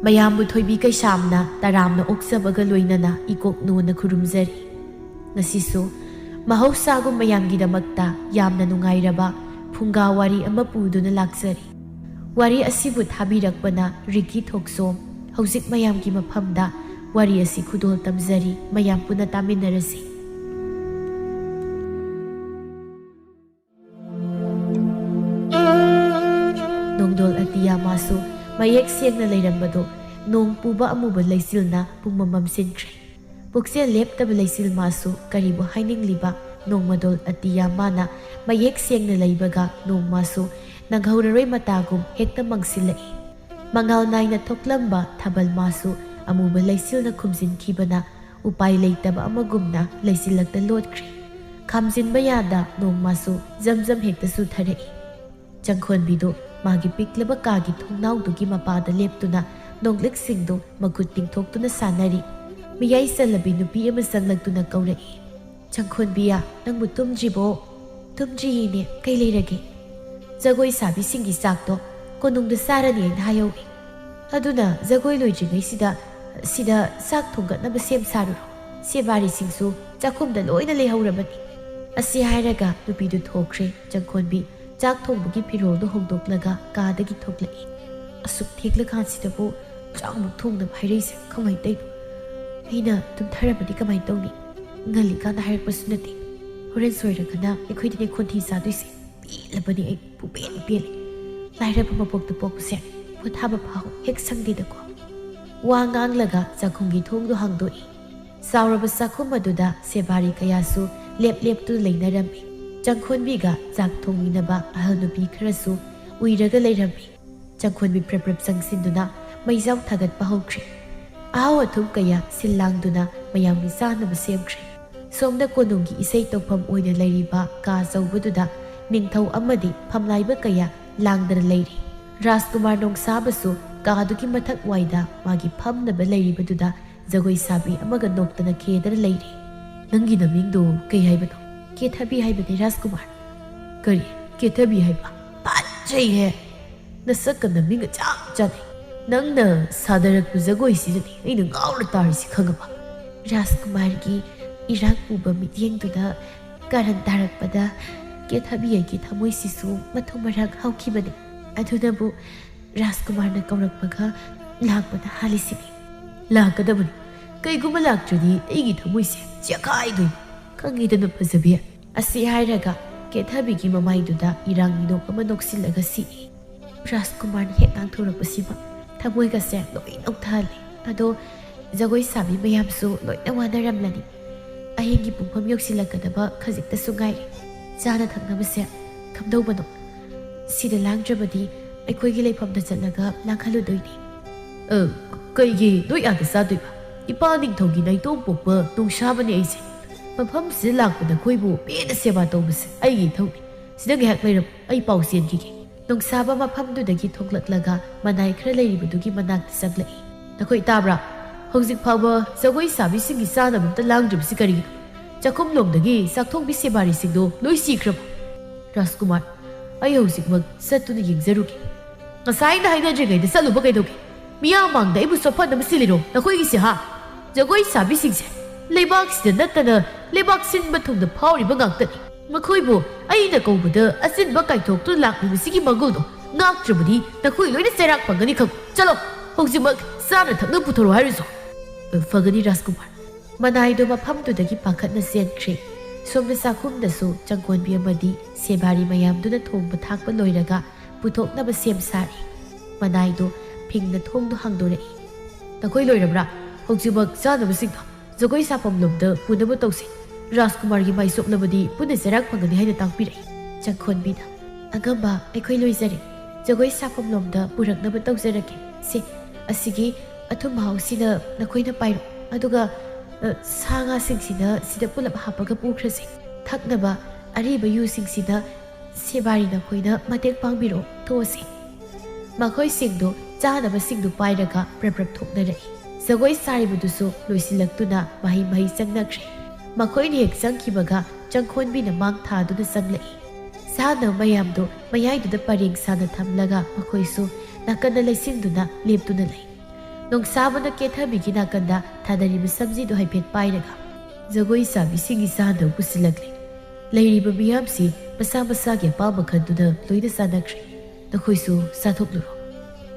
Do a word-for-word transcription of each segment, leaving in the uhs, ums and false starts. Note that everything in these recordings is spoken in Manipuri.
ꯃꯌꯥꯝꯕꯨ ꯊꯣꯏꯕꯤ ꯀꯩꯁꯥꯝꯅ ꯇꯔꯥꯝꯅ ꯑꯣꯛꯆꯕꯒ ꯂꯣꯏꯅꯅ ꯏꯀꯣꯛ ꯅꯣꯟꯅ ꯈꯨꯔꯨꯝꯖꯔꯤ꯫ ꯉꯁꯤꯁꯨ ꯃꯍꯧꯁꯥꯒꯨꯝ ꯃꯌꯥꯝꯒꯤꯗꯃꯛꯇ ꯌꯥꯝꯅ ꯅꯨꯡꯉꯥꯏꯔꯕ ꯐꯨꯡꯒꯥ ꯋꯥꯔꯤ ꯑꯃ ꯄꯨꯗꯨꯅ ꯂꯥꯛꯆꯔꯤ꯫ ꯋꯥꯔꯤ ꯑꯁꯤꯕꯨ ꯊꯥꯕꯤꯔꯛꯄꯅ ꯔꯤꯀꯤ ꯊꯣꯛꯆꯣꯝ꯫ ꯍꯧꯖꯤꯛ ꯃꯌꯥꯝꯒꯤ ꯃꯐꯝꯗ ꯋꯥꯔꯤ ꯑꯁꯤ ꯈꯨꯗꯣꯜ ꯇꯝꯖꯔꯤ, ꯃꯌꯥꯝ ꯄꯨꯟꯅ ꯇꯥꯃꯤꯟꯅꯔꯁꯤ꯫ ꯅꯣꯡꯗꯣꯜ ꯑꯇꯤꯌꯥ ꯃꯥꯁꯨ ꯃꯌꯦꯛ ꯁꯦꯡꯅ ꯂꯩꯔꯝꯕꯗꯣ ꯅꯣꯡ ꯄꯨꯕ ꯑꯃꯨꯕ ꯂꯩꯆꯤꯜꯅ ꯄꯨꯡꯃꯝ ꯃꯝꯁꯤꯟꯈ꯭ꯔꯦ꯫ ꯄꯨꯛꯆꯦꯜ ꯂꯦꯞꯇꯕ ꯂꯩꯆꯤꯜ ꯃꯥꯁꯨ ꯀꯔꯤꯕꯨ ꯍꯥꯏꯅꯤꯡꯂꯤꯕ? ꯅꯣꯡꯃꯗꯣꯜ ꯑꯇꯤꯌꯥ ꯃꯥꯅ ꯃꯌꯦꯛ ꯁꯦꯡꯅ ꯂꯩꯕꯒ ꯅꯣꯡ ꯃꯥꯁꯨ ꯅꯪꯍꯧꯔꯔꯣꯏ ꯃꯇꯥꯒꯨꯝ ꯍꯦꯛꯇ ꯃꯪꯁꯤꯜꯂꯛꯏ꯫ ꯃꯉꯥꯜ ꯅꯥꯏꯅ ꯊꯣꯛꯂꯝꯕ ꯊꯥꯕꯜ ꯃꯥꯁꯨ ꯑꯃꯨꯕ ꯂꯩꯆꯤꯜꯅ ꯈꯨꯝꯖꯤꯟꯈꯤꯕꯅ ꯎꯄꯥꯏ ꯂꯩꯇꯕ ꯑꯃꯒꯨꯝꯅ ꯂꯩꯆꯤꯜꯂꯛꯇ ꯂꯣꯠꯈ꯭ꯔꯦ꯫ ꯈꯥꯝꯖꯤꯟꯕ ꯌꯥꯗ ꯅꯣꯡ ꯃꯥꯁꯨ ꯖꯝ ꯖꯝ ꯍꯦꯛꯇ ꯆꯨꯊꯔꯛꯏ꯫ ꯆꯪꯈꯣꯟꯕꯤꯗꯨ ꯃꯥꯒꯤ ꯄꯤꯛꯂꯕ ꯀꯥꯒꯤ ꯊꯣꯡꯅꯥꯎꯗꯨꯒꯤ ꯃꯄꯥꯗ ꯂꯦꯞꯇꯨꯅ ꯅꯣꯡꯂꯤꯛꯁꯤꯡꯗꯨ ꯃꯈꯨꯠ ꯇꯤꯡꯊꯣꯛꯇꯨꯅ ꯁꯥꯟꯅꯔꯤ꯫ ꯃꯤꯌꯥꯏ ꯆꯜꯂꯕꯤ ꯅꯨꯄꯤ ꯑꯃ ꯆꯪꯂꯛꯇꯨꯅ ꯀꯧꯔꯛꯏ, "ꯆꯪꯈꯣꯟꯕꯤꯌꯥ, ꯅꯪꯕꯨ ꯇꯨꯝꯗ꯭ꯔꯤꯕꯣ?" "ꯇꯨꯝꯗ꯭ꯔꯤꯌꯦꯅꯦ, ꯀꯩ ꯂꯩꯔꯒꯦ?" "ꯖꯒꯣꯏ ꯁꯥꯕꯤꯁꯤꯡꯒꯤ ꯆꯥꯛꯇꯣ ꯀꯣꯅꯨꯡꯗ ꯆꯥꯔꯅꯤ ꯍꯥꯏꯅ ꯍꯥꯏꯍꯧꯏ꯫ ꯑꯗꯨꯅ ꯖꯒꯣꯏ ꯂꯣꯏꯗ꯭ꯔꯤꯉꯩꯁꯤꯗ ꯁꯤꯗ ꯆꯥꯛ ꯊꯣꯡꯒꯠꯅꯕ ꯁꯦꯝ ꯁꯥꯔꯨꯔꯣ꯫ ꯁꯦꯕꯥꯔꯤꯁꯤꯡꯁꯨ ꯆꯥꯛꯈꯨꯝꯗ ꯂꯣꯏꯅ ꯂꯩꯍꯧꯔꯕꯅꯤ꯫" ꯑꯁꯤ ꯍꯥꯏꯔꯒ ꯅꯨꯄꯤꯗꯨ ꯊꯣꯛꯈ꯭ꯔꯦ꯫ ꯆꯪꯈꯣꯟꯕꯤ ꯆꯥꯛ ꯊꯣꯡꯕꯒꯤ ꯐꯤꯔꯣꯜꯗꯨ ꯍꯣꯡꯗꯣꯛꯂꯒ ꯀꯥꯗꯒꯤ ꯊꯣꯛꯂꯛꯏ꯫ "ꯑꯁꯨꯛ ꯊꯦꯡꯂꯀꯥꯟꯁꯤꯗꯕꯨ ꯆꯥꯛ ꯑꯃꯨꯛ ꯊꯣꯡꯅꯕ ꯍꯥꯏꯔꯛꯏꯁꯦ ꯀꯃꯥꯏꯅ ꯇꯧꯔꯤꯅꯣ? ꯑꯩꯅ ꯇꯨꯝꯊꯔꯕꯗꯤ ꯀꯃꯥꯏꯅ ꯇꯧꯅꯤ? ꯉꯜꯂꯤꯀꯥꯟꯗ ꯍꯥꯏꯔꯛꯄꯁꯨ ꯅꯠꯇꯦ꯫ ꯍꯣꯔꯦꯟ ꯁꯣꯏꯔꯒꯅ ꯑꯩꯈꯣꯏꯗꯅꯦ ꯈꯣꯟꯊꯤ ꯆꯥꯗꯣꯏꯁꯦ꯫ ꯄꯦꯜꯂꯕꯅꯤ ꯑꯩ, ꯄꯨꯡꯄꯦꯟ ꯄꯦꯜꯂꯦ꯫ ꯂꯥꯏꯔꯕ ꯃꯄꯣꯛꯇ ꯄꯣꯛꯄꯁꯦ ꯄꯣꯊꯥꯕ ꯐꯥꯎ ꯍꯦꯛ ꯁꯪꯗꯦꯗꯀꯣ꯫" ꯋꯥ ꯉꯥꯡꯂꯒ ꯆꯥꯛꯈꯨꯝꯒꯤ ꯊꯣꯡꯗꯨ ꯍꯥꯡꯗꯣꯛꯏ꯫ ꯆꯥꯎꯔꯕ ꯆꯥꯛꯈꯨꯝ ꯑꯗꯨꯗ ꯁꯦꯕꯥꯔꯤ ꯀꯌꯥꯁꯨ ꯂꯦꯞ ꯂꯦꯞꯇꯨꯅ ꯂꯩꯅꯔꯝꯃꯤ꯫ ꯆꯪꯈꯣꯟꯕꯤꯒ ꯆꯥꯛ ꯊꯣꯡꯃꯤꯟꯅꯕ ꯑꯍꯜ ꯅꯨꯄꯤ ꯈꯔꯁꯨ ꯎꯏꯔꯒ ꯂꯩꯔꯝꯃꯤ꯫ ꯆꯪꯈꯣꯟꯕꯤ ꯄ꯭ꯔꯞ ꯄ꯭ꯔꯞ ꯆꯪꯁꯤꯟꯗꯨꯅ ꯃꯩꯖꯥꯎ ꯊꯥꯒꯠꯄ ꯍꯧꯈ꯭ꯔꯦ꯫ ꯑꯍꯥꯎ ꯑꯊꯨꯝ ꯀꯌꯥ ꯁꯤꯜ ꯂꯥꯡꯗꯨꯅ ꯃꯌꯥꯝꯒꯤ ꯆꯥꯅꯕ ꯁꯦꯝꯈ꯭ꯔꯦ꯫ ꯁꯣꯝꯗ ꯀꯣꯅꯨꯡꯒꯤ ꯏꯁꯩ ꯇꯧꯐꯝ ꯑꯣꯏꯅ ꯂꯩꯔꯤꯕ ꯀꯥ ꯑꯆꯧꯕꯗꯨꯗ ꯅꯤꯡꯊꯧ ꯑꯃꯗꯤ ꯐꯝꯂꯥꯏꯕ ꯀꯌꯥ ꯂꯥꯡꯗꯅ ꯂꯩꯔꯤ꯫ ꯔꯥꯖꯀꯨꯃꯥꯔ ꯅꯣꯡꯁꯥꯕꯁꯨ ꯀꯥꯗꯨꯒꯤ ꯃꯊꯛ ꯋꯥꯏꯗ ꯃꯥꯒꯤ ꯐꯝꯅꯕ ꯂꯩꯔꯤꯕꯗꯨꯗ ꯖꯒꯣꯏ ꯁꯥꯕꯤ ꯑꯃꯒ ꯅꯣꯛꯇꯅ ꯈꯦꯗꯅ ꯂꯩꯔꯤ꯫ "ꯅꯪꯒꯤ ꯅꯃꯤꯡꯗꯣ ꯀꯩ ꯍꯥꯏꯕꯅꯣ?" "ꯀꯦꯊꯕꯤ ꯍꯥꯏꯕꯅꯦ ꯔꯥꯖꯀꯨꯃꯥꯔ꯫" "ꯀꯔꯤ? ꯀꯦꯊꯕꯤ ꯍꯥꯏꯕ? ꯐꯖꯩꯍꯦ! ꯅꯁꯛꯀ ꯅꯃꯤꯡꯒ ꯆꯞ ꯆꯥꯅꯩ꯫ "ꯅꯪꯅ ꯁꯥꯗꯔꯛꯄ ꯖꯒꯣꯏꯁꯤꯗꯅꯤ ꯑꯩꯅ ꯉꯥꯎꯔ ꯇꯥꯔꯤꯁꯤ, ꯈꯪꯉꯕ?" ꯔꯥꯖꯀꯨꯃꯥꯔꯒꯤ ꯏꯔꯥꯡ ꯄꯨꯕ ꯃꯤꯠꯌꯦꯡꯗꯨꯗ ꯀꯥꯔꯟ ꯇꯥꯔꯛꯄꯗ ꯀꯦꯊꯕꯤ ꯑꯩꯒꯤ ꯊꯃꯣꯏꯁꯤꯁꯨ ꯃꯊꯨꯝ ꯃꯔꯥꯡ ꯍꯧꯈꯤꯕꯅꯤ꯫ ꯑꯗꯨꯅꯕꯨ ꯔꯥꯖꯀꯨꯃꯥꯔꯅ ꯀꯧꯔꯛꯄꯒ ꯂꯥꯛꯄꯅ ꯍꯥꯜꯂꯤꯁꯤꯅꯤ꯫ "ꯂꯥꯛꯀꯗꯕꯅꯤ꯫ ꯀꯩꯒꯨꯝꯕ ꯂꯥꯛꯇ꯭ꯔꯗꯤ ꯑꯩꯒꯤ ꯊꯃꯣꯏꯁꯦ ꯆꯦꯈꯥꯏꯗꯣꯏꯅꯤ, ꯈꯪꯉꯤꯗꯅ ꯐꯖꯕꯤ?" ꯑꯁꯤ ꯍꯥꯏꯔꯒ ꯀꯦꯊꯕꯤꯒꯤ ꯃꯃꯥꯏꯗꯨꯗ ꯏꯔꯥꯡ ꯃꯤꯅꯣꯛ ꯑꯃ ꯅꯣꯛꯁꯤꯜꯂꯒ ꯁꯤꯛꯏ꯫ ꯔꯥꯖꯀꯨꯃꯥꯔꯅ ꯍꯦꯛ ꯉꯥꯡꯊꯣꯔꯛꯄꯁꯤꯃ ꯊꯃꯣꯏꯒꯁꯦ ꯂꯣꯏ ꯅꯧꯊꯍꯜꯂꯦ꯫ ꯑꯗꯣ ꯖꯒꯣꯏ ꯁꯥꯕꯤ ꯃꯌꯥꯝꯁꯨ ꯂꯣꯏꯅ ꯋꯥꯅꯔꯝꯂꯅꯤ꯫ ꯑꯍꯤꯡꯒꯤ ꯄꯨꯡꯐꯝ ꯌꯧꯁꯤꯜꯂꯛꯀꯗꯕ ꯈꯖꯤꯛꯇꯁꯨ ꯉꯥꯏꯔꯦ꯫ ꯆꯥꯅ ꯊꯛꯅꯕꯁꯦ ꯀꯝꯗꯧꯕꯅꯣ? ꯁꯤꯗ ꯂꯥꯡꯗ꯭ꯔꯕꯗꯤ ꯑꯩꯈꯣꯏꯒꯤ ꯂꯩꯐꯝꯗ ꯆꯠꯂꯒ ꯂꯥꯡꯍꯜꯂꯨꯗꯣꯏꯅꯤ꯫ "ꯑ, ꯀꯩꯒꯤ ꯅꯣꯏ ꯑꯥꯗ ꯆꯥꯗꯣꯏꯕ? ꯏꯄꯥ ꯅꯤꯡꯊꯧꯒꯤ ꯅꯥꯏꯇꯣꯝ ꯄꯣꯛꯄ ꯅꯣꯡꯁꯥꯕꯅꯦ ꯑꯩꯁꯦ꯫ ꯃꯐꯝꯁꯤꯗ ꯂꯥꯛꯄ ꯅꯈꯣꯏꯕꯨ ꯄꯦꯟꯅ ꯁꯦꯕꯥ ꯇꯧꯕꯁꯦ ꯑꯩꯒꯤ ꯏꯊꯧꯅꯤ꯫ ꯁꯤꯗ ꯉꯥꯏꯍꯥꯛ ꯂꯩꯔꯝꯃꯨ, ꯑꯩ ꯄꯥꯎ ꯆꯦꯟꯈꯤꯒꯦ꯫" ꯅꯣꯡꯁꯥꯕ ꯃꯐꯝꯗꯨꯗꯒꯤ ꯊꯣꯛꯂꯛꯂꯒ ꯃꯅꯥꯏ ꯈꯔ ꯂꯩꯔꯤꯕꯗꯨꯒꯤ ꯃꯅꯥꯛꯇ ꯆꯪꯂꯛꯏ꯫ "ꯅꯈꯣꯏ ꯇꯥꯕ꯭ꯔꯥ? ꯍꯧꯖꯤꯛ ꯐꯥꯎꯕ ꯖꯒꯣꯏ ꯁꯥꯕꯤꯁꯤꯡꯒꯤ ꯆꯥꯅꯕ ꯑꯝꯇ ꯂꯥꯡꯗ꯭ꯔꯤꯕꯁꯤ ꯀꯔꯤꯒꯤꯅꯣ? ꯆꯥꯛꯈꯨꯝꯂꯣꯝꯗꯒꯤ ꯆꯥꯛꯊꯣꯡꯕꯤ ꯁꯦꯕꯥꯔꯤꯁꯤꯡꯗꯣ ꯂꯣꯏ ꯁꯤꯈ꯭ꯔꯕꯣ?" "ꯔꯥꯖꯀꯨꯃꯥꯔ, ꯑꯩ ꯍꯧꯖꯤꯛꯃꯛ ꯆꯠꯇꯨꯅ ꯌꯦꯡꯖꯔꯨꯒꯦ꯫" "ꯉꯁꯥꯏꯅ ꯍꯥꯏꯅꯗ꯭ꯔꯤꯉꯩꯗ ꯆꯠꯂꯨꯕ ꯀꯩꯗꯧꯒꯦ? ꯃꯤꯌꯥꯝ ꯃꯥꯡꯗ ꯑꯩꯕꯨ ꯆꯣꯞꯍꯟꯅꯕ ꯁꯤꯜꯂꯤꯔꯣ ꯅꯈꯣꯏꯒꯤꯁꯦ, ꯍꯥ? ꯖꯒꯣꯏ ꯁꯥꯕꯤꯁꯤꯡꯁꯦ ꯂꯩꯕꯥꯛꯁꯤꯗ ꯅꯠꯇꯅ ꯂꯩꯕꯥꯛ ꯁꯤꯟꯕ ꯊꯨꯡꯅ ꯐꯥꯎꯔꯤꯕ ꯉꯥꯛꯇꯅꯤ꯫ ꯃꯈꯣꯏꯕꯨ ꯑꯩꯅ ꯀꯧꯕꯗ ꯑꯆꯤꯟꯕ ꯀꯥꯏꯊꯣꯛꯇꯨꯅ ꯂꯥꯛꯂꯤꯕꯁꯤꯒꯤ ꯃꯒꯨꯟꯗꯣ ꯉꯥꯛꯇ꯭ꯔꯕꯗꯤ ꯅꯈꯣꯏ ꯂꯣꯏꯅ ꯆꯩꯔꯥꯛ ꯐꯪꯒꯅꯤ, ꯈꯪꯉꯨ꯫ ꯆꯠꯂꯣ, ꯍꯧꯖꯤꯛꯃꯛ ꯆꯥꯅ ꯊꯛꯅ ꯄꯨꯊꯣꯔꯛꯑꯣ ꯍꯥꯏꯔꯨꯆꯣ꯫" "ꯐꯒꯅꯤ ꯔꯥꯖꯀꯨꯃꯥꯔ꯫" ꯃꯅꯥꯏꯗꯣ ꯃꯐꯝꯗꯨꯗꯒꯤ ꯄꯥꯈꯠꯅ ꯆꯦꯟꯈ꯭ꯔꯦ꯫ ꯁꯣꯝꯗ ꯆꯥꯛꯈꯨꯝꯗꯁꯨ ꯆꯪꯈꯣꯟꯕꯤ ꯑꯃꯗꯤ ꯁꯦꯕꯥꯔꯤ ꯃꯌꯥꯝꯗꯨꯅ ꯊꯣꯡꯕ ꯊꯥꯛꯄ ꯂꯣꯏꯔꯒ ꯄꯨꯊꯣꯛꯅꯕ ꯁꯦꯝ ꯁꯥꯔꯤ꯫ ꯃꯅꯥꯏꯗꯣ ꯐꯤꯡꯅ ꯊꯣꯡꯗꯣ ꯍꯥꯡꯗꯣꯔꯛꯏ꯫ "ꯅꯈꯣꯏ ꯂꯣꯏꯔꯕ꯭ꯔꯥ? ꯍꯧꯖꯤꯛꯃꯛ ꯆꯥꯅꯕꯁꯤꯡꯗꯣ ꯖꯒꯣꯏ ꯁꯥꯐꯝ ꯂꯣꯝꯗ ꯄꯨꯅꯕ ꯇꯧꯁꯤ꯫ ꯔꯥꯖꯀꯨꯃꯥꯔꯒꯤ ꯃꯥꯏ ꯁꯣꯛꯂꯕꯗꯤ ꯄꯨꯟꯅ ꯆꯩꯔꯥꯛ ꯐꯪꯒꯅꯤ ꯍꯥꯏꯅ ꯇꯥꯛꯄꯤꯔꯛꯏ꯫" ꯆꯪꯈꯣꯟꯕꯤꯅ, "ꯑꯉꯝꯕ, ꯑꯩꯈꯣꯏ ꯂꯣꯏꯖꯔꯦ꯫ ꯖꯒꯣꯏ ꯁꯥꯐꯝ ꯂꯣꯝꯗ ꯄꯨꯔꯛꯅꯕ ꯇꯧꯖꯔꯛꯀꯦ꯫ ꯁꯦ, ꯑꯁꯤꯒꯤ ꯑꯊꯨꯝ ꯑꯍꯥꯎꯁꯤꯅ ꯅꯈꯣꯏꯅ ꯄꯥꯏꯔꯣ꯫ ꯑꯗꯨꯒ, ꯑ, ꯁꯥ ꯉꯥꯁꯤꯡꯁꯤꯅ ꯁꯤꯗ ꯄꯨꯂꯞ ꯍꯥꯞꯄꯒ ꯄꯨꯈ꯭ꯔꯁꯤ꯫ ꯊꯛꯅꯕ ꯑꯔꯤꯕ ꯌꯨꯁꯤꯡꯁꯤꯅ ꯁꯦꯕꯥꯔꯤ ꯅꯈꯣꯏꯅ ꯃꯇꯦꯡ ꯄꯥꯡꯕꯤꯔꯣ꯫ ꯊꯣꯛꯑꯁꯤ꯫" ꯃꯈꯣꯏꯁꯤꯡꯗꯨ ꯆꯥꯅꯕꯁꯤꯡꯗꯨ ꯄꯥꯏꯔꯒ ꯄ꯭ꯔꯞ ꯄ꯭ꯔꯞ ꯊꯣꯛꯅꯔꯛꯏ꯫ ꯖꯒꯣꯏ ꯁꯥꯔꯤꯕꯗꯨꯁꯨ ꯂꯣꯏꯁꯤꯜꯂꯛꯇꯨꯅ ꯃꯍꯩ ꯃꯍꯩ ꯆꯪꯅꯈ꯭ꯔꯦ꯫ ꯃꯈꯣꯏꯅ ꯍꯦꯛ ꯆꯪꯈꯤꯕꯒ ꯆꯪꯈꯣꯟꯕꯤꯅ ꯃꯥꯡ ꯊꯥꯗꯨꯅ ꯆꯪꯂꯛꯏ꯫ ꯆꯥꯅꯕ ꯃꯌꯥꯝꯗꯨ ꯃꯌꯥꯏꯗꯨꯗ ꯄꯔꯦꯡ ꯁꯥꯅ ꯊꯝꯂꯒ ꯃꯈꯣꯏꯁꯨ ꯅꯥꯀꯟꯗ ꯂꯩꯁꯤꯟꯗꯨꯅ ꯂꯦꯞꯇꯨꯅ ꯂꯩ꯫ ꯅꯣꯡꯁꯥꯕꯅ ꯀꯦꯊꯕꯤꯒꯤ ꯅꯥꯀꯟꯗ ꯊꯥꯗꯔꯤꯕ ꯁꯝꯖꯤꯗꯨ ꯍꯥꯏꯐꯦꯠ ꯄꯥꯏꯔꯒ, "ꯖꯒꯣꯏ ꯁꯥꯕꯤꯁꯤꯡꯒꯤ ꯆꯥꯅꯕ ꯄꯨꯁꯤꯜꯂꯛꯂꯦ꯫ ꯂꯩꯔꯤꯕ ꯃꯤꯌꯥꯝꯁꯤ ꯃꯁꯥ ꯃꯁꯥꯒꯤ ꯑꯄꯥꯝꯕ ꯈꯟꯗꯨꯅ ꯂꯣꯏꯅ ꯆꯥꯅꯈ꯭ꯔꯦ꯫ ꯅꯈꯣꯏꯁꯨ ꯆꯥꯊꯣꯛꯂꯨꯔꯣ꯫"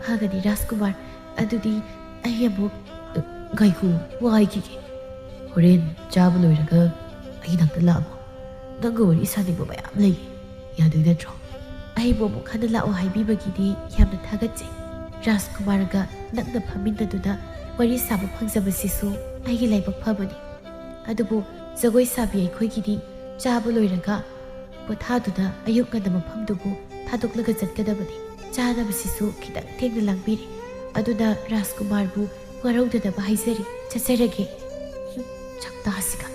"ꯐꯒꯅꯤ ꯔꯥꯖꯀꯨꯃꯥꯔ, ꯑꯗꯨꯗꯤ ꯑꯩ ꯑꯃꯨꯛ, ꯑ, ꯉꯥꯏꯈꯣ, ꯋꯥ ꯍꯥꯏꯈꯤꯒꯦ꯫ ꯍꯣꯔꯦꯟ ꯆꯥꯕ ꯂꯣꯏꯔꯒ ꯑꯩ ꯅꯥꯛꯇ ꯂꯥꯛꯑꯣ꯫ ꯅꯪꯒ ꯋꯥꯔꯤ ꯁꯥꯅꯤꯡꯕ ꯃꯌꯥꯝ ꯂꯩ꯫ ꯌꯥꯗꯣꯏ ꯅꯠꯇ꯭ꯔꯣ?" "ꯑꯩꯕꯨ ꯑꯃꯨꯛ ꯍꯟꯅ ꯂꯥꯛꯑꯣ ꯍꯥꯏꯕꯤꯕꯒꯤꯗꯤ ꯌꯥꯝꯅ ꯊꯥꯒꯠꯆꯩ꯫ ꯔꯥꯖꯀꯨꯃꯥꯔꯒ ꯅꯛꯅ ꯐꯝꯃꯤꯟꯅꯗꯨꯅ ꯋꯥꯔꯤ ꯁꯥꯕ ꯐꯪꯖꯕꯁꯤꯁꯨ ꯑꯩꯒꯤ ꯂꯥꯏꯕꯛ ꯐꯕꯅꯤ꯫ ꯑꯗꯨꯕꯨ ꯖꯒꯣꯏ ꯁꯥꯕꯤ ꯑꯩꯈꯣꯏꯒꯤꯗꯤ ꯆꯥꯕ ꯂꯣꯏꯔꯒ ꯄꯣꯊꯥꯗꯨꯅ ꯑꯌꯨꯛ ꯉꯟꯅ ꯃꯐꯝꯗꯨꯕꯨ ꯊꯥꯗꯣꯛꯂꯒ ꯆꯠꯀꯗꯕꯅꯤ꯫ ꯆꯥꯅꯕꯁꯤꯁꯨ ꯈꯤꯇꯪ ꯊꯦꯡꯅ ꯂꯥꯡꯕꯤꯔꯦ꯫ ꯑꯗꯨꯅ ꯔꯥꯖꯀꯨꯃꯥꯔꯕꯨ ꯋꯥꯔꯧꯗꯅꯕ ꯍꯥꯏꯖꯔꯤ꯫ ꯆꯠꯆꯔꯒꯦ꯫" ꯍꯨꯝ, ꯁꯛꯇꯥꯁꯤꯒ꯫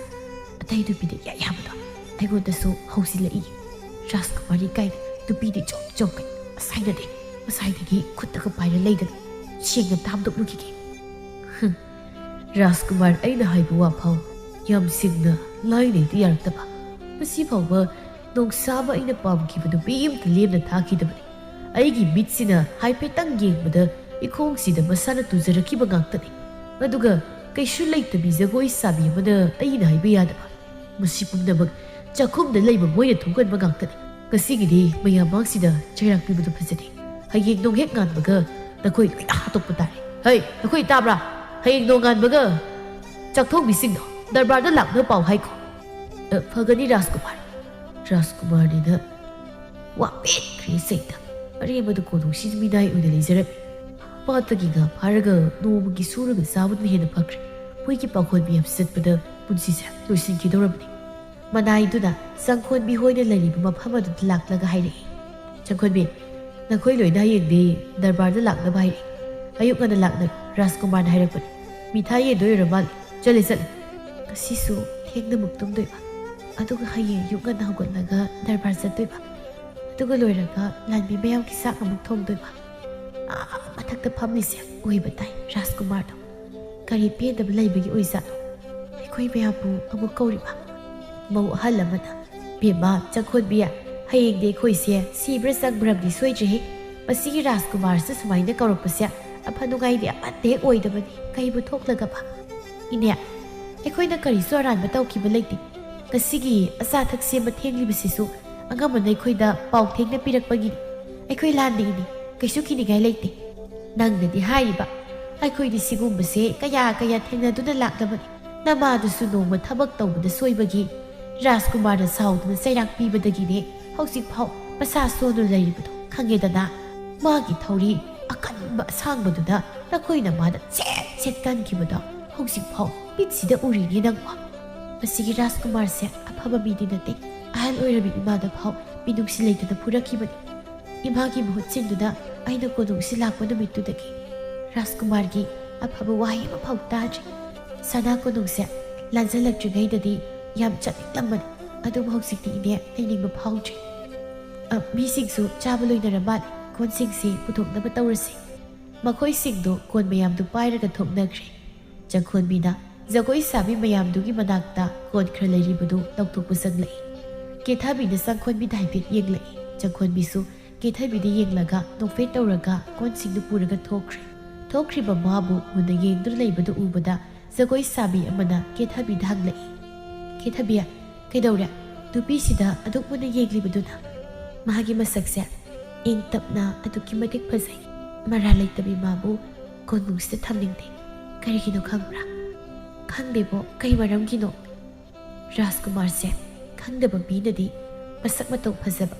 ꯑꯇꯩ ꯅꯨꯄꯤꯗ ꯏꯌꯥ ꯌꯥꯕꯗꯣ ꯑꯩꯉꯣꯟꯗꯁꯨ ꯍꯧꯖꯤꯜꯂꯛꯏ꯫ ꯔꯥꯖꯀꯨꯃꯥꯔꯤ ꯀꯥꯏꯅ ꯅꯨꯄꯤꯗꯤ ꯆꯣꯞ ꯆꯣꯞꯄꯦ꯫ ꯉꯁꯥꯏꯅꯗꯤ, ꯉꯁꯥꯏꯗꯒꯤ ꯈꯨꯠꯇꯒ ꯄꯥꯏꯔ ꯂꯩꯗꯅ꯫ ꯁꯦꯡꯅ ꯇꯥꯝꯗꯣꯛꯂꯨꯈꯤꯒꯦ꯫ ꯍꯨꯝ꯫ ꯔꯥꯖꯀꯨꯃꯥꯔ ꯑꯩꯅ ꯍꯥꯏꯕ ꯋꯥꯐꯥꯎ ꯌꯥꯝ ꯁꯤꯡꯅ ꯂꯥꯏꯅ ꯍꯦꯛꯇ ꯌꯥꯔꯛꯇꯕ꯫ ꯉꯁꯤ ꯐꯥꯎꯕ ꯅꯣꯡꯁꯥꯕ ꯑꯩꯅ ꯄꯥꯝꯈꯤꯕ ꯅꯨꯄꯤ ꯑꯃꯇ ꯂꯦꯝꯅ ꯊꯥꯈꯤꯗꯕꯅꯤ꯫ ꯑꯩꯒꯤ ꯃꯤꯠꯁꯤꯅ ꯍꯥꯏꯐꯦꯠꯇꯪ ꯌꯦꯡꯕꯗ ꯏꯈꯣꯡꯁꯤꯗ ꯃꯁꯥꯅ ꯇꯨꯖꯔꯛꯈꯤꯕ ꯉꯥꯛꯇꯅꯤ꯫ ꯑꯗꯨꯒ ꯀꯩꯁꯨ ꯂꯩꯇꯕꯤ ꯖꯒꯣꯏ ꯁꯥꯕꯤ ꯑꯃꯅ ꯑꯩꯅ ꯍꯥꯏꯕ ꯌꯥꯗꯕ꯫ ꯃꯁꯤ ꯄꯨꯝꯅꯃꯛ ꯆꯥꯛꯈꯨꯝꯗ ꯂꯩꯕ ꯃꯣꯏꯅ ꯊꯣꯛꯍꯟꯕ ꯉꯥꯛꯇꯅꯤ꯫ ꯉꯁꯤꯒꯤꯗꯤ ꯃꯌꯥꯝ ꯃꯥꯡꯁꯤꯗ ꯆꯩꯔꯥꯛ ꯄꯤꯕꯗꯨ ꯐꯖꯗꯦ꯫ ꯍꯌꯦꯡ ꯅꯣꯡꯍꯦꯛ ꯉꯥꯟꯕꯒ ꯅꯈꯣꯏ ꯂꯣꯏꯅ ꯍꯥꯠꯇꯣꯛꯄ ꯇꯥꯔꯦ꯫ ꯍꯩ, ꯅꯈꯣꯏ ꯇꯥꯕ꯭ꯔꯥ? ꯍꯌꯦꯡ ꯅꯣꯡꯉꯥꯟꯕꯒ ꯆꯥꯛꯊꯣꯡꯕꯤꯁꯤꯡꯗꯣ ꯗꯔꯕꯥꯔꯗ ꯂꯥꯛꯅꯕ ꯄꯥꯎ ꯍꯥꯏꯈꯣ꯫ ꯑ, ꯐꯒꯅꯤ ꯔꯥꯖꯀꯨꯃꯥꯔ꯫ ꯔꯥꯖꯀꯨꯃꯥꯔꯅꯤꯅ ꯋꯥ ꯄꯦꯠꯈ꯭ꯔꯦ ꯆꯩꯇ꯫ ꯑꯔꯦꯝꯕꯗ ꯀꯣꯅꯨꯡꯁꯤꯗ ꯃꯤꯅꯥꯏ ꯑꯣꯏꯅ ꯂꯩꯖꯔꯝꯃꯤ꯫ ꯄꯥꯠꯇꯒꯤ ꯉꯥ ꯐꯥꯔꯒ ꯅꯣꯡꯃꯒꯤ ꯁꯨꯔꯒ ꯆꯥꯕꯗꯨꯅ ꯍꯦꯟꯅ ꯐꯈ꯭ꯔꯦ꯫ ꯃꯣꯏꯒꯤ ꯄꯥꯈꯣꯟ ꯃꯤꯌꯥꯝ ꯆꯠꯄꯗ ꯄꯨꯟꯁꯤꯁꯦ ꯂꯣꯏꯁꯤꯟꯈꯤꯗꯧꯔꯕꯅꯤ꯫ ꯃꯅꯥꯏꯗꯨꯅ ꯆꯪꯈꯣꯟꯕꯤ ꯍꯣꯏꯅ ꯂꯩꯔꯤꯕ ꯃꯐꯝ ꯑꯗꯨꯗ ꯂꯥꯛꯂꯒ ꯍꯥꯏꯔꯛꯏ, "ꯆꯪꯈꯣꯟꯕꯤ, ꯅꯈꯣꯏ ꯂꯣꯏꯅ ꯍꯌꯦꯡꯗꯤ ꯗꯔꯕꯥꯔꯗ ꯂꯥꯛꯅꯕ ꯍꯥꯏꯔꯛꯏ꯫ ꯑꯌꯨꯛ ꯉꯟꯅ ꯂꯥꯛꯅꯔꯣ, ꯔꯥꯖꯀꯨꯃꯥꯔꯅ ꯍꯥꯏꯔꯛꯄꯅꯤ꯫ ꯃꯤꯊꯥꯏ ꯌꯦꯟꯗꯣꯏ ꯑꯣꯏꯔ ꯃꯥꯜꯂꯦ꯫ ꯆꯠꯂꯦ, ꯆꯠꯂꯦ꯫" ꯉꯁꯤꯁꯨ ꯊꯦꯡꯅ ꯑꯃꯨꯛ ꯇꯨꯝꯗꯣꯏꯕ꯫ ꯑꯗꯨꯒ ꯍꯌꯦꯡ ꯑꯌꯨꯛ ꯉꯟꯅ ꯍꯧꯒꯠꯂꯒ ꯗꯔꯕꯥꯔ ꯆꯠꯇꯣꯏꯕ꯫ ꯑꯗꯨꯒ ꯂꯣꯏꯔꯒ ꯂꯥꯟꯃꯤ ꯃꯌꯥꯝꯒꯤ ꯆꯥꯛ ꯑꯃꯨꯛ ꯊꯣꯡꯗꯣꯏꯕ꯫ ꯑꯥ ꯃꯊꯛꯇ ꯐꯝꯂꯤꯁꯦ ꯑꯣꯏꯕ ꯇꯥꯏ ꯔꯥꯖꯀꯨꯃꯥꯔꯗꯣ꯫ ꯀꯔꯤ ꯄꯦꯟꯗꯕ ꯂꯩꯕꯒꯤ ꯑꯣꯏꯖꯥꯠꯅꯣ? ꯑꯩꯈꯣꯏ ꯃꯌꯥꯝꯕꯨ ꯑꯃꯨꯛ ꯀꯧꯔꯤꯕ꯫ ꯃꯧ ꯑꯍꯜ ꯑꯃꯅ, "ꯕꯦꯝꯃ ꯆꯪꯈꯣꯟꯕꯤ, ꯍꯌꯦꯡꯗꯤ ꯑꯩꯈꯣꯏꯁꯦ ꯁꯤꯕ꯭ꯔꯥ ꯆꯪꯕ꯭ꯔꯥ ꯑꯃꯗꯤ ꯁꯣꯏꯗ꯭ꯔꯦꯍꯦ꯫ ꯃꯁꯤꯒꯤ ꯔꯥꯖꯀꯨꯃꯥꯔꯁꯦ ꯁꯨꯃꯥꯏꯅ ꯀꯧꯔꯛꯄꯁꯦ ꯑꯐ ꯅꯨꯡꯉꯥꯏꯗꯤ ꯑꯃꯠꯇ ꯍꯦꯛ ꯑꯣꯏꯗꯕꯅꯤ꯫ ꯀꯩꯕꯨ ꯊꯣꯛꯂꯒꯕ? ꯏꯅꯦ, ꯑꯩꯈꯣꯏꯅ ꯀꯔꯤꯁꯨ ꯑꯔꯥꯟꯕ ꯇꯧꯈꯤꯕ ꯂꯩꯇꯦ꯫ ꯉꯁꯤꯒꯤ ꯑꯆꯥ ꯑꯊꯛ ꯁꯦꯝꯕ ꯊꯦꯡꯂꯤꯕꯁꯤꯁꯨ ꯑꯉꯝꯕꯅ ꯑꯩꯈꯣꯏꯗ ꯄꯥꯎ ꯊꯦꯡꯅ ꯄꯤꯔꯛꯄꯒꯤꯅꯤ꯫ ꯑꯩꯈꯣꯏ ꯂꯥꯟꯗꯦ ꯏꯅꯦ, ꯀꯩꯁꯨ ꯀꯤꯅꯤꯡꯉꯥꯏ ꯂꯩꯇꯦ꯫ ꯅꯪꯅꯗꯤ ꯍꯥꯏꯔꯤꯕ, ꯑꯩꯈꯣꯏꯗꯤ ꯁꯤꯒꯨꯝꯕꯁꯦ ꯀꯌꯥ ꯀꯌꯥ ꯊꯦꯡꯅꯗꯨꯅ ꯂꯥꯛꯂꯕꯅꯤ꯫ ꯅꯃꯥꯗꯨꯁꯨ ꯅꯣꯡꯃ ꯊꯕꯛ ꯇꯧꯕꯗ ꯁꯣꯏꯕꯒꯤ ꯔꯥꯖꯀꯨꯃꯥꯔꯅ ꯁꯥꯎꯗꯨꯅ ꯆꯩꯔꯥꯛ ꯄꯤꯕꯗꯒꯤꯅꯦ ꯍꯧꯖꯤꯛꯐꯥꯎ ꯃꯁꯥ ꯁꯣꯟꯗꯨꯅ ꯂꯩꯔꯤꯕꯗꯣ ꯈꯪꯉꯦꯗꯅ꯫ ꯃꯥꯒꯤ ꯊꯧꯔꯤ ꯑꯀꯟꯕ ꯑꯁꯥꯡꯕꯗꯨꯗ ꯅꯈꯣꯏꯅ ꯃꯥꯗ ꯁꯦꯠ ꯁꯦꯠ ꯀꯟꯈꯤꯕꯗꯣ ꯍꯧꯖꯤꯛꯐꯥꯎ ꯃꯤꯠꯁꯤꯗ ꯎꯔꯤꯅꯦ ꯅꯪꯕꯣ꯫ ꯃꯁꯤꯒꯤ ꯔꯥꯖꯀꯨꯃꯥꯔꯁꯦ ꯑꯐꯕ ꯃꯤꯗꯤ ꯅꯠꯇꯦ꯫ ꯑꯍꯜ ꯑꯣꯏꯔꯕꯤ ꯏꯃꯥꯗ ꯐꯥꯎ ꯃꯤꯅꯨꯡꯁꯤ ꯂꯩꯇꯅ ꯐꯨꯔꯛꯈꯤꯕꯅꯤ꯫ ꯏꯃꯥꯒꯤ ꯃꯍꯨꯠ ꯁꯤꯟꯗꯨꯅ ꯑꯩꯅ ꯀꯣꯅꯨꯡꯁꯤ ꯂꯥꯛꯄ ꯅꯨꯃꯤꯠꯇꯨꯗꯒꯤ ꯔꯥꯖꯀꯨꯃꯥꯔꯒꯤ ꯑꯐꯕ ꯋꯥꯍꯩ ꯑꯃꯐꯥꯎ ꯇꯥꯗ꯭ꯔꯤ꯫ ꯁꯅꯥ ꯀꯣꯅꯨꯡꯁꯦ ꯂꯥꯟꯖꯜꯂꯛꯇ꯭ꯔꯤꯉꯩꯗꯗꯤ ꯌꯥꯝ ꯆꯠꯅꯤꯡꯂꯝꯕꯅꯤ, ꯑꯗꯨꯕꯨ ꯍꯧꯖꯤꯛꯇꯤ ꯏꯅꯦ ꯂꯩꯅꯤꯡꯕ ꯐꯥꯎꯗ꯭ꯔꯤ꯫ ꯑ, ꯃꯤꯁꯤꯡꯁꯨ ꯆꯥꯕ ꯂꯣꯏꯅꯔ ꯃꯥꯜꯂꯦ꯫ ꯀꯣꯟꯁꯤꯡꯁꯤ ꯄꯨꯊꯣꯛꯅꯕ ꯇꯧꯔꯁꯤ꯫ ꯃꯈꯣꯏꯁꯤꯡꯗꯨ ꯀꯣꯟ ꯃꯌꯥꯝꯗꯨ ꯄꯥꯏꯔꯒ ꯊꯣꯛꯅꯈ꯭ꯔꯦ꯫ ꯆꯪꯈꯣꯟꯕꯤꯅ ꯖꯒꯣꯏ ꯁꯥꯕꯤ ꯃꯌꯥꯝꯗꯨꯒꯤ ꯃꯅꯥꯛꯇ ꯀꯣꯟ ꯈꯔ ꯂꯩꯔꯤꯕꯗꯨ ꯂꯧꯊꯣꯛꯄ ꯆꯪꯂꯛꯏ꯫ ꯀꯦꯊꯕꯤꯅ ꯆꯪꯈꯣꯟꯕꯤꯗ ꯍꯥꯏꯐꯦꯠ ꯌꯦꯡꯂꯛꯏ꯫ ꯆꯪꯈꯣꯟꯕꯤꯁꯨ ꯀꯦꯊꯕꯤꯗ ꯌꯦꯡꯂꯒ ꯅꯣꯛꯐꯦꯠ ꯇꯧꯔꯒ ꯀꯣꯟꯁꯤꯡꯗꯨ ꯄꯨꯔꯒ ꯊꯣꯛꯈ꯭ꯔꯦ꯫ ꯊꯣꯛꯈ꯭ꯔꯤꯕ ꯃꯥꯕꯨ ꯃꯨꯟꯅ ꯌꯦꯡꯗꯨꯅ ꯂꯩꯕꯗꯨ ꯎꯕꯗ ꯖꯒꯣꯏ ꯁꯥꯕꯤ ꯑꯃꯅ ꯀꯦꯊꯕꯤꯗ ꯍꯪꯂꯛꯏ, "ꯀꯦꯊꯕꯤ, ꯀꯩꯗꯧꯔꯦ? ꯅꯨꯄꯤꯁꯤꯗ ꯑꯗꯨꯛ ꯃꯨꯟꯅ ꯌꯦꯡꯂꯤꯕꯗꯨꯅ?" ꯃꯍꯥꯛꯀꯤ ꯃꯁꯛꯁꯦ ꯏꯪ ꯇꯞꯅ ꯑꯗꯨꯛꯀꯤ ꯃꯇꯤꯛ ꯐꯖꯩ꯫ ꯃꯔꯥꯜ ꯂꯩꯇꯕꯤ ꯃꯥꯕꯨ ꯀꯣꯅꯨꯡꯁꯤꯗ ꯊꯝꯅꯤꯡꯗꯦ꯫ ꯀꯔꯤꯒꯤꯅꯣ ꯈꯪꯕ꯭ꯔꯥ? ꯈꯪꯗꯦꯕꯣ, ꯀꯩ ꯃꯔꯝꯒꯤꯅꯣ? ꯔꯥꯖꯀꯨꯃꯥꯔꯁꯦ ꯈꯪꯗꯕ ꯃꯤꯅꯗꯤ ꯃꯁꯛ ꯃꯇꯧ ꯐꯖꯕ,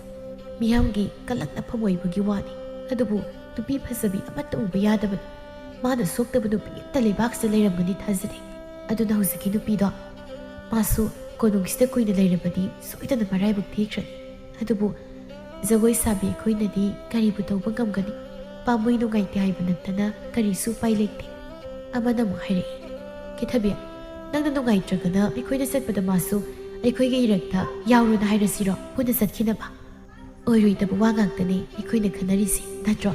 ꯃꯤꯌꯥꯝꯒꯤ ꯀꯂꯛꯅꯐꯝ ꯑꯣꯏꯕꯒꯤ ꯋꯥꯅꯤ꯫ ꯑꯗꯨꯕꯨ ꯅꯨꯄꯤ ꯐꯖꯕꯤ ꯑꯃꯠꯇ ꯎꯕ ꯌꯥꯗꯕꯅꯤ꯫ ꯃꯥꯅ ꯁꯣꯛꯇꯕ ꯅꯨꯄꯤ ꯑꯃꯠꯇ ꯂꯩꯕꯥꯛꯁꯤꯗ ꯂꯩꯔꯝꯒꯅꯤ ꯊꯥꯖꯗꯦ꯫ ꯑꯗꯨꯅ ꯍꯧꯖꯤꯛꯀꯤ ꯅꯨꯄꯤꯗꯣ, ꯃꯥꯁꯨ ꯀꯣꯅꯨꯡꯁꯤꯗ ꯀꯨꯏꯅ ꯂꯩꯔꯕꯗꯤ ꯁꯣꯏꯗꯅ ꯃꯔꯥꯏꯕꯛ ꯊꯤꯈ꯭ꯔꯅꯤ꯫ ꯑꯗꯨꯕꯨ ꯖꯒꯣꯏ ꯁꯥꯕꯤ ꯑꯩꯈꯣꯏꯅꯗꯤ ꯀꯔꯤꯕꯨ ꯇꯧꯕ ꯉꯝꯒꯅꯤ? ꯄꯥꯝꯃꯨꯏ ꯅꯨꯡꯉꯥꯏꯇꯦ ꯍꯥꯏꯕ ꯅꯠꯇꯅ ꯀꯔꯤꯁꯨ ꯎꯄꯥꯏ ꯂꯩꯇꯦ꯫ ꯑꯃꯅ ꯑꯃꯨꯛ ꯍꯥꯏꯔꯛꯏ, "ꯀꯦꯊꯕꯤ, ꯅꯪꯅ ꯅꯨꯡꯉꯥꯏꯇ꯭ꯔꯒꯅ ꯑꯩꯈꯣꯏꯅ ꯆꯠꯄꯗ ꯃꯥꯁꯨ ꯑꯩꯈꯣꯏꯒꯤ ꯏꯔꯛꯇ ꯌꯥꯎꯔꯣꯅ ꯍꯥꯏꯔꯁꯤꯔꯣ, ꯄꯨꯟꯅ ꯆꯠꯈꯤꯅꯕ?" ꯑꯣꯏꯔꯣꯏꯗꯕ ꯋꯥ ꯉꯥꯛꯇꯅꯤ ꯑꯩꯈꯣꯏꯅ ꯈꯟꯅꯔꯤꯁꯤ, ꯅꯠꯇ꯭ꯔꯣ?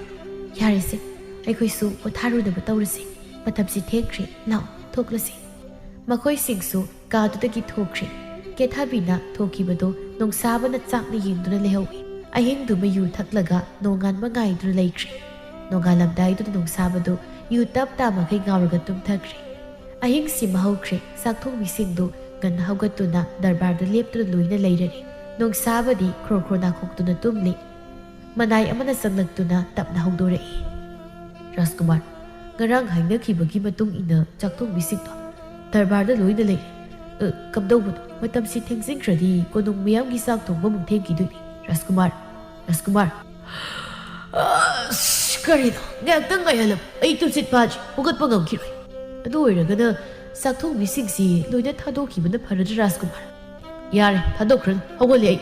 ꯌꯥꯔꯦꯁꯦ, ꯑꯩꯈꯣꯏꯁꯨ ꯄꯣꯊꯥꯔꯨꯅꯕ ꯇꯧꯔꯁꯤ꯫ ꯃꯇꯝꯁꯤ ꯊꯦꯡꯈ꯭ꯔꯦ, ꯂꯥꯛꯑꯣ, ꯊꯣꯛꯂꯁꯤ꯫ ꯃꯈꯣꯏꯁꯤꯡꯁꯨ ꯀꯥꯗꯨꯗꯒꯤ ꯊꯣꯛꯈ꯭ꯔꯦ꯫ ꯀꯦꯊꯕꯤꯅ ꯊꯣꯛꯈꯤꯕꯗꯨ ꯅꯣꯡꯁꯥꯕꯅ ꯆꯥꯛꯅ ꯌꯦꯡꯗꯨꯅ ꯂꯩꯍꯧꯏ꯫ ꯑꯍꯤꯡꯗꯨꯃ ꯌꯨ ꯊꯛꯂꯒ ꯅꯣꯡꯉꯥꯟꯕ ꯉꯥꯏꯗꯨꯅ ꯂꯩꯈ꯭ꯔꯦ꯫ ꯅꯣꯡꯉꯥꯜꯂꯝꯗꯥꯏꯗꯨꯗ ꯅꯣꯡꯁꯥꯕꯗꯨ ꯌꯨ ꯇꯞ ꯇꯥ ꯃꯈꯩ ꯉꯥꯎꯔꯒ ꯇꯨꯝꯊꯈ꯭ꯔꯦ꯫ ꯑꯍꯤꯡꯁꯤꯃ ꯍꯧꯈ꯭ꯔꯦ꯫ ꯆꯥꯛꯊꯣꯡꯕꯤꯁꯤꯡꯗꯨ ꯉꯟꯅ ꯍꯧꯒꯠꯇꯨꯅ ꯗꯔꯕꯥꯔꯗ ꯂꯦꯞꯇꯨꯅ ꯂꯣꯏꯅ ꯂꯩꯔꯔꯦ꯫ ꯅꯣꯡꯁꯥꯕꯗꯤ ꯈ꯭ꯔꯣ ꯈ꯭ꯔꯣ ꯅꯥꯈꯣꯛꯇꯨꯅ ꯇꯨꯝꯂꯤ꯫ ꯃꯅꯥꯏ ꯑꯃꯅ ꯆꯪꯂꯛꯇꯨꯅ ꯇꯞꯅ ꯍꯧꯗꯣꯔꯛꯏ꯫ "ꯔꯥꯖꯀꯨꯃꯥꯔ, ꯉꯔꯥꯡ ꯍꯥꯏꯅꯈꯤꯕꯒꯤ ꯃꯇꯨꯡ ꯏꯟꯅ ꯆꯥꯛꯊꯣꯡꯕꯤꯁꯤꯡꯗꯣ ꯗꯔꯕꯥꯔꯗ ꯂꯣꯏꯅ ꯂꯩꯔꯦ꯫ ꯑ, ꯀꯝꯗꯧꯕꯅꯣ? ꯃꯇꯝꯁꯤ ꯊꯦꯡꯖꯤꯟꯈ꯭ꯔꯗꯤ ꯀꯣꯅꯨꯡ ꯃꯤꯌꯥꯝꯒꯤ ꯆꯥꯛ ꯊꯣꯡꯕ ꯑꯃꯨꯛ ꯊꯦꯡꯈꯤꯗꯣꯏꯅꯤ꯫ ꯔꯥꯖꯀꯨꯃꯥꯔ, ꯔꯥꯖꯀꯨꯃꯥꯔ!" "ꯑꯁ, ꯀꯔꯤꯅꯣ? ꯉꯥꯏꯍꯥꯛꯇꯪ ꯉꯥꯏꯍꯜꯂꯝꯃꯨ꯫ ꯑꯩ ꯇꯨꯝꯁꯤꯠ ꯐꯥꯗ꯭ꯔꯤ, ꯍꯧꯒꯠꯄ ꯉꯝꯈꯤꯔꯣꯏ꯫ ꯑꯗꯨ ꯑꯣꯏꯔꯒꯅ ꯆꯥꯛꯊꯣꯡꯕꯤꯁꯤꯡꯁꯤ ꯂꯣꯏꯅ ꯊꯥꯗꯣꯛꯈꯤꯕꯅ ꯐꯔꯗ꯭ꯔꯥ, ꯔꯥꯖꯀꯨꯃꯥꯔ?" "ꯌꯥꯔꯦ, ꯊꯥꯗꯣꯛꯈ꯭ꯔꯅꯨ꯫ ꯍꯧꯒꯠꯂꯦ ꯑꯩ꯫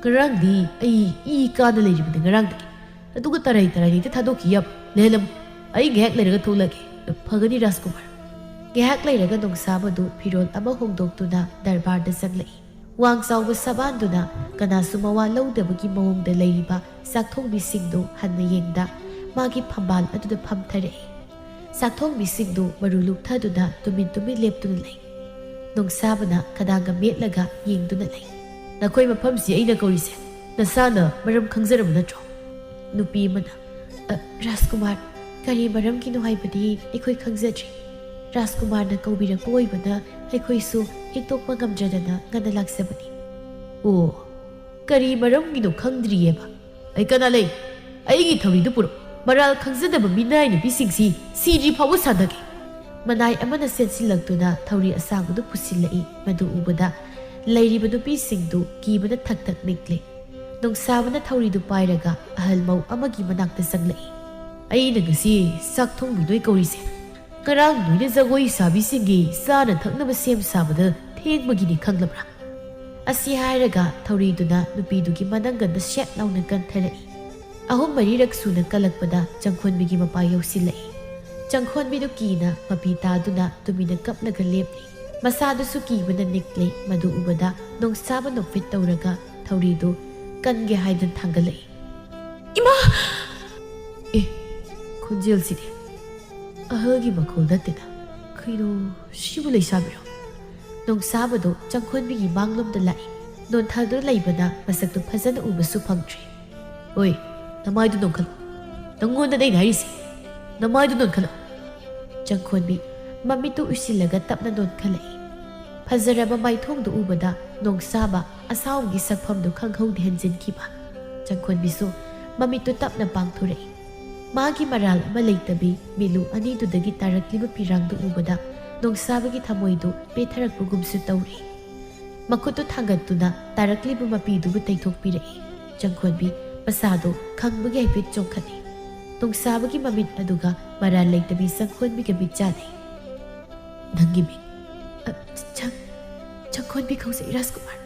ꯉꯔꯥꯡꯗꯤ ꯑꯩ ꯏ ꯀꯥꯗ ꯂꯩꯔꯤꯕꯅꯤ ꯉꯔꯥꯡꯗꯒꯤ꯫ ꯑꯗꯨꯒ ꯇꯔꯥꯏ ꯇꯔꯥꯏ ꯍꯦꯛꯇ ꯊꯥꯗꯣꯛꯈꯤ ꯌꯥꯕ? ꯂꯩꯍꯜꯂꯝꯃꯨ꯫ ꯑꯩ ꯉꯥꯏꯍꯥꯛ ꯂꯩꯔꯒ ꯊꯣꯛꯂꯛꯀꯦ꯫ ꯐꯒꯅꯤ, ꯔꯥꯖꯀꯨꯃꯥꯔ꯫" ꯉꯥꯏꯍꯥꯛ ꯂꯩꯔꯒ ꯅꯣꯡꯁꯥꯕꯗꯨ ꯐꯤꯔꯣꯜ ꯑꯃ ꯍꯣꯡꯗꯣꯛꯇꯨꯅ ꯗꯔꯕꯥꯔꯗ ꯆꯪꯂꯛꯏ꯫ ꯋꯥꯡ ꯆꯥꯎꯕ ꯁꯕꯥꯟꯗꯨꯅ ꯀꯅꯥꯁꯨ ꯃꯋꯥ ꯂꯧꯗꯕꯒꯤ ꯃꯑꯣꯡꯗ ꯂꯩꯔꯤꯕ ꯆꯥꯛꯊꯣꯡꯕꯤꯁꯤꯡꯗꯨ ꯍꯟꯅ ꯌꯦꯡꯗ ꯃꯥꯒꯤ ꯐꯝꯕꯥꯜ ꯑꯗꯨꯗ ꯐꯝꯊꯔꯛꯏ꯫ ꯆꯥꯛꯊꯣꯡꯕꯤꯁꯤꯡꯗꯨ ꯃꯔꯨ ꯂꯨꯛꯊꯗꯨꯅ ꯇꯨꯃꯤꯟ ꯇꯨꯃꯤꯟ ꯂꯦꯞꯇꯨꯅ ꯂꯩ꯫ ꯅꯣꯡꯁꯥꯕꯅ ꯈꯗꯥꯡꯒ ꯃꯦꯠꯂꯒ ꯌꯦꯡꯗꯨꯅ ꯂꯩ꯫ "ꯅꯈꯣꯏ ꯃꯐꯝꯁꯤ ꯑꯩꯅ ꯀꯧꯔꯤꯁꯦ ꯅꯁꯥꯅ ꯃꯔꯝ ꯈꯪꯖꯔꯕ ꯅꯠꯇ꯭ꯔꯣ?" ꯅꯨꯄꯤ ꯑꯃꯅ, "ꯑ, ꯔꯥꯖꯀꯨꯃꯥꯔ, ꯀꯔꯤ ꯃꯔꯝꯒꯤꯅꯣ ꯍꯥꯏꯕꯗꯤ ꯑꯩꯈꯣꯏ ꯈꯪꯖꯗ꯭ꯔꯤ꯫ ꯔꯥꯖꯀꯨꯃꯥꯔꯅ ꯀꯧꯕꯤꯔꯛꯄ ꯑꯣꯏꯕꯅ ꯑꯩꯈꯣꯏꯁꯨ ꯍꯤꯛꯇꯣꯛꯄ ꯉꯝꯗ꯭ꯔꯗꯅ ꯉꯟꯅ ꯂꯥꯛꯆꯕꯅꯤ꯫" "ꯑꯣ, ꯀꯔꯤ ꯃꯔꯝꯒꯤꯅꯣ ꯈꯪꯗ꯭ꯔꯤꯌꯦꯕ? ꯑꯩ ꯀꯅꯥ ꯂꯩ? ꯑꯩꯒꯤ ꯊꯧꯔꯤꯗꯨ ꯄꯨꯔꯛꯎ꯫ ꯃꯔꯥꯜ ꯈꯪꯖꯗꯕ ꯃꯤꯅꯥꯏ ꯅꯨꯄꯤꯁꯤꯡꯁꯤ ꯁꯤꯗ꯭ꯔꯤ ꯐꯥꯎꯕ ꯁꯥꯟꯅꯒꯦ꯫" ꯃꯅꯥꯏ ꯑꯃꯅ ꯆꯦꯟꯁꯤꯜꯂꯛꯇꯨꯅ ꯊꯧꯔꯤ ꯑꯁꯥꯡꯕꯗꯨ ꯄꯨꯁꯤꯜꯂꯛꯏ꯫ ꯃꯗꯨ ꯎꯕꯗ ꯂꯩꯔꯤꯕ ꯅꯨꯄꯤꯁꯤꯡꯗꯨ ꯀꯤꯕꯅ ꯊꯛ ꯊꯛ ꯅꯤꯛꯂꯦ꯫ ꯅꯣꯡꯁꯥꯕꯅ ꯊꯧꯔꯤꯗꯨ ꯄꯥꯏꯔꯒ ꯑꯍꯜ ꯃꯧ ꯑꯃꯒꯤ ꯃꯅꯥꯛꯇ ꯆꯪꯂꯛꯏ꯫ "ꯑꯩꯅ ꯉꯁꯤ ꯆꯥꯛ ꯊꯣꯡꯕꯤ ꯅꯣꯏ ꯀꯧꯔꯤꯁꯦ ꯉꯔꯥꯡ ꯅꯣꯏꯅ ꯖꯒꯣꯏ ꯁꯥꯕꯤꯁꯤꯡꯒꯤ ꯆꯥꯅ ꯊꯛꯅꯕ ꯁꯦꯝ ꯁꯥꯕꯗ ꯊꯦꯡꯕꯒꯤꯅꯤ, ꯈꯪꯂꯕ꯭ꯔꯥ?" ꯑꯁꯤ ꯍꯥꯏꯔꯒ ꯊꯧꯔꯤꯗꯨꯅ ꯅꯨꯄꯤꯗꯨꯒꯤ ꯃꯅꯪꯒꯟꯗ ꯁꯦꯠ ꯂꯥꯎꯅ ꯀꯟꯊꯔꯛꯏ꯫ ꯑꯍꯨꯝ ꯃꯔꯤꯔꯛ ꯁꯨꯅ ꯀꯜꯂꯛꯄꯗ ꯆꯪꯈꯣꯟꯕꯤꯒꯤ ꯃꯄꯥ ꯌꯧꯁꯤꯜꯂꯛꯏ꯫ ꯆꯪꯈꯣꯟꯕꯤꯗꯨ ꯀꯤꯅ ꯃꯄꯤ ꯇꯥꯗꯨꯅ ꯇꯨꯃꯤꯟꯅ ꯀꯞꯂꯒ ꯂꯦꯞꯂꯤ꯫ ꯃꯁꯥꯗꯨꯁꯨ ꯀꯤꯕꯅ ꯅꯤꯛꯂꯤ꯫ ꯃꯗꯨ ꯎꯕꯗ ꯅꯣꯡꯁꯥꯕ ꯅꯣꯛꯐꯦꯠ ꯇꯧꯔꯒ ꯊꯧꯔꯤꯗꯨ ꯀꯟꯒꯦ ꯍꯥꯏꯗꯨꯅ ꯊꯥꯡꯒꯠꯂꯛꯏ꯫ "ꯏꯃꯥ!" ꯑꯦ, ꯈꯣꯟꯖꯦꯜꯁꯤꯗꯤ ꯑꯍꯜꯒꯤ ꯃꯈꯣꯜ ꯅꯠꯇꯦꯗ꯫ ꯀꯩꯅꯣ, ꯁꯤꯕꯨ ꯂꯩꯁꯥꯕꯤꯔꯣ? ꯅꯣꯡꯁꯥꯕꯗꯣ ꯆꯪꯈꯣꯟꯕꯤꯒꯤ ꯃꯥꯡꯂꯣꯝꯗ ꯂꯥꯛꯏ꯫ ꯅꯣꯟꯊꯗꯨꯅ ꯂꯩꯕꯅ ꯃꯁꯛꯇꯨ ꯐꯖꯅ ꯎꯕꯁꯨ ꯐꯪꯗ꯭ꯔꯦ꯫ "ꯑꯣꯏ, ꯅꯃꯥꯏꯗꯨ ꯅꯣꯟꯈꯠꯂꯣ꯫ ꯅꯪꯉꯣꯟꯗꯅꯦ ꯑꯩꯅ ꯍꯥꯏꯔꯤꯁꯦ꯫ ꯅꯃꯥꯏꯗꯨ ꯅꯣꯟꯈꯠꯂꯣ꯫" ꯆꯪꯈꯣꯟꯕꯤ ꯃꯃꯤꯠꯇꯨ ꯎꯏꯁꯤꯜꯂꯒ ꯇꯞꯅ ꯅꯣꯟꯈꯠꯂꯛꯏ꯫ ꯐꯖꯔꯕ ꯃꯥꯏꯊꯣꯡꯗꯨ ꯎꯕꯗ ꯅꯣꯡꯁꯥꯕ ꯑꯁꯥꯎꯕꯒꯤ ꯁꯛꯐꯝꯗꯨ ꯈꯪꯍꯧꯗꯦ ꯍꯟꯖꯤꯟꯈꯤꯕ꯫ ꯆꯪꯈꯣꯟꯕꯤꯁꯨ ꯃꯃꯤꯠꯇꯨ ꯇꯞꯅ ꯄꯥꯡꯊꯣꯔꯛꯏ꯫ ꯃꯥꯒꯤ ꯃꯔꯥꯜ ꯑꯃ ꯂꯩꯇꯕꯤ ꯃꯤꯠꯂꯨ ꯑꯅꯤꯗꯨꯗꯒꯤ ꯇꯥꯔꯛꯂꯤꯕ ꯄꯤꯔꯥꯡꯗꯨ ꯎꯕꯗ ꯅꯣꯡꯁꯥꯕꯒꯤ ꯊꯃꯣꯏꯗꯨ ꯄꯦꯊꯔꯛꯄꯒꯨꯝꯁꯨ ꯇꯧꯔꯤ꯫ ꯃꯈꯨꯠꯇꯨ ꯊꯥꯡꯒꯠꯇꯨꯅ ꯇꯥꯔꯛꯂꯤꯕ ꯃꯄꯤꯗꯨꯕꯨ ꯇꯩꯊꯣꯛꯄꯤꯔꯛꯏ꯫ ꯆꯪꯈꯣꯟꯕꯤ ꯃꯁꯥꯗꯨ ꯈꯪꯕꯒꯤ ꯍꯥꯏꯐꯦꯠ ꯆꯣꯡꯈꯠꯂꯤ꯫ ꯅꯣꯡꯁꯥꯕꯒꯤ ꯃꯃꯤꯠ ꯑꯗꯨꯒ ꯃꯔꯥꯜ ꯂꯩꯇꯕꯤ ꯆꯪꯈꯣꯟꯕꯤꯒ ꯃꯤꯠ ꯆꯥꯟꯅꯩ꯫ "ꯅꯪꯒꯤ ꯃꯤꯡ?" "ꯑ, ꯆꯪ-, ꯆꯪꯈꯣꯟꯕꯤ ꯀꯧꯖꯩ, ꯔꯥꯖꯀꯨꯃꯥꯔ꯫"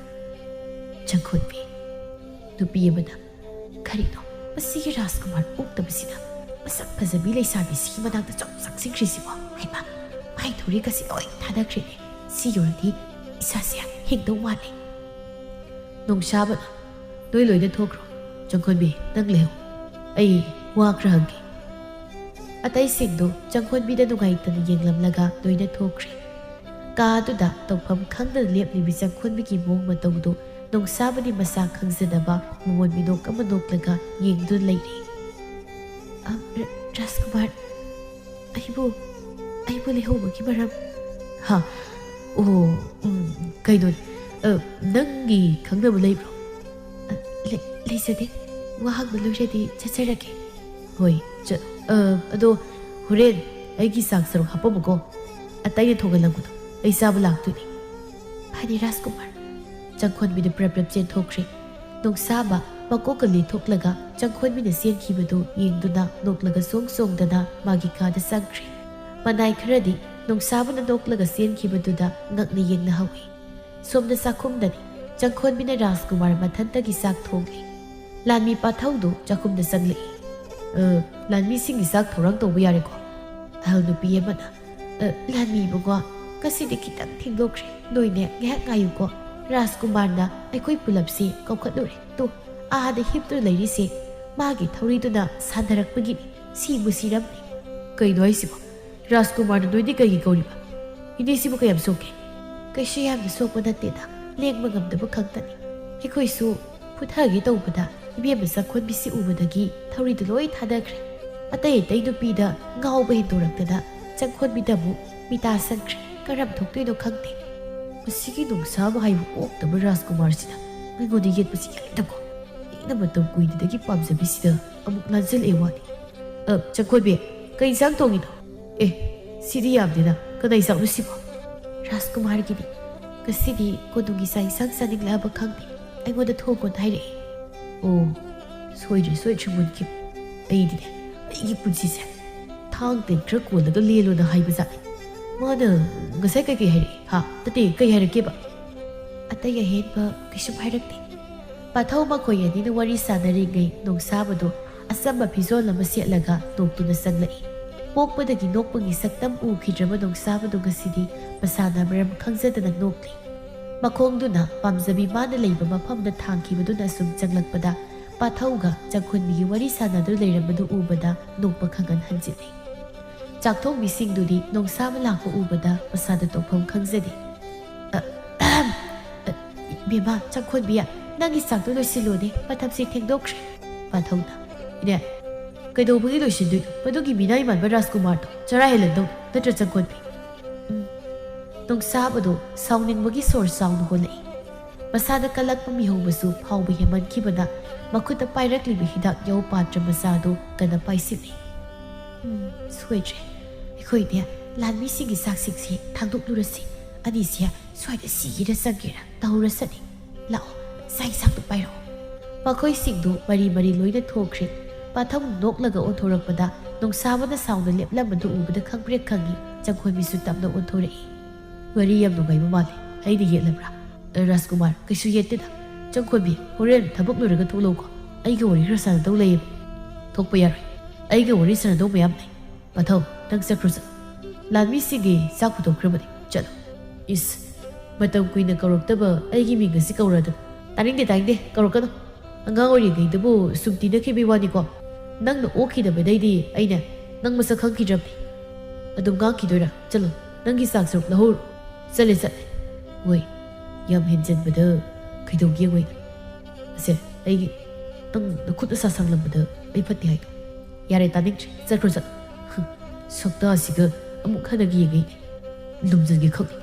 "ꯆꯪꯈꯣꯟꯕꯤ?" ꯅꯨꯄꯤ ꯑꯃꯅ, "ꯀꯔꯤꯅꯣ ꯃꯁꯤꯒꯤ ꯔꯥꯖꯀꯨꯃꯥꯔ ꯑꯣꯛꯇꯕꯁꯤꯅ ꯃꯁꯛ ꯐꯖꯕꯤ ꯂꯩꯁꯥꯕꯤꯁꯤꯒꯤ ꯃꯅꯥꯛꯇ ꯆꯥꯎ ꯆꯪꯁꯤꯟꯈ꯭ꯔꯤꯁꯤꯕꯣ? ꯍꯩꯃꯥ, ꯃꯥꯏ ꯊꯧꯔꯤꯒꯁꯤ ꯂꯣꯏ ꯊꯥꯗꯈ꯭ꯔꯦꯅꯦ꯫ ꯁꯤ ꯌꯧꯔꯗꯤ ꯏꯁꯥꯁꯦ ꯍꯤꯡꯗꯧ ꯃꯥꯜꯂꯦ꯫" ꯅꯣꯡꯁꯥꯕꯅ, "ꯅꯣꯏ ꯂꯣꯏꯅ ꯊꯣꯛꯈ꯭ꯔꯣ꯫ ꯆꯪꯈꯣꯟꯕꯤ, ꯅꯪ ꯂꯩꯍꯧ꯫ ꯑꯩ ꯋꯥ ꯈꯔ ꯍꯪꯒꯦ꯫" ꯑꯇꯩꯁꯤꯡꯗꯨ ꯆꯪꯈꯣꯟꯕꯤꯗ ꯅꯨꯡꯉꯥꯏꯇꯅ ꯌꯦꯡꯂꯝꯂꯒ ꯂꯣꯏꯅ ꯊꯣꯛꯈ꯭ꯔꯦ꯫ ꯀꯥ ꯑꯗꯨꯗ ꯇꯧꯐꯝ ꯈꯪꯗꯅ ꯂꯦꯞꯂꯤꯕꯤ ꯆꯪꯈꯣꯟꯕꯤꯒꯤ ꯃꯑꯣꯡ ꯃꯇꯧꯗꯨ ꯅꯣꯡꯁꯥꯕꯗꯤ ꯃꯁꯥ ꯈꯪꯖꯗꯕ ꯃꯃꯣꯟ ꯃꯤꯅꯣꯛ ꯑꯃ ꯅꯣꯛꯂꯒ ꯌꯦꯡꯗꯨꯅ ꯂꯩꯔꯤ꯫ "ꯑ, ꯔ-, ꯔꯥꯖꯀꯨꯃꯥꯔ, ꯑꯩꯕꯨ, ꯑꯩꯕꯨ ꯂꯩꯍꯧꯕꯒꯤ ꯃꯔꯝ?" "ꯍꯥ? ꯑꯣ, ꯎꯝ, ꯀꯩꯅꯣꯅꯦ, ꯑ, ꯅꯪꯒꯤ ꯈꯪꯅꯕ ꯂꯩꯕ꯭ꯔꯣ?" "ꯑ, ꯂꯩ-, ꯂꯩꯖꯗꯦ꯫ ꯋꯥ ꯍꯪꯕ ꯂꯣꯏꯔꯗꯤ ꯆꯠꯆꯔꯒꯦ꯫" "ꯍꯣꯏ, ꯆꯠ-, ꯑ, ꯑꯗꯣ ꯍꯣꯔꯦꯟ ꯑꯩꯒꯤ ꯆꯥꯛ ꯁꯔꯨꯛ ꯍꯥꯞꯄꯝꯃꯨꯀꯣ꯫ ꯑꯇꯩꯅ ꯊꯣꯡꯍꯜꯂꯝꯒꯅꯨ꯫ ꯑꯩ ꯆꯥꯕ ꯂꯥꯛꯇꯣꯏꯅꯤ꯫" "ꯐꯅꯤ, ꯔꯥꯖꯀꯨꯃꯥꯔ꯫" ꯆꯪꯈꯣꯟꯕꯤꯗ ꯄ꯭ꯔꯞ ꯄ꯭ꯔꯞ ꯆꯦꯟꯊꯣꯛꯈ꯭ꯔꯦ꯫ ꯅꯣꯡꯁꯥꯕ ꯃꯀꯣꯛꯀ ꯂꯤꯊꯣꯛꯂꯒ ꯆꯪꯈꯣꯟꯕꯤꯅ ꯆꯦꯟꯈꯤꯕꯗꯨ ꯌꯦꯡꯗꯨꯅ ꯅꯣꯛꯂꯒ ꯁꯣꯡ ꯁꯣꯡꯗꯅ ꯃꯥꯒꯤ ꯀꯥꯗ ꯆꯪꯈ꯭ꯔꯦ꯫ ꯃꯅꯥꯏ ꯈꯔꯗꯤ ꯅꯣꯡꯁꯥꯕꯅ ꯅꯣꯛꯂꯒ ꯆꯦꯟꯈꯤꯕꯗꯨꯗ ꯉꯛꯅ ꯌꯦꯡꯅꯍꯧꯏ꯫ ꯁꯣꯝꯗ ꯆꯥꯛꯈꯨꯝꯗꯅꯤ ꯆꯪꯈꯣꯟꯕꯤꯅ ꯔꯥꯖꯀꯨꯃꯥꯔ ꯃꯊꯟꯇꯒꯤ ꯆꯥꯛ ꯊꯣꯡꯂꯤ꯫ ꯂꯥꯟꯃꯤ ꯄꯥꯊꯧꯗꯨ ꯆꯥꯛꯈꯨꯝꯗ ꯆꯪꯂꯛꯏ꯫ "ꯑ, ꯂꯥꯟꯃꯤꯁꯤꯡꯒꯤ ꯆꯥꯛ ꯊꯧꯔꯥꯡ ꯇꯧꯕ ꯌꯥꯔꯦꯀꯣ?" ꯑꯍꯜ ꯅꯨꯄꯤ ꯑꯃꯅ, "ꯑ, ꯂꯥꯟꯃꯤ ꯏꯕꯨꯡꯉꯣ, ꯉꯁꯤꯗꯤ ꯈꯤꯇꯪ ꯊꯦꯡꯗꯣꯛꯈ꯭ꯔꯦ꯫ ꯅꯣꯏꯅꯦ ꯉꯥꯏꯍꯥꯛ ꯉꯥꯏꯌꯨꯀꯣ꯫ ꯔꯥꯖꯀꯨꯃꯥꯔꯅ ꯑꯩꯈꯣꯏ ꯄꯨꯂꯞꯁꯦ ꯀꯧꯈꯠꯂꯨꯔꯦ꯫ ꯇꯨ, ꯑꯥꯗ ꯍꯤꯞꯇꯨꯅ ꯂꯩꯔꯤꯁꯦ ꯃꯥꯒꯤ ꯊꯧꯔꯤꯗꯨꯅ ꯁꯥꯟꯅꯔꯛꯄꯒꯤꯅꯤ꯫ ꯁꯤꯕꯨ ꯁꯤꯔꯝꯅꯤ꯫" "ꯀꯩꯅꯣ ꯍꯥꯏꯁꯤꯕꯣ? ꯔꯥꯖꯀꯨꯃꯥꯔꯅ ꯅꯣꯏꯗꯤ ꯀꯩꯒꯤ ꯀꯧꯔꯤꯕ? ꯏꯅꯦꯁꯤꯕꯨ ꯀꯌꯥꯝ ꯁꯣꯛꯀꯦ?" "ꯀꯩꯁꯨ ꯌꯥꯝꯅ ꯁꯣꯛꯄ ꯅꯠꯇꯦꯗ꯫ ꯂꯦꯡꯕ ꯉꯝꯗꯕ ꯈꯛꯇꯅꯤ꯫ ꯑꯩꯈꯣꯏꯁꯨ ꯐꯨꯊꯒꯦ ꯇꯧꯕꯗ ꯏꯕꯦꯝꯃ ꯆꯪꯈꯣꯟꯕꯤꯁꯤ ꯎꯕꯗꯒꯤ ꯊꯧꯔꯤꯗꯨ ꯂꯣꯏ ꯊꯥꯗꯈ꯭ꯔꯦ꯫ ꯑꯇꯩ ꯑꯇꯩ ꯅꯨꯄꯤꯗ ꯉꯥꯎꯕ ꯍꯦꯟꯗꯣꯔꯛꯇꯅ ꯆꯪꯈꯣꯟꯕꯤꯗ ꯑꯃꯨꯛ ꯃꯤꯇꯥ ꯁꯟꯈ꯭ꯔꯦ꯫ ꯀꯔꯝ ꯊꯣꯛꯇꯣꯏꯅꯣ ꯈꯪꯗꯦ꯫ ꯃꯁꯤꯒꯤ ꯅꯣꯡꯁꯥꯕ ꯍꯥꯏꯕ ꯑꯣꯛꯇꯕ ꯔꯥꯖꯀꯨꯃꯥꯔꯁꯤꯅ ꯑꯩꯉꯣꯟꯗ ꯌꯦꯠꯄꯁꯤ ꯌꯥꯏꯗꯀꯣ꯫ ꯑꯩꯅ ꯃꯇꯝ ꯀꯨꯏꯅꯗꯒꯤ ꯄꯥꯝꯖꯕꯤꯁꯤꯗ ꯑꯃꯨꯛ ꯂꯥꯟꯖꯜꯂꯛꯑꯦ ꯋꯥꯅꯤ꯫ "ꯑ, ꯆꯪꯈꯣꯟꯕꯤ, ꯀꯩ ꯏꯟꯁꯥꯡ ꯊꯣꯡꯉꯤꯅꯣ? ꯑꯦ, ꯁꯤꯗꯤ ꯌꯥꯝꯗꯦꯅ, ꯀꯅꯥ ꯏꯟꯁꯥꯡꯅꯣ ꯁꯤꯕꯣ?" "ꯔꯥꯖꯀꯨꯃꯥꯔꯒꯤꯅꯤ꯫ ꯉꯁꯤꯗꯤ ꯀꯣꯅꯨꯡꯒꯤ ꯆꯥꯛ ꯏꯟꯁꯥꯡ ꯆꯥꯅꯤꯡꯂꯛꯑꯕ ꯈꯪꯗꯦ, ꯑꯩꯉꯣꯟꯗ ꯊꯣꯡꯉꯣꯅ ꯍꯥꯏꯔꯛꯑꯦ꯫" ꯑꯣ, ꯁꯣꯏꯗ꯭ꯔꯦ, ꯁꯣꯏꯗ꯭ꯔꯦ, ꯃꯨꯟꯈꯤꯕ꯫ ꯑꯩꯗꯤꯅꯦ, ꯑꯩꯒꯤ ꯄꯨꯟꯁꯤꯁꯦ ꯊꯥꯡ ꯇꯦꯟ ꯈꯔ ꯀꯣꯜꯂꯒ ꯂꯦꯜꯂꯣꯅ ꯍꯥꯏꯕ ꯖꯥꯠꯅꯤ꯫ ꯃꯥꯅ ꯉꯁꯥꯏ ꯀꯩꯀꯩ ꯍꯥꯏꯔꯛꯏ? ꯍꯥ? ꯅꯠꯇꯦ, ꯀꯩ ꯍꯥꯏꯔꯛꯀꯦꯕ? ꯑꯇꯩ ꯑꯍꯦꯟꯕ ꯀꯩꯁꯨꯝ ꯍꯥꯏꯔꯛꯇꯦ꯫ ꯄꯥꯊꯧ ꯃꯈꯣꯏ ꯑꯅꯤꯅ ꯋꯥꯔꯤ ꯁꯥꯟꯅꯔꯤꯉꯩ ꯅꯣꯡꯁꯥꯕꯗꯣ ꯑꯆꯝꯕ ꯐꯤꯖꯣꯜ ꯑꯃ ꯁꯦꯠꯂꯒ ꯅꯣꯛꯇꯨꯅ ꯆꯪꯂꯛꯏ꯫ ꯄꯣꯛꯄꯗꯒꯤ ꯅꯣꯛꯄꯒꯤ ꯁꯛꯇꯝ ꯎꯈꯤꯗ꯭ꯔꯕ ꯅꯣꯡꯁꯥꯕꯗꯣ ꯉꯁꯤꯗꯤ ꯃꯁꯥꯅ ꯃꯔꯝ ꯈꯪꯖꯗꯅ ꯅꯣꯛꯂꯤ꯫ ꯃꯈꯣꯡꯗꯨꯅ ꯄꯥꯝꯖꯕꯤ ꯃꯥꯅ ꯂꯩꯕ ꯃꯐꯝꯗ ꯊꯥꯡꯈꯤꯕꯗꯨꯅ ꯁꯨꯝ ꯆꯪꯂꯛꯄꯗ ꯄꯥꯊꯧꯒ ꯆꯪꯈꯨꯟꯕꯤꯒꯤ ꯋꯥꯔꯤ ꯁꯥꯟꯅꯗꯨꯅ ꯂꯩꯔꯝꯕꯗꯨ ꯎꯕꯗ ꯅꯣꯛꯄ ꯈꯪꯍꯟ ꯍꯟꯖꯤꯜꯂꯤ꯫ ꯆꯥꯛꯊꯣꯡꯕꯤꯁꯤꯡꯗꯨꯗꯤ ꯅꯣꯡꯁꯥꯕ ꯂꯥꯛꯄ ꯎꯕꯗ ꯃꯁꯥꯗ ꯇꯧꯐꯝ ꯈꯪꯖꯗꯦ꯫ "ꯑ, ꯑꯍꯝ, ꯑ, ꯏꯕꯦꯝꯃ, ꯆꯪꯈꯣꯟꯕꯤ, ꯅꯪꯒꯤ ꯆꯥꯛꯇꯣ ꯂꯣꯏꯁꯤꯜꯂꯣꯅꯦ, ꯃꯇꯝꯁꯦ ꯊꯦꯡꯗꯣꯛꯈ꯭ꯔꯦ꯫" ꯄꯥꯊꯧꯅ꯫ "ꯏꯅꯦ, ꯀꯩꯗꯧꯕꯒꯤ ꯂꯣꯏꯁꯤꯟꯗꯣꯏꯅꯣ? ꯃꯗꯨꯒꯤ ꯃꯤꯅꯥꯏ ꯃꯥꯟꯕ ꯔꯥꯖꯀꯨꯃꯥꯔꯗꯣ ꯆꯔꯥ ꯍꯦꯜꯍꯟꯗꯧꯅꯤ, ꯅꯠꯇ꯭ꯔ ꯆꯪꯈꯣꯟꯕꯤ?" ꯎꯝ꯫ ꯅꯣꯡꯁꯥꯕꯗꯣ ꯁꯥꯎꯅꯤꯡꯕꯒꯤ ꯁꯣꯔ ꯆꯥꯎꯅ ꯍꯣꯜꯂꯛꯏ꯫ ꯃꯁꯥꯗ ꯀꯜꯂꯛꯄ ꯃꯤꯍꯧꯕꯁꯨ ꯐꯥꯎꯕ ꯍꯦꯟꯃꯟꯈꯤꯕꯅ ꯃꯈꯨꯠꯇ ꯄꯥꯏꯔꯛꯂꯤꯕ ꯍꯤꯗꯥꯛ ꯌꯥꯎ ꯄꯥꯇ꯭ꯔ ꯃꯆꯥꯗꯨ ꯀꯟꯅ ꯄꯥꯏꯁꯤꯜꯂꯤ꯫ "ꯎꯝ, ꯁꯣꯏꯗ꯭ꯔꯦ꯫ ꯑꯩꯈꯣꯏꯅꯦ ꯂꯥꯟꯃꯤꯁꯤꯡꯒꯤ ꯆꯥꯛꯁꯤꯡꯁꯦ ꯊꯥꯡꯗꯣꯛꯂꯨꯔꯁꯤ꯫ ꯑꯅꯤꯁꯦ ꯁ꯭ꯋꯥꯏꯗ ꯁꯤꯒꯦꯔꯥ ꯆꯪꯒꯦꯔꯥ ꯇꯧꯔꯁꯅꯤ꯫ ꯂꯥꯛꯑꯣ, ꯆꯥꯛ ꯏꯟꯁꯥꯡꯗꯣ ꯄꯥꯏꯔꯛꯑꯣ꯫" ꯃꯈꯣꯏꯁꯤꯡꯗꯨ ꯃꯔꯤ ꯃꯔꯤ ꯂꯣꯏꯅ ꯊꯣꯛꯈ꯭ꯔꯦ꯫ ꯄꯥꯊꯧ ꯅꯣꯛꯂꯒ ꯑꯣꯟꯊꯣꯔꯛꯄꯗ ꯅꯣꯡꯁꯥꯕꯅ ꯁꯥꯎꯅ ꯂꯦꯞꯂꯝꯕꯗꯨ ꯎꯕꯗ ꯈꯪꯄ꯭ꯔꯦꯛ ꯈꯪꯉꯤ꯫ ꯆꯪꯈꯣꯟꯕꯤꯁꯨ ꯇꯞꯅ ꯑꯣꯟꯊꯣꯔꯛꯏ꯫ "ꯋꯥꯔꯤ ꯌꯥꯝ ꯅꯨꯡꯉꯥꯏꯕ ꯃꯥꯜꯂꯦ꯫ ꯑꯩꯅ ꯌꯦꯠꯂꯕ꯭ꯔꯥ?" "ꯑ, ꯔꯥꯖꯀꯨꯃꯥꯔ, ꯀꯩꯁꯨ ꯌꯦꯠꯇꯦꯗ꯫ ꯆꯪꯈꯣꯟꯕꯤ, ꯍꯣꯔꯦꯟ ꯊꯕꯛ ꯂꯣꯏꯔꯒ ꯊꯣꯛꯂꯛꯎꯀꯣ꯫ ꯑꯩꯒ ꯋꯥꯔꯤ ꯈꯔ ꯁꯥꯟꯅꯗꯧ ꯂꯩꯌꯦꯕ꯫" "ꯊꯣꯛꯄ ꯌꯥꯔꯣꯏ꯫ ꯑꯩꯒ ꯋꯥꯔꯤ ꯁꯥꯟꯅꯗꯧ ꯃꯌꯥꯝ ꯂꯩ꯫ ꯄꯥꯊꯧ, ꯅꯪ ꯆꯠꯈ꯭ꯔꯣ ꯆꯠꯂꯣ꯫ ꯂꯥꯟꯃꯤꯁꯤꯡꯒꯤ ꯆꯥꯛ ꯄꯨꯊꯣꯛꯈ꯭ꯔꯕꯅꯤ꯫ ꯆꯠꯂꯣ꯫" "ꯏꯁ, ꯃꯇꯝ ꯀꯨꯏꯅ ꯀꯧꯔꯛꯇꯕ ꯑꯩꯒꯤ ꯃꯤꯡ ꯑꯁꯤ ꯀꯧꯔꯗꯅ꯫" "ꯇꯥꯅꯤꯡꯗꯦ, ꯇꯥꯅꯤꯡꯗꯦ, ꯀꯧꯔꯛꯀꯅꯨ꯫ ꯑꯉꯥꯡ ꯑꯣꯏꯔꯤꯉꯩꯗꯕꯨ ꯁꯨꯝ ꯇꯤꯟꯅꯈꯤꯕꯒꯤ ꯋꯥꯅꯤꯀꯣ꯫ ꯅꯪꯅ ꯑꯣꯛꯈꯤꯗꯕꯗꯩꯗꯤ ꯑꯩꯅ ꯅꯪ ꯃꯁꯛ ꯈꯪꯈꯤꯗ꯭ꯔꯕꯅꯤ꯫" "ꯑꯗꯨꯝ ꯉꯥꯡꯈꯤꯗꯣꯏꯔꯥ? ꯆꯠꯂꯣ, ꯅꯪꯒꯤ ꯆꯥꯛ ꯁꯔꯨꯛ ꯂꯧꯍꯧꯔꯣ꯫" "ꯆꯠꯂꯦ, ꯆꯠꯂꯦ꯫" "ꯍꯣꯏ, ꯌꯥꯝ ꯍꯦꯟꯖꯟꯕꯗ ꯀꯩꯗꯧꯒꯦ ꯌꯦꯡꯉꯣꯏꯅ꯫ ꯑꯁꯦ, ꯑꯩꯒꯤ, ꯅꯪ ꯅꯈꯨꯠ ꯅꯁꯥ ꯁꯥꯡꯂꯝꯕꯗ ꯑꯩ ꯐꯠꯇꯦ ꯍꯥꯏꯗꯣ꯫ ꯌꯥꯔꯦ, ꯇꯥꯅꯤꯡꯗ꯭ꯔꯦ, ꯆꯠꯈ꯭ꯔꯣ ꯆꯠ꯫ ꯍꯨꯝ, ꯁꯛꯇꯥꯁꯤꯒ ꯑꯃꯨꯛ ꯍꯟꯅꯒ ꯌꯦꯡꯉꯩꯅꯦ꯫ ꯂꯨꯝꯖꯟꯒꯦ ꯈꯪꯗꯦ꯫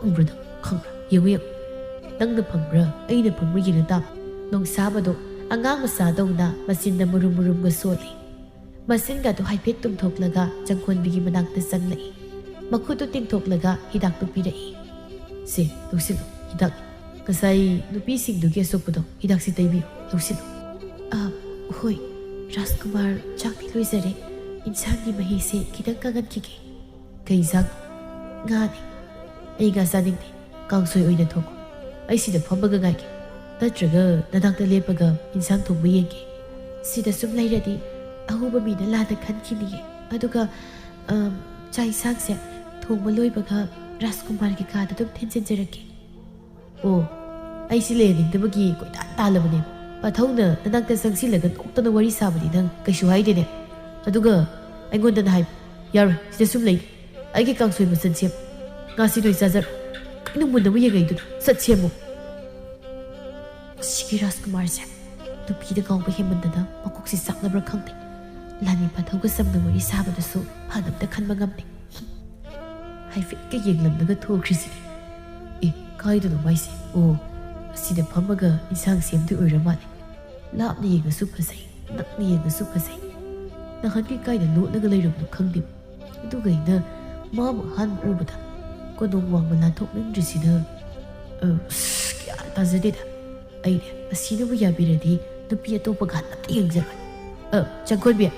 ꯈꯪꯕ꯭ꯔꯥ ꯅꯪ? ꯈꯪꯕ꯭ꯔꯥ? ꯌꯦꯡꯉꯨ ꯌꯦꯡꯉꯨ꯫ ꯅꯪꯅ ꯐꯪꯕ꯭ꯔꯥ ꯑꯩꯅ ꯐꯪꯕ꯭ꯔꯥ ꯌꯦꯡꯉ ꯇꯥꯕ꯫ ꯅꯣꯡꯁꯥꯕꯗꯣ ꯑꯉꯥꯡ ꯃꯆꯥꯗꯧꯅ ꯃꯆꯤꯟꯗ ꯃꯨꯔꯨꯝ ꯃꯨꯔꯨꯝꯒ ꯁꯣꯜꯂꯤ꯫ ꯃꯆꯤꯟꯒꯗꯣ ꯍꯥꯏꯐꯦꯠ ꯇꯨꯝꯊꯣꯛꯂꯒ ꯆꯪꯈꯣꯟꯕꯤꯒꯤ ꯃꯅꯥꯛꯇ ꯆꯪꯂꯛꯏ꯫ ꯃꯈꯨꯠꯇꯨ ꯇꯤꯡꯊꯣꯛꯂꯒ ꯍꯤꯗꯥꯛꯇꯨ ꯄꯤꯔꯛꯏ꯫ "ꯁꯦ, ꯂꯧꯁꯤꯜꯂꯨ, ꯍꯤꯗꯥꯛ꯫ ꯉꯁꯥꯏ ꯅꯨꯄꯤꯁꯤꯡꯗꯨꯒꯤ ꯑꯁꯣꯛꯄꯗꯣ ꯍꯤꯗꯥꯛꯁꯤ ꯇꯩꯕꯤꯌꯨ, ꯂꯧꯁꯤꯜꯂꯨ꯫" "ꯑ, ꯍꯣꯏ, ꯔꯥꯖꯀꯨꯃꯥꯔ, ꯆꯥꯛꯇꯤ ꯂꯣꯏꯖꯔꯦ꯫ ꯏꯟꯁꯥꯡꯒꯤ ꯃꯍꯤꯁꯦ ꯈꯤꯇꯪ ꯀꯪꯍꯟꯈꯤꯒꯦ꯫" "ꯀꯩ ꯏꯟꯁꯥꯡ?" "ꯉꯥꯅꯦ꯫" "ꯑꯩ ꯉꯥ ꯆꯥꯅꯤꯡꯗꯦ꯫ ꯀꯥꯡꯁꯣꯏ ꯑꯣꯏꯅ ꯊꯣꯡꯉꯣ꯫ ꯑꯩ ꯁꯤꯗ ꯐꯝꯃꯒ ꯉꯥꯏꯒꯦ꯫ ꯅꯠꯇ꯭ꯔꯒ ꯅꯅꯥꯛꯇ ꯂꯦꯞꯄꯒ ꯏꯟꯁꯥꯡ ꯊꯣꯡꯕ ꯌꯦꯡꯒꯦ꯫" "ꯁꯤꯗ ꯁꯨꯝ ꯂꯩꯔꯗꯤ ꯑꯍꯧꯕ ꯃꯤꯅ ꯂꯥꯟꯅ ꯈꯟꯈꯤꯅꯤꯌꯦ꯫ ꯑꯗꯨꯒ, ꯑꯝ, ꯆꯥꯛ ꯏꯟꯁꯥꯡꯁꯦ ꯊꯣꯡꯕ ꯂꯣꯏꯕꯒ ꯔꯥꯖꯀꯨꯃꯥꯔꯒꯤ ꯀꯥꯗ ꯑꯗꯨꯝ ꯊꯤꯟꯖꯤꯟꯖꯔꯛꯀꯦ꯫" "ꯑꯣ, ꯑꯩꯁꯤ ꯂꯩꯍꯟꯅꯤꯡꯗꯕꯒꯤ ꯀꯣꯏꯇꯥꯟ ꯇꯥꯜꯂꯕꯅꯦꯕ꯫ ꯄꯥꯊꯧꯅ ꯅꯅꯥꯛꯇ ꯆꯪꯁꯤꯜꯂꯒ ꯅꯣꯛꯇꯅ ꯋꯥꯔꯤ ꯁꯥꯕꯗꯤ ꯅꯪ ꯀꯩꯁꯨ ꯍꯥꯏꯗꯦꯅꯦ꯫ ꯑꯗꯨꯒ ꯑꯩꯉꯣꯟꯗꯅ ꯍꯥꯏꯕ, 'ꯌꯥꯔꯣꯏ, ꯁꯤꯗ ꯁꯨꯝ ꯂꯩ꯫ ꯑꯩꯒꯤ ꯀꯥꯡꯁꯣꯏ ꯃꯆꯜ ꯁꯦꯝ꯫ ꯉꯥꯁꯤ ꯅꯣꯏ ꯆꯥꯖꯔꯣ꯫ ꯀꯩꯅꯣ ꯃꯨꯟꯅ ꯑꯃꯨꯛ ꯌꯦꯡꯉꯛꯏꯗꯨꯅ? ꯁꯠ ꯁꯦꯝꯃꯨ꯫" ꯃꯁꯤꯒꯤ ꯔꯥꯖꯀꯨꯃꯥꯔꯁꯦ ꯅꯨꯄꯤꯗ ꯉꯥꯎꯕ ꯍꯦꯟꯃꯟꯗꯅ ꯃꯀꯣꯛꯁꯤ ꯆꯥꯛꯂꯕ꯭ꯔꯥ ꯈꯪꯗꯦ꯫ ꯂꯥꯟꯃꯤ ꯄꯥꯊꯧꯒ ꯆꯝꯅ ꯋꯥꯔꯤ ꯁꯥꯕꯗꯁꯨ ꯐꯅꯕꯗ ꯈꯟꯕ ꯉꯝꯗꯦ꯫ ꯍꯥꯏꯐꯦꯠꯀ ꯌꯦꯡꯂꯝꯂꯒ ꯊꯣꯛꯈ꯭ꯔꯤꯁꯤꯗꯤ꯫ ꯑꯦ, ꯀꯥꯏꯗꯅꯣ ꯃꯥꯏꯁꯦ? ꯑꯣ, ꯑꯁꯤꯗ ꯐꯝꯃꯒ ꯏꯟꯁꯥꯡ ꯁꯦꯝꯗꯣꯏ ꯑꯣꯏꯔ ꯃꯥꯜꯂꯦ꯫ ꯂꯥꯞꯅ ꯌꯦꯡꯉꯁꯨ ꯐꯖꯩ, ꯅꯛꯅ ꯌꯦꯡꯉꯁꯨ ꯐꯖꯩ꯫ ꯅꯍꯥꯟꯒꯩ ꯀꯥꯏꯗ ꯂꯣꯠꯂꯒ ꯂꯩꯔꯕꯅꯣ ꯈꯪꯗꯦ꯫ ꯑꯗꯨꯒ ꯑꯩꯅ ꯃꯥꯕꯨ ꯑꯍꯥꯟꯕ ꯎꯕꯗ ꯀꯣꯅꯨꯡ ꯋꯥꯡꯃ ꯂꯥꯟꯊꯣꯛꯅꯤꯡꯗ꯭ꯔꯤꯁꯤꯅ, ꯑ, ꯑꯁ, ꯒ꯭ꯌꯥꯟ ꯇꯥꯖꯗꯦꯗ꯫ ꯑꯩꯅꯦ, ꯑꯁꯤꯅꯕꯨ ꯌꯥꯕꯤꯔꯗꯤ ꯅꯨꯄꯤ ꯑꯇꯣꯞꯄꯒ ꯍꯟꯅ ꯑꯝꯇ ꯌꯦꯡꯖꯔꯣꯏ꯫ ꯑ, ꯆꯪꯈꯣꯟꯕꯤ,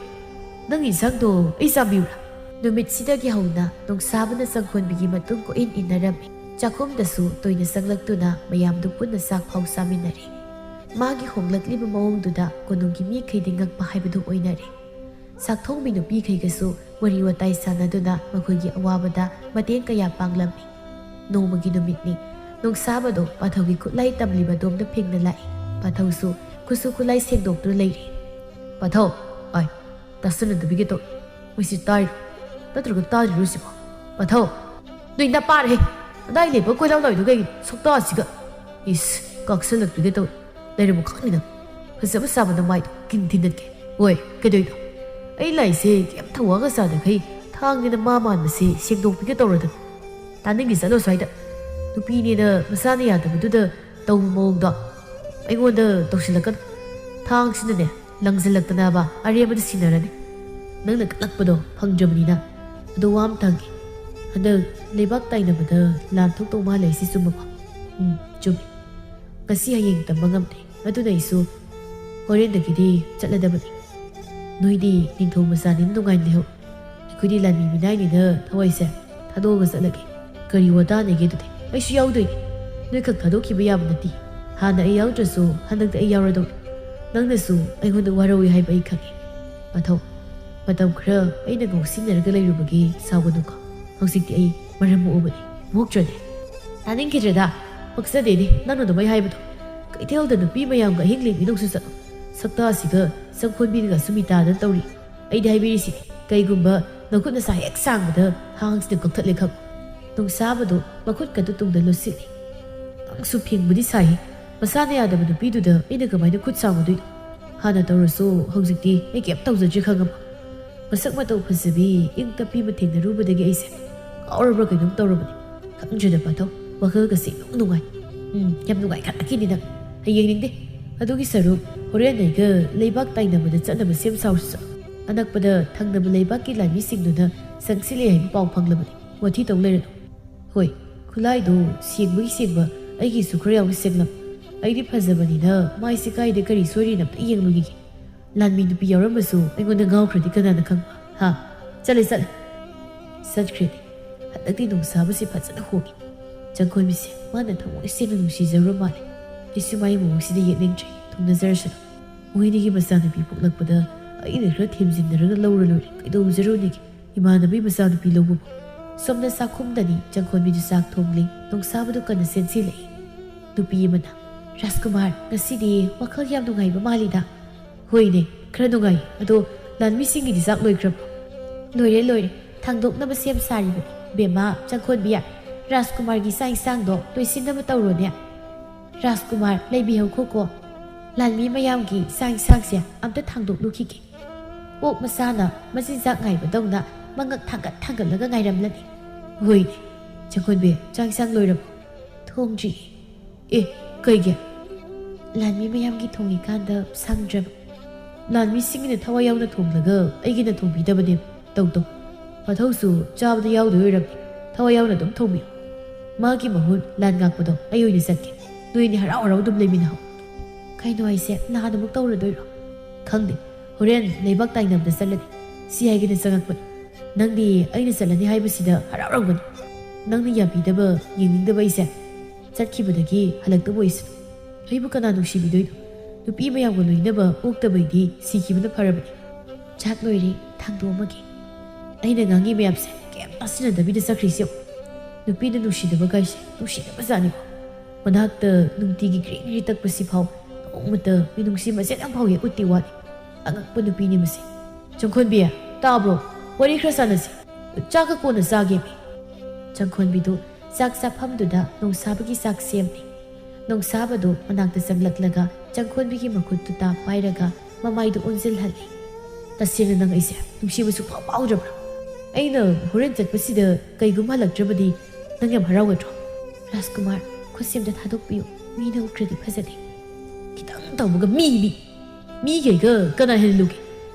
ꯅꯪꯒꯤ ꯏꯟꯁꯥꯡꯗꯣ ꯑꯩ ꯆꯥꯕꯤꯌꯨꯔꯥ? ꯅꯨꯃꯤꯠꯁꯤꯗꯒꯤ ꯍꯧꯅ ꯅꯣꯡꯁꯥꯕꯅ ꯆꯪꯈꯣꯟꯕꯤꯒꯤ ꯃꯇꯨꯡ ꯀꯣꯏꯏꯟ ꯏꯟꯅꯔꯝꯃꯤ꯫ ꯆꯥꯛꯈꯨꯝꯗꯁꯨ ꯇꯣꯏꯅ ꯆꯪꯂꯛꯇꯨꯅ ꯃꯌꯥꯝꯗꯨ ꯄꯨꯟꯅ ꯆꯥꯛ ꯐꯥꯎ ꯆꯥꯃꯤꯟꯅꯔꯦ꯫ ꯃꯥꯒꯤ ꯍꯣꯡꯂꯛꯂꯤꯕ ꯃꯑꯣꯡꯗꯨꯗ ꯀꯣꯅꯨꯡꯒꯤ ꯃꯤꯈꯩꯗꯤ ꯉꯛꯄ ꯍꯥꯏꯕꯗꯨ ꯑꯣꯏꯅꯔꯦ꯫ ꯆꯥꯛꯊꯣꯡꯕꯤ ꯅꯨꯄꯤꯈꯩꯒꯁꯨ ꯋꯥꯔꯤ ꯋꯥꯇꯥꯏ ꯁꯥꯟꯅꯗꯨꯅ ꯃꯈꯣꯏꯒꯤ ꯑꯋꯥꯕꯗ ꯃꯇꯦꯡ ꯀꯌꯥ ꯄꯥꯡꯂꯝꯃꯤ꯫ ꯅꯣꯡꯃꯒꯤ ꯅꯨꯃꯤꯠꯅꯤ꯫ ꯅꯣꯡꯁꯥꯕꯗꯣ ꯄꯥꯊꯧꯒꯤ ꯈꯨꯠꯂꯥꯏ ꯇꯝꯂꯤꯕ ꯑꯗꯣꯝꯗ ꯐꯦꯡꯅ ꯂꯥꯛꯏ꯫ ꯄꯥꯊꯧꯁꯨ ꯈꯨꯠꯁꯨ ꯈꯨꯠꯂꯥꯏ ꯁꯦꯡꯗꯣꯛꯇꯨꯅ ꯂꯩꯔꯤ꯫ "ꯄꯥꯊꯧ, ꯑꯥꯏ, ꯇꯥꯁꯟꯅꯗꯕꯤꯒꯦ ꯇꯧ꯫ ꯃꯣꯏꯁꯤ ꯇꯥꯔꯤꯔꯣ? ꯅꯠꯇ꯭ꯔꯒ ꯇꯥꯔꯤꯔꯣ ꯁꯤꯕꯣ? ꯄꯥꯊꯧ, ꯅꯣꯏ ꯅꯄꯥꯔꯍꯦ!" ꯑꯗꯥꯏ ꯂꯦꯞꯄ ꯀꯣꯏꯂꯥꯎ ꯂꯥꯎꯏꯗꯣ ꯀꯩꯒꯤꯅꯣ? ꯁꯛꯇꯥꯁꯤꯒ꯫ ꯏꯁ, ꯀꯥꯛꯁꯜꯂꯛꯄꯤꯒ ꯇꯧꯏ꯫ ꯂꯩꯔꯝꯃꯨ ꯈꯪꯅꯤꯗ꯫ ꯐꯖꯕ ꯁꯥꯕ ꯅꯃꯥꯏꯗꯣ ꯀꯤꯟ ꯊꯤꯟꯗꯠꯀꯦ꯫ ꯍꯣꯏ, ꯀꯩꯗꯧꯏꯅꯣ? ꯑꯩ ꯂꯥꯏꯁꯦ ꯀꯩꯝ ꯊꯧꯋꯥꯒ ꯆꯥꯗꯈꯩ ꯊꯥꯡꯅꯦꯅ ꯃꯥ ꯃꯥꯟꯕꯁꯦ ꯁꯦꯡꯗꯣꯛꯄꯤꯒ ꯇꯧꯔꯗꯅ꯫ ꯇꯥꯅꯤꯡꯒꯦ ꯆꯠꯂꯣ ꯁ꯭ꯋꯥꯏꯗ꯫ ꯅꯨꯄꯤꯅꯦꯅ ꯃꯁꯥꯅ ꯌꯥꯗꯕꯗꯨꯗ ꯇꯧꯕ ꯃꯑꯣꯡꯗꯣ ꯑꯩꯉꯣꯟꯗ ꯇꯧꯁꯤꯜꯂꯛꯀꯅꯨ꯫ ꯊꯥꯡꯁꯤꯅꯅꯦ, ꯂꯪꯁꯤꯜꯂꯛꯇꯅꯕ ꯑꯔꯦꯝꯕꯗ ꯁꯤꯟꯅꯔꯅꯤ꯫ ꯅꯪꯅ ꯀꯜꯂꯛꯄꯗꯣ ꯐꯪꯗ꯭ꯔꯕꯅꯤꯅ꯫ ꯑꯗꯣ ꯋꯥ ꯑꯃ ꯇꯥꯡꯒꯦ꯫ ꯍꯟꯗꯛ ꯂꯩꯕꯥꯛ ꯇꯥꯏꯅꯕꯗ ꯂꯥꯟ ꯊꯣꯛꯇꯧ ꯃꯥꯜꯂꯦ ꯍꯥꯏꯁꯤ ꯆꯨꯝꯃꯕꯣ? ꯎꯝ, ꯆꯨꯝꯃꯤ꯫ ꯉꯁꯤ ꯍꯌꯦꯡ ꯇꯝꯕ ꯉꯝꯗꯦ꯫ ꯑꯗꯨꯅ ꯑꯩꯁꯨ ꯍꯣꯔꯦꯟꯗꯒꯤꯗꯤ ꯆꯠꯂꯗꯕꯅꯤ꯫ ꯅꯣꯏꯗꯤ ꯅꯤꯡꯊꯧ ꯃꯆꯥꯅꯤꯅ ꯅꯨꯡꯉꯥꯏꯅ ꯂꯩꯍꯧ꯫ ꯑꯩꯈꯣꯏꯗꯤ ꯂꯥꯟꯃꯤ ꯃꯤꯅꯥꯏꯅꯤꯅ ꯊꯋꯥꯏꯁꯦ ꯊꯥꯗꯣꯛꯑꯒ ꯆꯠꯂꯒꯦ꯫ ꯀꯔꯤ ꯋꯥꯇꯥꯅꯦꯒꯦ ꯑꯗꯨꯗꯤ? ꯑꯩꯁꯨ ꯌꯥꯎꯗꯣꯏꯅꯤ꯫ ꯅꯣꯏꯈꯛ ꯊꯥꯗꯣꯛꯈꯤꯕ ꯌꯥꯕ ꯅꯠꯇꯦ꯫ ꯍꯥꯟꯅ ꯑꯩ ꯌꯥꯎꯗ꯭ꯔꯁꯨ ꯍꯟꯗꯛꯇ ꯑꯩ ꯌꯥꯎꯔꯗꯧꯅꯤ꯫ ꯅꯪꯅꯁꯨ ꯑꯩꯉꯣꯟꯗ ꯋꯥꯔꯧꯏ ꯍꯥꯏꯕ ꯑꯩ ꯈꯪꯉꯤ꯫ ꯃꯊꯧ, ꯃꯇꯝ ꯈꯔ ꯑꯩꯅ ꯉꯥꯎꯁꯤꯟꯅꯔꯒ ꯂꯩꯔꯨꯕꯒꯤ ꯁꯥꯎꯒꯅꯨꯀꯣ꯫ ꯍꯧꯖꯤꯛꯇꯤ ꯑꯩ ꯃꯔꯝ ꯃꯣꯛꯑꯕꯅꯤ꯫ ꯃꯣꯛꯇ꯭ꯔꯅꯦ? ꯇꯥꯅꯤꯡꯈꯤꯗ꯭ꯔꯦꯗ꯫ ꯄꯛꯆꯗꯦꯅꯦ ꯅꯪꯅ ꯑꯗꯨꯃꯥꯏ ꯍꯥꯏꯕꯗꯣ꯫ ꯀꯩꯊꯦꯜꯗ ꯅꯨꯄꯤ ꯃꯌꯥꯝꯒ ꯑꯍꯤꯡ ꯂꯦꯛꯃꯤꯟꯅꯧꯁꯨ ꯆꯠꯂꯣ꯫ ꯁꯛꯇꯥꯁꯤꯒ ꯆꯪꯈꯣꯟꯕꯤꯒ ꯁꯨꯃꯤꯇꯥꯗ ꯇꯧꯔꯤ꯫ ꯑꯩꯗꯤ ꯍꯥꯏꯕꯤꯔꯤꯁꯤꯅꯤ, ꯀꯩꯒꯨꯝꯕ ꯅꯈꯨꯠ ꯅꯁꯥ ꯍꯦꯛ ꯁꯥꯡꯕꯗ ꯊꯥꯡꯁꯤꯅ ꯀꯛꯊꯠꯂꯦ ꯈꯪꯉꯨ꯫ ꯅꯨꯡꯁꯥꯕꯗꯣ ꯃꯈꯨꯠꯀꯗꯨ ꯇꯨꯡꯗ ꯂꯨꯠꯁꯤꯜꯂꯤ꯫ ꯅꯪꯁꯨ ꯐꯤꯡꯕꯗꯤ ꯁꯥꯏꯍꯦ꯫ ꯃꯁꯥꯅ ꯌꯥꯗꯕ ꯅꯨꯄꯤꯗꯨꯗ ꯑꯩꯅ ꯀꯃꯥꯏꯅ ꯈꯨꯠ ꯁꯥꯡꯉꯨꯗꯣꯏꯅꯣ? ꯍꯥꯟꯅ ꯇꯧꯔꯁꯨ ꯍꯧꯖꯤꯛꯇꯤ ꯑꯩ ꯀꯩꯝ ꯇꯧꯖꯗ꯭ꯔꯤ ꯈꯪꯉꯕ? ꯃꯁꯛ ꯃꯇꯧ ꯐꯖꯕꯤ, ꯏꯪ ꯇꯞꯄꯤ ꯑꯃ ꯊꯦꯡꯅꯔꯨꯕꯗꯒꯤ ꯑꯩꯁꯦ ꯉꯥꯎꯔꯕ꯭ꯔꯥ ꯀꯩꯅꯣꯝ ꯇꯧꯔꯕꯅꯤ꯫ ꯈꯪꯗ꯭ꯔꯦꯗ ꯄꯥꯊꯧ, ꯋꯥꯈꯜꯒꯁꯦ ꯏꯅꯨꯡ ꯅꯨꯡꯉꯥꯏ꯫ ꯎꯝ, ꯌꯥꯝ ꯅꯨꯡꯉꯥꯏꯈꯠꯂꯛꯈꯤꯅꯤ ꯅꯪ꯫ ꯍꯌꯦꯡꯅꯤꯡꯗꯦ꯫ ꯑꯗꯨꯒꯤ ꯁꯔꯨꯛ ꯍꯣꯔꯦꯟ ꯑꯩꯒ ꯂꯩꯕꯥꯛ ꯇꯥꯏꯅꯕꯗ ꯆꯠꯅꯕ ꯁꯦꯝ ꯁꯥꯔꯨꯁꯤ ꯆꯠꯂꯣ꯫ ꯑꯅꯛꯄꯗ ꯊꯪꯅꯕ ꯂꯩꯕꯥꯛꯀꯤ ꯂꯥꯟꯃꯤꯁꯤꯡꯗꯨꯅ ꯆꯪꯁꯤꯜꯂꯦ ꯍꯥꯏꯕ ꯄꯥꯎ ꯐꯪꯂꯕꯅꯤ꯫ ꯋꯥꯊꯤ ꯇꯧ ꯂꯩꯔꯅꯨ꯫ ꯍꯣꯏ, ꯈꯨꯠꯂꯥꯏꯗꯣ ꯁꯦꯡꯕꯒꯤ ꯁꯦꯡꯕ, ꯑꯩꯒꯤꯁꯨ ꯈꯔ ꯌꯥꯎꯅ ꯁꯦꯡꯂꯝꯃꯨ꯫ ꯑꯩꯗꯤ ꯐꯖꯕꯅꯤꯅ ꯃꯥꯏꯁꯦ ꯀꯥꯏꯗ ꯀꯔꯤ ꯁꯣꯏꯔꯤꯅꯣ ꯑꯝꯇ ꯌꯦꯡꯂꯨꯈꯤꯒꯦ꯫ ꯂꯥꯟꯃꯤ ꯅꯨꯄꯤ ꯌꯥꯎꯔꯝꯕꯁꯨ ꯑꯩꯉꯣꯟꯗ ꯉꯥꯎꯈ꯭ꯔꯗꯤ ꯀꯅꯥꯅ ꯈꯪꯕ? ꯍꯥ? ꯆꯠꯂꯦ, ꯆꯠꯂꯦ꯫ ꯆꯠꯈ꯭ꯔꯦꯅꯦ꯫ ꯍꯟꯗꯛꯇꯤ ꯅꯨꯡꯁꯥꯕꯁꯤ ꯐꯖꯅ ꯍꯣꯡꯉꯤ꯫ ꯆꯪꯈꯣꯟꯕꯤꯁꯦ ꯃꯥꯅ ꯊꯃꯣꯏ ꯁꯦꯡꯅ ꯅꯨꯡꯁꯤꯖꯔꯨꯔ ꯃꯥꯜꯂꯦ꯫ ꯑꯩꯁꯨ ꯃꯥꯒꯤ ꯃꯑꯣꯡꯁꯤꯗ ꯌꯦꯠꯅꯤꯡꯗ꯭ꯔꯦ꯫ ꯊꯨꯡꯅꯖꯔꯁꯅꯨ꯫ ꯃꯣꯏꯅꯤꯒꯤ ꯃꯆꯥꯅꯨꯄꯤ ꯄꯣꯛꯂꯛꯄꯗ ꯑꯩꯅ ꯈꯔ ꯊꯦꯝꯖꯤꯟꯅꯔꯒ ꯂꯧꯔ ꯂꯣꯏꯔꯦ꯫ ꯀꯩꯗꯧꯖꯔꯨꯅꯤꯒꯦ? ꯏꯃꯥꯟꯅꯕꯤ ꯃꯆꯥꯅꯨꯄꯤ ꯂꯧꯕꯕꯨ꯫ ꯁꯣꯝꯗ ꯆꯥꯛꯈꯨꯝꯗꯅꯤ ꯆꯪꯈꯣꯟꯕꯤꯗꯨ ꯆꯥꯛ ꯊꯣꯡꯂꯤ꯫ ꯅꯨꯡꯁꯥꯕꯗꯨ ꯀꯟꯅ ꯆꯦꯟꯁꯤꯜꯂꯛꯏ꯫ ꯅꯨꯄꯤ ꯑꯃꯅ, "ꯔꯥꯖꯀꯨꯃꯥꯔ, ꯉꯁꯤꯗꯤ ꯋꯥꯈꯜ ꯌꯥꯝ ꯅꯨꯡꯉꯥꯏꯕ ꯃꯥꯜꯂꯤꯗ?" "ꯍꯣꯏꯅꯦ, ꯈꯔ ꯅꯨꯡꯉꯥꯏ꯫ ꯑꯗꯣ ꯂꯥꯟꯃꯤꯁꯤꯡꯒꯤꯗꯤ ꯆꯥꯛ ꯂꯣꯏꯈ꯭ꯔꯕꯣ?" "ꯂꯣꯏꯔꯦ, ꯂꯣꯏꯔꯦ꯫ ꯊꯥꯡꯗꯣꯛꯅꯕ ꯁꯦꯝ ꯁꯥꯔꯤꯕꯅꯤ꯫ ꯕꯦꯝꯃ, ꯆꯪꯈꯣꯟꯕꯤ, ꯔꯥꯖꯀꯨꯃꯥꯔꯒꯤ ꯆꯥꯛ ꯏꯟꯁꯥꯡꯗꯣ ꯂꯣꯏꯁꯤꯟꯅꯕ ꯇꯧꯔꯣꯅꯦ꯫ ꯔꯥꯖꯀꯨꯃꯥꯔ, ꯂꯩꯕꯤꯍꯧꯈꯣꯀꯣ꯫ ꯂꯥꯟꯃꯤ ꯃꯌꯥꯝꯒꯤ ꯆꯥꯛ ꯏꯟꯁꯥꯡꯁꯦ ꯑꯝꯇ ꯊꯥꯡꯗꯣꯛꯂꯨꯈꯤꯒꯦ꯫ ꯑꯣꯛ ꯃꯆꯥꯅ ꯃꯆꯤꯟꯖꯥꯛ ꯉꯥꯏꯕꯗꯧꯅ ꯃꯉꯛ ꯊꯥꯡꯒꯠ ꯊꯥꯡꯒꯠꯂꯒ ꯉꯥꯏꯔꯝꯂꯅꯤ꯫ ꯍꯣꯏꯅꯦ, ꯆꯪꯈꯣꯟꯕꯤ, ꯆꯥꯛ ꯏꯟꯁꯥꯡ ꯂꯣꯏꯔꯕꯣ? ꯊꯣꯡꯗ꯭ꯔꯤ꯫ ꯑꯦ, ꯀꯩꯒꯤ? ꯂꯥꯟꯃꯤ ꯃꯌꯥꯝꯒꯤ ꯊꯣꯡꯉꯤꯀꯥꯟꯗ ꯁꯪꯗ꯭ꯔꯕ꯫ ꯂꯥꯟꯃꯤꯁꯤꯡꯒꯤꯅ ꯊꯋꯥꯏ ꯌꯥꯎꯅ ꯊꯣꯡꯂꯒ ꯑꯩꯒꯤꯅ ꯊꯣꯡꯕꯤꯗꯕꯅꯦ꯫ ꯇꯧ ꯇꯧ꯫ ꯃꯊꯧꯁꯨ ꯆꯥꯕꯗ ꯌꯥꯎꯗꯣꯏ ꯑꯣꯏꯔꯝꯅꯤ꯫ ꯊꯋꯥꯏ ꯌꯥꯎꯅ ꯑꯗꯨꯝ ꯊꯣꯡꯕꯤꯌꯨ꯫ ꯃꯥꯒꯤ ꯃꯍꯨꯠ ꯂꯥꯟ ꯉꯥꯛꯄꯗꯣ ꯑꯩ ꯑꯣꯏꯅ ꯆꯠꯀꯦ꯫ ꯅꯣꯏ ꯑꯅꯤ ꯍꯔꯥꯎ ꯍꯔꯥꯎ ꯑꯗꯨꯝ ꯂꯩꯃꯤꯟꯅꯍꯧ꯫ ꯀꯩꯅꯣ ꯍꯥꯏꯁꯦ, ꯂꯥꯟ ꯑꯃꯨꯛ ꯇꯧꯔꯗꯣꯏꯔꯣ? ꯈꯪꯗꯦ꯫ ꯍꯣꯔꯦꯟ ꯂꯩꯕꯥꯛ ꯇꯥꯏꯅꯕꯗ ꯆꯠꯂꯗꯤ ꯁꯤ ꯍꯥꯏꯒꯦꯅ ꯆꯪꯉꯛꯄꯅꯤ꯫ ꯅꯪꯗꯤ ꯑꯩꯅ ꯆꯠꯂꯅꯤ ꯍꯥꯏꯕꯁꯤꯗ ꯍꯔꯥꯎꯔꯝꯒꯅꯤ꯫ ꯅꯪꯅ ꯌꯥꯕꯤꯗꯕ, ꯌꯦꯡꯅꯤꯡꯗꯕ ꯑꯩꯁꯦ ꯆꯠꯈꯤꯕꯗꯒꯤ ꯍꯜꯂꯛꯇꯕ ꯑꯣꯏꯁꯅꯨ꯫ ꯑꯩꯕꯨ ꯀꯅꯥ ꯅꯨꯡꯁꯤꯕꯤꯗꯣꯏꯅꯣ? ꯅꯨꯄꯤ ꯃꯌꯥꯝꯒ ꯂꯣꯏꯅꯕ ꯑꯣꯛꯇꯕꯩꯗꯤ ꯁꯤꯈꯤꯕꯅ ꯐꯔꯕꯅꯤ꯫ ꯆꯥꯛ ꯂꯣꯏꯔꯦ, ꯊꯥꯡꯗꯣꯛꯑꯝꯃꯒꯦ꯫ ꯑꯩꯅ ꯉꯥꯡꯉꯤ ꯃꯌꯥꯝꯁꯦ ꯀꯩꯝ ꯇꯥꯁꯤꯟꯅꯗꯕꯤꯗ ꯆꯠꯈ꯭ꯔꯤꯁꯦ ꯌꯦꯡꯉꯨ꯫ ꯅꯨꯄꯤꯅ ꯅꯨꯡꯁꯤꯗꯕ ꯀꯥꯏꯁꯦ ꯅꯨꯡꯁꯤꯗꯕ ꯖꯥꯠꯅꯤꯀꯣ꯫ ꯃꯅꯥꯛꯇ ꯅꯨꯡꯇꯤꯒꯤ ꯒ꯭ꯔꯤ ꯒ꯭ꯔꯤ ꯇꯛꯄꯁꯤ ꯐꯥꯎ ꯅꯣꯡꯃꯇ ꯃꯤꯅꯨꯡꯁꯤ ꯃꯆꯦꯠ ꯑꯃ ꯐꯥꯎ ꯍꯦꯛ ꯎꯠꯇꯦ ꯋꯥꯅꯤ꯫ ꯑꯉꯛꯄ ꯅꯨꯄꯤꯅꯤ ꯃꯁꯤ꯫ ꯆꯪꯈꯣꯟꯕꯤ, ꯇꯥꯕ꯭ꯔꯣ? ꯋꯥꯔꯤ ꯈꯔ ꯁꯥꯟꯅꯁꯤ꯫ ꯆꯥꯛꯀ ꯀꯣꯟꯅ ꯆꯥꯒꯦꯃꯤ꯫ ꯆꯪꯈꯣꯟꯕꯤꯗꯨ ꯆꯥꯛ ꯆꯥꯐꯝꯗꯨꯗ ꯅꯣꯡꯁꯥꯕꯒꯤ ꯆꯥꯛ ꯁꯦꯝꯃꯤ꯫ ꯅꯣꯡꯁꯥꯕꯗꯨ ꯃꯅꯥꯛꯇ ꯆꯪꯂꯛꯂꯒ ꯆꯪꯈꯣꯟꯕꯤꯒꯤ ꯃꯈꯨꯠꯇꯨ ꯇꯥ ꯄꯥꯏꯔꯒ ꯃꯃꯥꯏꯗꯨ ꯑꯣꯟꯁꯤꯜꯍꯜꯂꯤ꯫ ꯇꯁꯦꯡꯅ ꯅꯪ ꯑꯩꯁꯦ ꯅꯨꯡꯁꯤꯕ ꯁꯨꯡꯐꯥꯎ ꯐꯥꯎꯗ꯭ꯔꯕ꯭ꯔꯥ? ꯑꯩꯅ ꯍꯣꯔꯦꯟ ꯆꯠꯄꯁꯤꯗ ꯀꯩꯒꯨꯝꯕ ꯍꯜꯂꯛꯇ꯭ꯔꯕꯗꯤ ꯅꯪ ꯌꯥꯝ ꯍꯔꯥꯎꯒꯗ꯭ꯔꯣ? ꯔꯥꯖꯀꯨꯃꯥꯔ, ꯈꯨꯠꯁꯦꯝꯗ ꯊꯥꯗꯣꯛꯄꯤꯌꯨ꯫ ꯃꯤꯅ ꯎꯈ꯭ꯔꯗꯤ ꯐꯖꯗꯦ꯫ ꯈꯤꯇꯪ ꯇꯧꯕꯒ ꯃꯤ, ꯃꯤ꯫ ꯃꯤꯒꯩꯒ ꯀꯅꯥ ꯍꯦꯜꯂꯨꯒꯦ?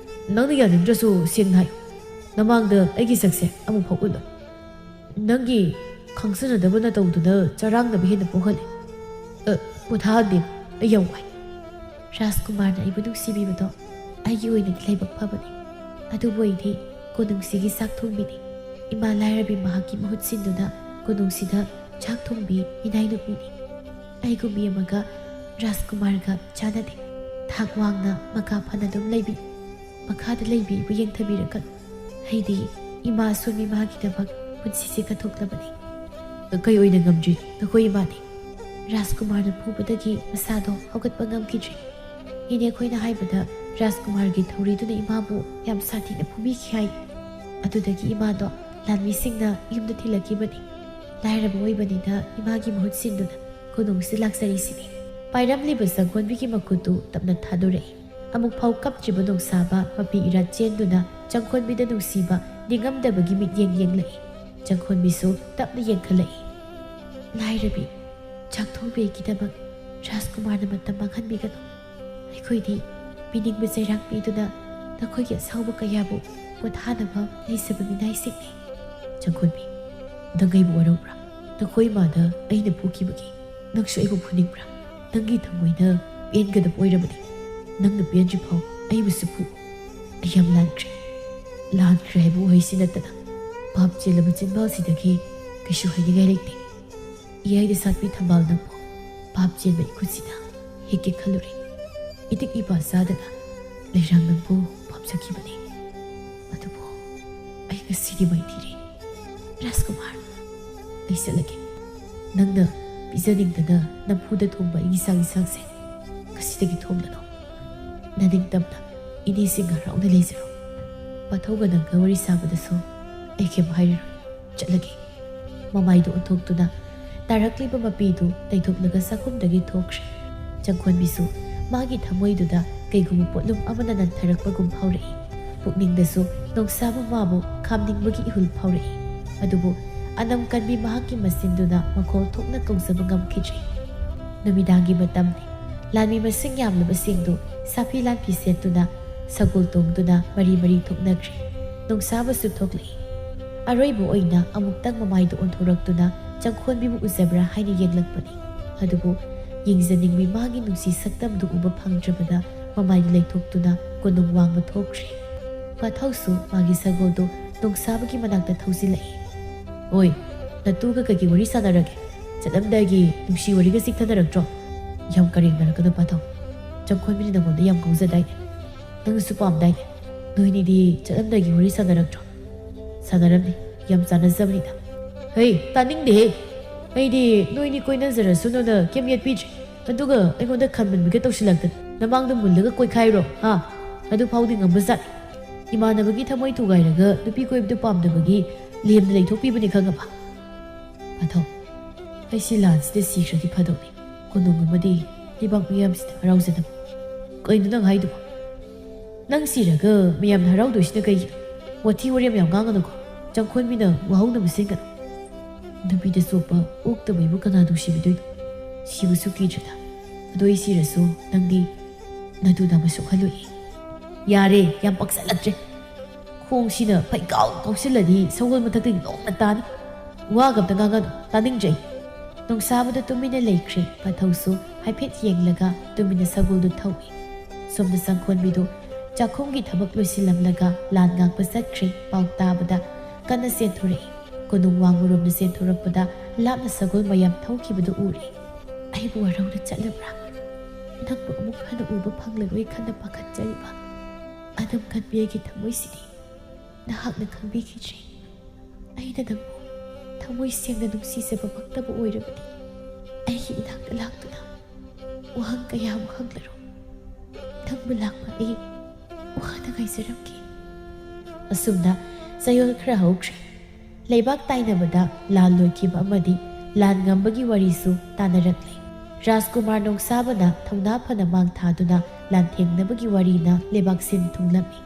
ꯅꯪꯅ ꯌꯥꯅꯤꯡꯗ꯭ꯔꯁꯨ ꯁꯦꯡꯅ ꯍꯥꯏꯌꯨ꯫ ꯅꯃꯥꯡꯗ ꯑꯩꯒꯤ ꯁꯛꯁꯦ ꯑꯃꯨꯛꯐꯥꯎ ꯎꯠꯂꯣꯏ꯫ ꯅꯪꯒꯤ ꯈꯪꯖꯅꯗꯕ ꯅꯇꯧꯗꯨꯅ ꯆꯔꯥꯡꯅꯕ ꯍꯦꯟꯅ ꯄꯣꯛꯍꯜꯂꯦ꯫ ꯑ, ꯄꯣꯊꯥꯍꯟꯗꯦ꯫ ꯑꯩ ꯌꯥꯝ ꯋꯥꯏ꯫ ꯔꯥꯖꯀꯨꯃꯥꯔꯅ ꯑꯩꯕꯨ ꯅꯨꯡꯁꯤꯕꯤꯕꯗꯣ ꯑꯩꯒꯤ ꯑꯣꯏꯅꯗꯤ ꯂꯥꯏꯕꯛ ꯐꯕꯅꯤ꯫ ꯑꯗꯨꯕꯨ ꯑꯩꯗꯤ ꯀꯣꯅꯨꯡꯁꯤꯒꯤ ꯆꯥꯛ ꯊꯣꯡꯕꯤꯅꯤ꯫ ꯏꯃꯥ ꯂꯥꯏꯔꯕꯤ ꯃꯍꯥꯛꯀꯤ ꯃꯍꯨꯠ ꯁꯤꯟꯗꯨꯅ ꯀꯣꯅꯨꯡꯁꯤꯗ ꯆꯥꯛ ꯊꯣꯡꯕꯤ ꯏꯅꯥꯏ ꯅꯨꯄꯤꯅꯤ꯫ ꯑꯩꯒꯨꯝꯕꯤ ꯑꯃꯒ ꯔꯥꯖꯀꯨꯃꯥꯔꯒ ꯆꯥꯟꯅꯗꯦ꯫ ꯊꯥꯛ ꯋꯥꯡꯅ ꯃꯀꯥ ꯐꯅ ꯑꯗꯨꯝ ꯂꯩꯕꯤ꯫ ꯃꯈꯥꯗ ꯂꯩꯕꯤꯕꯨ ꯌꯦꯡꯊꯕꯤꯔꯛꯀꯅꯨ꯫ ꯑꯩꯗꯤ ꯏꯃꯥ ꯑꯁꯣꯟꯕꯤ ꯃꯥꯒꯤꯗꯃꯛ ꯄꯨꯟꯁꯤꯁꯦ ꯀꯠꯊꯣꯛꯂꯕꯅꯤ꯫ ꯀꯩ ꯑꯣꯏꯅ ꯉꯝꯗ꯭ꯔꯤꯅꯣ ꯅꯈꯣꯏ ꯏꯃꯥꯗꯤ? ꯔꯥꯖꯀꯨꯃꯥꯔꯅ ꯐꯨꯕꯗꯒꯤ ꯃꯁꯥꯗꯣ ꯍꯧꯒꯠꯄ ꯉꯝꯈꯤꯗ꯭ꯔꯦ꯫ ꯏꯅꯦ ꯑꯩꯈꯣꯏꯅ ꯍꯥꯏꯕꯗ ꯔꯥꯖꯀꯨꯃꯥꯔꯒꯤ ꯊꯧꯔꯤꯗꯨꯅ ꯏꯃꯥꯕꯨ ꯌꯥꯝ ꯁꯥꯊꯤꯅ ꯐꯨꯕꯤꯈꯤ ꯍꯥꯏ꯫ ꯑꯗꯨꯗꯒꯤ ꯏꯃꯥꯗꯣ ꯂꯥꯟꯃꯤꯁꯤꯡꯅ ꯌꯨꯝꯗ ꯊꯤꯜꯂꯛꯈꯤꯕꯅꯤ꯫ ꯂꯥꯏꯔꯕ ꯑꯣꯏꯕꯅꯤꯅ ꯏꯃꯥꯒꯤ ꯃꯍꯨꯠ ꯁꯤꯟꯗꯨꯅ ꯀꯣꯅꯨꯡꯁꯤꯗ ꯂꯥꯛꯆꯔꯤꯁꯤꯅꯤ꯫ ꯄꯥꯏꯔꯝꯂꯤꯕ ꯆꯪꯈꯣꯟꯕꯤꯒꯤ ꯃꯈꯨꯠꯇꯨ ꯇꯞꯅ ꯊꯥꯗꯣꯔꯛꯏ꯫ ꯑꯃꯨꯛ ꯐꯥꯎ ꯀꯞꯇ꯭ꯔꯤꯕ ꯅꯣꯡꯁꯥꯕ ꯃꯄꯤ ꯏꯔꯥ ꯆꯦꯟꯗꯨꯅ ꯆꯪꯈꯣꯟꯕꯤꯗ ꯅꯨꯡꯁꯤꯕ ꯅꯤꯡꯉꯝꯗꯕꯒꯤ ꯃꯤꯠꯌꯦꯡ ꯌꯦꯡꯂꯛꯏ꯫ ꯆꯪꯈꯣꯟꯕꯤꯁꯨ ꯇꯞꯅ ꯌꯦꯡꯈꯠꯂꯛꯏ꯫ "ꯂꯥꯏꯔꯕꯤ, ꯆꯥꯛꯊꯣꯡꯕꯤꯒꯤꯗꯃꯛ ꯔꯥꯖꯀꯨꯃꯥꯔꯅ ꯃꯇꯝ ꯃꯥꯡꯍꯟꯕꯤꯒꯅꯨ꯫ ꯑꯩꯈꯣꯏꯗꯤ ꯄꯤꯅꯤꯡꯕ ꯆꯩꯔꯥꯛ ꯄꯤꯗꯨꯅ ꯅꯈꯣꯏꯒꯤ ꯑꯁꯥꯎꯕ ꯀꯌꯥꯕꯨ ꯄꯣꯊꯥꯅꯕ ꯂꯩꯖꯕ ꯃꯤꯅꯥꯏꯁꯤꯡꯅꯤ꯫" "ꯆꯪꯈꯣꯟꯕꯤ, ꯅꯪ ꯑꯩꯕꯨ ꯋꯥꯔꯧꯕ꯭ꯔꯥ? ꯅꯈꯣꯏ ꯏꯃꯥꯗ ꯑꯩꯅ ꯐꯨꯈꯤꯕꯒꯤ ꯅꯪꯁꯨ ꯑꯩꯕꯨ ꯐꯨꯅꯤꯡꯕ꯭ꯔꯥ? ꯅꯪꯒꯤ ꯊꯃꯣꯏꯅ ꯄꯦꯟꯒꯗꯕ ꯑꯣꯏꯔꯕꯗꯤ ꯅꯪꯅ ꯄꯦꯟꯗ꯭ꯔꯤ ꯐꯥꯎ ꯑꯩꯕꯨꯁꯨ ꯐꯨ꯫ ꯑꯩ ꯌꯥꯝ ꯂꯥꯟꯈ꯭ꯔꯦ꯫" "ꯂꯥꯟꯈ꯭ꯔꯦ" ꯍꯥꯏꯕ ꯋꯥꯍꯩꯁꯤ ꯅꯠꯇꯅ ꯄꯥꯞ ꯆꯦꯜꯂꯕ ꯆꯤꯟꯕꯥꯜꯁꯤꯗꯒꯤ ꯀꯩꯁꯨ ꯍꯥꯏꯅꯤꯡꯉꯥꯏ ꯂꯩꯇꯦ꯫ ꯏꯌꯥꯏꯗ ꯁꯥꯠꯄꯤ ꯊꯝꯕꯥꯜ ꯅꯪꯕꯨ ꯄꯥꯞ ꯆꯦꯟꯕ ꯏꯈꯨꯠꯁꯤꯅ ꯍꯦꯛꯀꯦ ꯈꯜꯂꯨꯔꯦ꯫ ꯏꯇꯤꯛ ꯏꯄꯥ ꯆꯥꯗꯅ ꯂꯩꯔꯥꯡ ꯅꯪꯕꯨ ꯄꯥꯝꯖꯈꯤꯕꯅꯤ꯫ ꯑꯗꯨꯕꯨ ꯑꯩ ꯉꯁꯤꯗꯤ ꯃꯥꯏꯊꯤꯔꯦ꯫ "ꯔꯥꯖꯀꯨꯃꯥꯔ, ꯑꯩ ꯆꯠꯂꯒꯦ꯫ ꯅꯪꯅ ꯄꯤꯖꯅꯤꯡꯗꯅ ꯅꯝꯐꯨꯗ ꯊꯣꯡꯕ ꯑꯩꯒꯤ ꯆꯥꯛ ꯏꯟꯁꯥꯡꯁꯦ ꯉꯁꯤꯗꯒꯤ ꯊꯣꯡꯂꯅꯨ꯫ ꯅꯅꯤꯡꯇꯝꯅ ꯏꯅꯦꯁꯤꯡ ꯍꯔꯥꯎꯅ ꯂꯩꯖꯔꯣ꯫ ꯄꯥꯊꯧꯒ ꯅꯪꯒ ꯋꯥꯔꯤ ꯁꯥꯕꯗꯁꯨ ꯑꯩ ꯀꯩꯝ ꯍꯥꯏꯔꯔꯣꯏ꯫ ꯆꯠꯂꯒꯦ꯫" ꯃꯃꯥꯏꯗꯨ ꯑꯣꯟꯊꯣꯛꯇꯨꯅ ꯇꯥꯔꯛꯂꯤꯕ ꯃꯄꯤꯗꯨ ꯇꯩꯊꯣꯛꯂꯒ ꯆꯥꯛꯈꯨꯝꯗꯒꯤ ꯊꯣꯛꯈ꯭ꯔꯦ꯫ ꯆꯪꯈꯣꯟꯕꯤꯁꯨ ꯃꯥꯒꯤ ꯊꯃꯣꯏꯗꯨꯗ ꯀꯩꯒꯨꯝꯕ ꯄꯣꯠꯂꯨꯝ ꯑꯃꯅ ꯅꯟꯊꯔꯛꯄꯒꯨꯝ ꯐꯥꯎꯔꯛꯏ꯫ ꯄꯨꯛꯅꯤꯡꯗꯁꯨ ꯅꯣꯡꯁꯥꯕ ꯃꯥꯕꯨ ꯈꯥꯝꯅꯤꯡꯕꯒꯤ ꯏꯍꯨꯜ ꯐꯥꯎꯔꯛꯏ꯫ ꯑꯗꯨꯕꯨ ꯑꯅꯝ ꯀꯟꯕꯤ ꯃꯍꯥꯛꯀꯤ ꯃꯆꯤꯟꯗꯨꯅ ꯃꯈꯣꯜ ꯊꯣꯛꯅ ꯀꯧꯖꯕ ꯉꯝꯈꯤꯗ꯭ꯔꯦ꯫ ꯅꯨꯃꯤꯗꯥꯡꯒꯤ ꯃꯇꯝꯅꯤ꯫ ꯂꯥꯟꯃꯤ ꯃꯁꯤꯡ ꯌꯥꯝꯂꯕꯁꯤꯡꯗꯨ ꯁꯥꯐꯤ ꯂꯥꯟꯐꯤ ꯁꯦꯠꯇꯨꯅ ꯁꯒꯣꯜ ꯇꯣꯡꯗꯨꯅ ꯃꯔꯤ ꯃꯔꯤ ꯊꯣꯛꯅꯈ꯭ꯔꯦ꯫ ꯅꯣꯡꯁꯥꯕꯁꯨ ꯊꯣꯛꯂꯛꯏ꯫ ꯑꯔꯣꯏꯕ ꯑꯣꯏꯅ ꯑꯃꯨꯛꯇꯪ ꯃꯃꯥꯏꯗꯨ ꯑꯣꯟꯊꯣꯔꯛꯇꯨꯅ ꯆꯪꯈꯣꯟꯕꯤꯕꯨ ꯎꯖꯕ꯭ꯔꯥ ꯍꯥꯏꯅ ꯌꯦꯡꯂꯛꯄꯅꯤ꯫ ꯑꯗꯨꯕꯨ ꯌꯦꯡꯖꯅꯤꯡꯕꯤ ꯃꯥꯒꯤ ꯅꯨꯡꯁꯤ ꯁꯛꯇꯝꯗꯨ ꯎꯕ ꯐꯪꯗ꯭ꯔꯕꯗ ꯃꯃꯥꯏꯗꯨ ꯂꯩꯊꯣꯛꯇꯨꯅ ꯀꯣꯅꯨꯡ ꯋꯥꯡꯃ ꯊꯣꯛꯈ꯭ꯔꯦ꯫ ꯄꯥꯊꯧꯁꯨ ꯃꯥꯒꯤ ꯁꯒꯣꯜꯗꯨ ꯅꯣꯡꯁꯥꯕꯒꯤ ꯃꯅꯥꯛꯇ ꯊꯧꯖꯤꯜꯂꯛꯏ꯫ "ꯑꯣꯏ, ꯅꯇꯨꯒ ꯀꯩꯒꯤ ꯋꯥꯔꯤ ꯁꯥꯟꯅꯔꯒꯦ? ꯆꯠꯂꯝꯗꯥꯏꯒꯤ ꯅꯨꯡꯁꯤ ꯋꯥꯔꯤꯒ ꯆꯤꯛꯊꯅꯔꯛꯇ꯭ꯔꯣ?" "ꯌꯥꯝ ꯀꯔꯦꯝꯅꯔꯛꯀꯅꯨ ꯄꯥꯊꯧ꯫ ꯆꯪꯈꯣꯟꯕꯤꯅ ꯅꯪꯉꯣꯟꯗ ꯌꯥꯝ ꯉꯥꯎꯖꯗꯥꯏꯅꯦ? ꯅꯪꯁꯨ ꯄꯥꯝꯗꯥꯏꯅꯦ? ꯅꯣꯏꯅꯤꯗꯤ ꯆꯠꯂꯝꯗꯥꯏꯒꯤ ꯋꯥꯔꯤ ꯁꯥꯟꯅꯔꯛꯇ꯭ꯔꯣ?" "ꯁꯥꯟꯅꯔꯝꯅꯤ, ꯌꯥꯝ ꯆꯥꯟꯅꯖꯕꯅꯤꯗ꯫" "ꯍꯩ, ꯇꯥꯅꯤꯡꯗꯦꯍꯦ꯫ ꯑꯩꯗꯤ ꯅꯣꯏꯅꯤ ꯀꯣꯏꯅꯖꯔꯁꯅꯨꯅ ꯀꯩꯝ ꯌꯦꯠꯄꯤꯗ꯭ꯔꯦ꯫ ꯑꯗꯨꯒ ꯑꯩꯉꯣꯟꯗ ꯈꯟꯃꯟꯕꯤꯒ ꯇꯧꯁꯤꯜꯂꯛꯇꯅ ꯅꯃꯥꯡꯗ ꯃꯨꯜꯂꯒ ꯀꯣꯏꯈꯥꯏꯔꯣ, ꯍꯥ? ꯑꯗꯨ ꯐꯥꯎꯗꯤ ꯉꯝꯕꯖꯥꯠꯅꯤ꯫ ꯏꯃꯥꯟꯅꯕꯒꯤ ꯊꯃꯣꯏ ꯊꯨꯒꯥꯏꯔꯒ ꯅꯨꯄꯤ ꯀꯣꯏꯕꯗꯨ ꯄꯥꯝꯗꯕꯒꯤ ꯂꯦꯝꯅ ꯂꯩꯊꯣꯛꯄꯤꯕꯅꯤ, ꯈꯪꯉꯕ?" ꯄꯥꯊꯧ, ꯑꯩꯁꯤ ꯂꯥꯟꯁꯤꯗ ꯁꯤꯈ꯭ꯔꯗꯤ ꯐꯗꯧꯅꯤ꯫ ꯀꯣꯅꯨꯡ ꯑꯃꯗꯤ ꯂꯩꯕꯥꯛ ꯃꯤꯌꯥꯝꯁꯤꯗ ꯍꯔꯥꯎꯖꯅꯕ꯫ ꯀꯩꯅꯣ ꯅꯪ ꯍꯥꯏꯗꯨꯕꯣ? ꯅꯪ ꯁꯤꯔꯒ ꯃꯌꯥꯝꯅ ꯍꯔꯥꯎꯗꯣꯏꯁꯤꯅ ꯀꯩꯒꯤꯅꯣ? ꯋꯥꯊꯤ ꯋꯥꯔꯦꯝ ꯌꯥꯝ ꯉꯥꯡꯒꯅꯨꯀꯣ꯫ ꯆꯪꯈꯣꯟꯕꯤꯅ ꯋꯥꯍꯧꯅꯕ ꯁꯤꯟꯒꯅꯨ꯫ ꯅꯨꯄꯤꯗ ꯆꯣꯞꯄ ꯑꯣꯛꯇꯕꯩꯕꯨ ꯀꯅꯥ ꯅꯨꯡꯁꯤꯕꯤꯗꯣꯏꯅꯣ? ꯁꯤꯕꯁꯨ ꯀꯤꯗ꯭ꯔꯗ꯫ ꯑꯗꯣ ꯑꯩ ꯁꯤꯔꯁꯨ ꯅꯪꯗꯤ ꯅꯇꯨ ꯅꯥꯃ ꯁꯣꯛꯍꯜꯂꯣꯏꯌꯦ꯫ ꯌꯥꯔꯦ, ꯌꯥꯝ ꯄꯛꯁꯜꯂꯛꯇ꯭ꯔꯦ꯫ ꯈꯣꯡꯁꯤꯅ ꯐꯩꯀꯥꯎ ꯀꯥꯎꯁꯤꯜꯂꯗꯤ ꯁꯒꯣꯜ ꯃꯊꯛꯇꯒꯤ ꯂꯣꯡꯅ ꯇꯥꯅꯤ꯫ ꯋꯥꯒ ꯑꯝꯇ ꯉꯥꯡꯒꯅꯨ, ꯇꯥꯅꯤꯡꯗ꯭ꯔꯦ꯫ ꯅꯣꯡꯁꯥꯕꯗ ꯇꯨꯃꯤꯟꯅ ꯂꯩꯈ꯭ꯔꯦ꯫ ꯄꯥꯊꯧꯁꯨ ꯍꯥꯏꯐꯦꯠ ꯌꯦꯡꯂꯒ ꯇꯨꯃꯤꯟꯅ ꯁꯒꯣꯜꯗꯨ ꯊꯧꯏ꯫ ꯁꯣꯝꯗ ꯆꯪꯈꯣꯟꯕꯤꯗꯨ ꯆꯥꯛꯈꯨꯝꯒꯤ ꯊꯕꯛ ꯂꯣꯏꯁꯤꯜꯂꯝꯂꯒ ꯂꯥꯟ ꯉꯥꯛꯄ ꯆꯠꯈ꯭ꯔꯦ꯫ ꯄꯥꯎ ꯇꯥꯕꯗ ꯀꯟꯅ ꯆꯦꯟꯊꯣꯔꯛꯏ꯫ ꯀꯣꯅꯨꯡ ꯋꯥꯡꯃꯔꯣꯝꯗ ꯆꯦꯟꯊꯣꯔꯛꯄꯗ ꯂꯥꯞꯅ ꯁꯒꯣꯜ ꯃꯌꯥꯝ ꯊꯧꯈꯤꯕꯗꯨ ꯎꯔꯦ꯫ ꯑꯩꯕꯨ ꯋꯥꯔꯧꯅ ꯆꯠꯂꯕ꯭ꯔꯥ? ꯅꯪꯕꯨ ꯑꯃꯨꯛ ꯍꯟꯅ ꯎꯕ ꯐꯪꯂꯔꯣꯏ ꯈꯟꯅ ꯄꯥꯈꯠꯆꯔꯤꯕ ꯑꯗꯝ ꯀꯟꯕꯤ ꯑꯩꯒꯤ ꯊꯃꯣꯏꯁꯤꯗꯤ ꯅꯍꯥꯛꯅ ꯈꯪꯕꯤꯈꯤꯗ꯭ꯔꯦ꯫ ꯑꯩꯅ ꯅꯪꯕꯨ ꯊꯃꯣꯏ ꯁꯦꯡꯅ ꯅꯨꯡꯁꯤꯖꯕꯃꯛꯇꯕꯨ ꯑꯣꯏꯔꯕꯗꯤ ꯑꯩꯒꯤ ꯏꯅꯥꯛꯇ ꯂꯥꯛꯇꯨꯅ ꯋꯥꯍꯪ ꯀꯌꯥ ꯑꯃ ꯍꯪꯂꯔꯣ꯫ ꯅꯪꯕꯨ ꯂꯥꯛꯄ ꯑꯩ ꯋꯥꯅ ꯉꯥꯏꯖꯔꯝꯒꯦ꯫ ꯑꯁꯨꯝꯅ ꯆꯌꯣꯜ ꯈꯔ ꯍꯧꯈ꯭ꯔꯦ꯫ ꯂꯩꯕꯥꯛ ꯇꯥꯏꯅꯕꯗ ꯂꯥꯟ ꯂꯣꯏꯈꯤꯕ ꯑꯃꯗꯤ ꯂꯥꯟ ꯉꯝꯕꯒꯤ ꯋꯥꯔꯤꯁꯨ ꯇꯥꯅꯔꯛꯂꯦ꯫ ꯔꯥꯖꯀꯨꯃꯥꯔ ꯅꯣꯡꯁꯥꯕꯅ ꯊꯧꯅꯥ ꯐꯅ ꯃꯥꯡ ꯊꯥꯗꯨꯅ ꯂꯥꯟꯊꯦꯡꯅꯕꯒꯤ ꯋꯥꯔꯤꯅ ꯂꯩꯕꯥꯛ ꯁꯤꯟ ꯊꯨꯡꯂꯝꯃꯤ꯫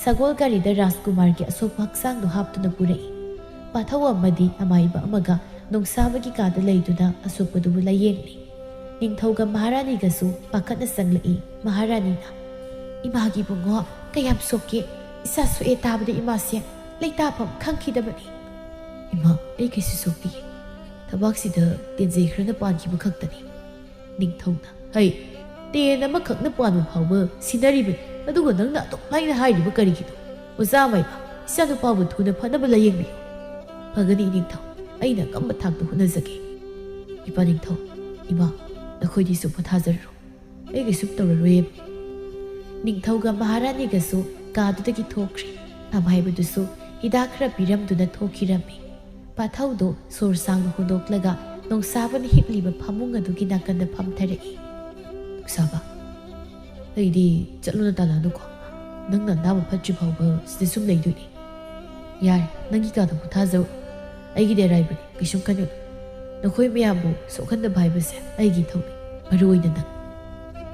ꯁꯒꯣꯜ ꯒꯥꯔꯤꯗ ꯔꯥꯖꯀꯨꯃꯥꯔꯒꯤ ꯑꯁꯣꯛꯄ ꯍꯛꯆꯥꯡꯗꯨ ꯍꯥꯞꯇꯨꯅ ꯄꯨꯔꯛꯏ꯫ ꯄꯥꯊꯧ ꯑꯃꯗꯤ ꯑꯃꯥꯏꯕ ꯑꯃꯒ ꯅꯣꯡꯁꯥꯕꯒꯤ ꯀꯥꯗ ꯂꯩꯗꯨꯅ ꯑꯁꯣꯛꯄꯗꯨꯕꯨ ꯂꯥꯌꯦꯡꯂꯤ꯫ ꯅꯤꯡꯊꯧꯒ ꯃꯍꯥꯔꯥꯅꯤꯒꯁꯨ ꯄꯥꯈꯠꯅ ꯆꯪꯂꯛꯏ꯫ ꯃꯍꯥꯔꯥꯅꯤꯅ, "ꯏꯃꯥꯒꯤ ꯏꯕꯨꯡꯉꯣ ꯀꯌꯥꯝ ꯁꯣꯛꯀꯦ? ꯏꯁꯥ ꯁꯣꯛꯑꯦ ꯇꯥꯕꯗ ꯏꯃꯥꯁꯦ ꯂꯩꯇꯥꯐꯝ ꯈꯪꯈꯤꯗꯕꯅꯤ꯫" "ꯏꯃꯥ, ꯑꯩ ꯀꯩꯁꯨ ꯁꯣꯛꯇꯤꯌꯦ꯫ ꯊꯕꯥꯛꯁꯤꯗ ꯇꯦꯟꯖꯩ ꯈꯔꯅ ꯄꯥꯟꯈꯤꯕ ꯈꯛꯇꯅꯤ꯫" ꯅꯤꯡꯊꯧꯅ, "ꯍꯩ, ꯇꯦꯟ ꯑꯃꯈꯛꯅ ꯄꯥꯟꯕ ꯐꯥꯎꯕ ꯁꯤꯟꯅꯔꯤꯕꯅꯤ, ꯑꯗꯨꯒ ꯅꯪꯅ ꯑꯗꯨꯛ ꯂꯥꯏꯅ ꯍꯥꯏꯔꯤꯕ ꯀꯔꯤꯒꯤꯅꯣ? ꯑꯣꯖꯥ ꯑꯃꯥꯏꯕ, ꯏꯆꯥꯅꯨꯄꯥꯕꯨ ꯊꯨꯅ ꯐꯅꯕ ꯂꯥꯌꯦꯡꯕꯤꯌꯨ꯫" "ꯐꯒꯅꯤ ꯅꯤꯡꯊꯧ, ꯑꯩꯅ ꯑꯉꯝꯕ ꯊꯥꯛꯇ ꯍꯣꯠꯅꯖꯒꯦ꯫" "ꯏꯄꯥ ꯅꯤꯡꯊꯧ, ꯏꯃꯥ, ꯅꯈꯣꯏꯗꯤꯁꯨ ꯄꯣꯊꯥꯖꯔꯔꯣ꯫ ꯑꯩ ꯀꯩꯁꯨꯝ ꯇꯧꯔꯔꯣꯏꯌꯦ꯫" ꯅꯤꯡꯊꯧꯒ ꯃꯍꯥꯔꯥꯅꯤꯒꯁꯨ ꯀꯥꯗꯨꯗꯒꯤ ꯊꯣꯛꯈ꯭ꯔꯦ꯫ ꯑꯃꯥꯏꯕꯗꯨꯁꯨ ꯍꯤꯗꯥꯛ ꯈꯔ ꯄꯤꯔꯝꯗꯨꯅ ꯊꯣꯛꯈꯤꯔꯝꯃꯤ꯫ ꯄꯥꯊꯧꯗꯨ ꯁꯣꯔ ꯁꯥꯡꯅ ꯍꯣꯟꯗꯣꯛꯂꯒ ꯅꯣꯡꯁꯥꯕꯅ ꯍꯤꯞꯂꯤꯕ ꯐꯃꯨꯡ ꯑꯗꯨꯒꯤ ꯅꯥꯀꯟꯗ ꯐꯝꯊꯔꯛꯏ꯫ "ꯅꯣꯡꯁꯥꯕ, ꯑꯩꯗꯤ ꯆꯠꯂꯨꯅ ꯇꯥꯂꯥꯅꯨꯀꯣ꯫ ꯅꯪꯅ ꯑꯅꯥꯕ ꯐꯠꯇ꯭ꯔꯤ ꯐꯥꯎꯕ ꯁꯤꯗ ꯁꯨꯝ ꯂꯩꯗꯣꯏꯅꯤ꯫ ꯌꯥꯔꯦ, ꯅꯪꯒꯤ ꯀꯥꯗ ꯄꯣꯊꯥꯖꯧ꯫ ꯑꯩꯒꯤꯗꯤ ꯑꯔꯥꯏꯕꯅꯤ, ꯀꯩꯁꯨꯝ ꯈꯟꯒꯅꯨ꯫ ꯅꯈꯣꯏ ꯃꯌꯥꯝꯕꯨ ꯁꯣꯛꯍꯟꯗꯕ ꯍꯥꯏꯕꯁꯦ ꯑꯩꯒꯤ ꯏꯊꯧꯅꯤ, ꯃꯔꯨ ꯑꯣꯏꯅ ꯅꯪ꯫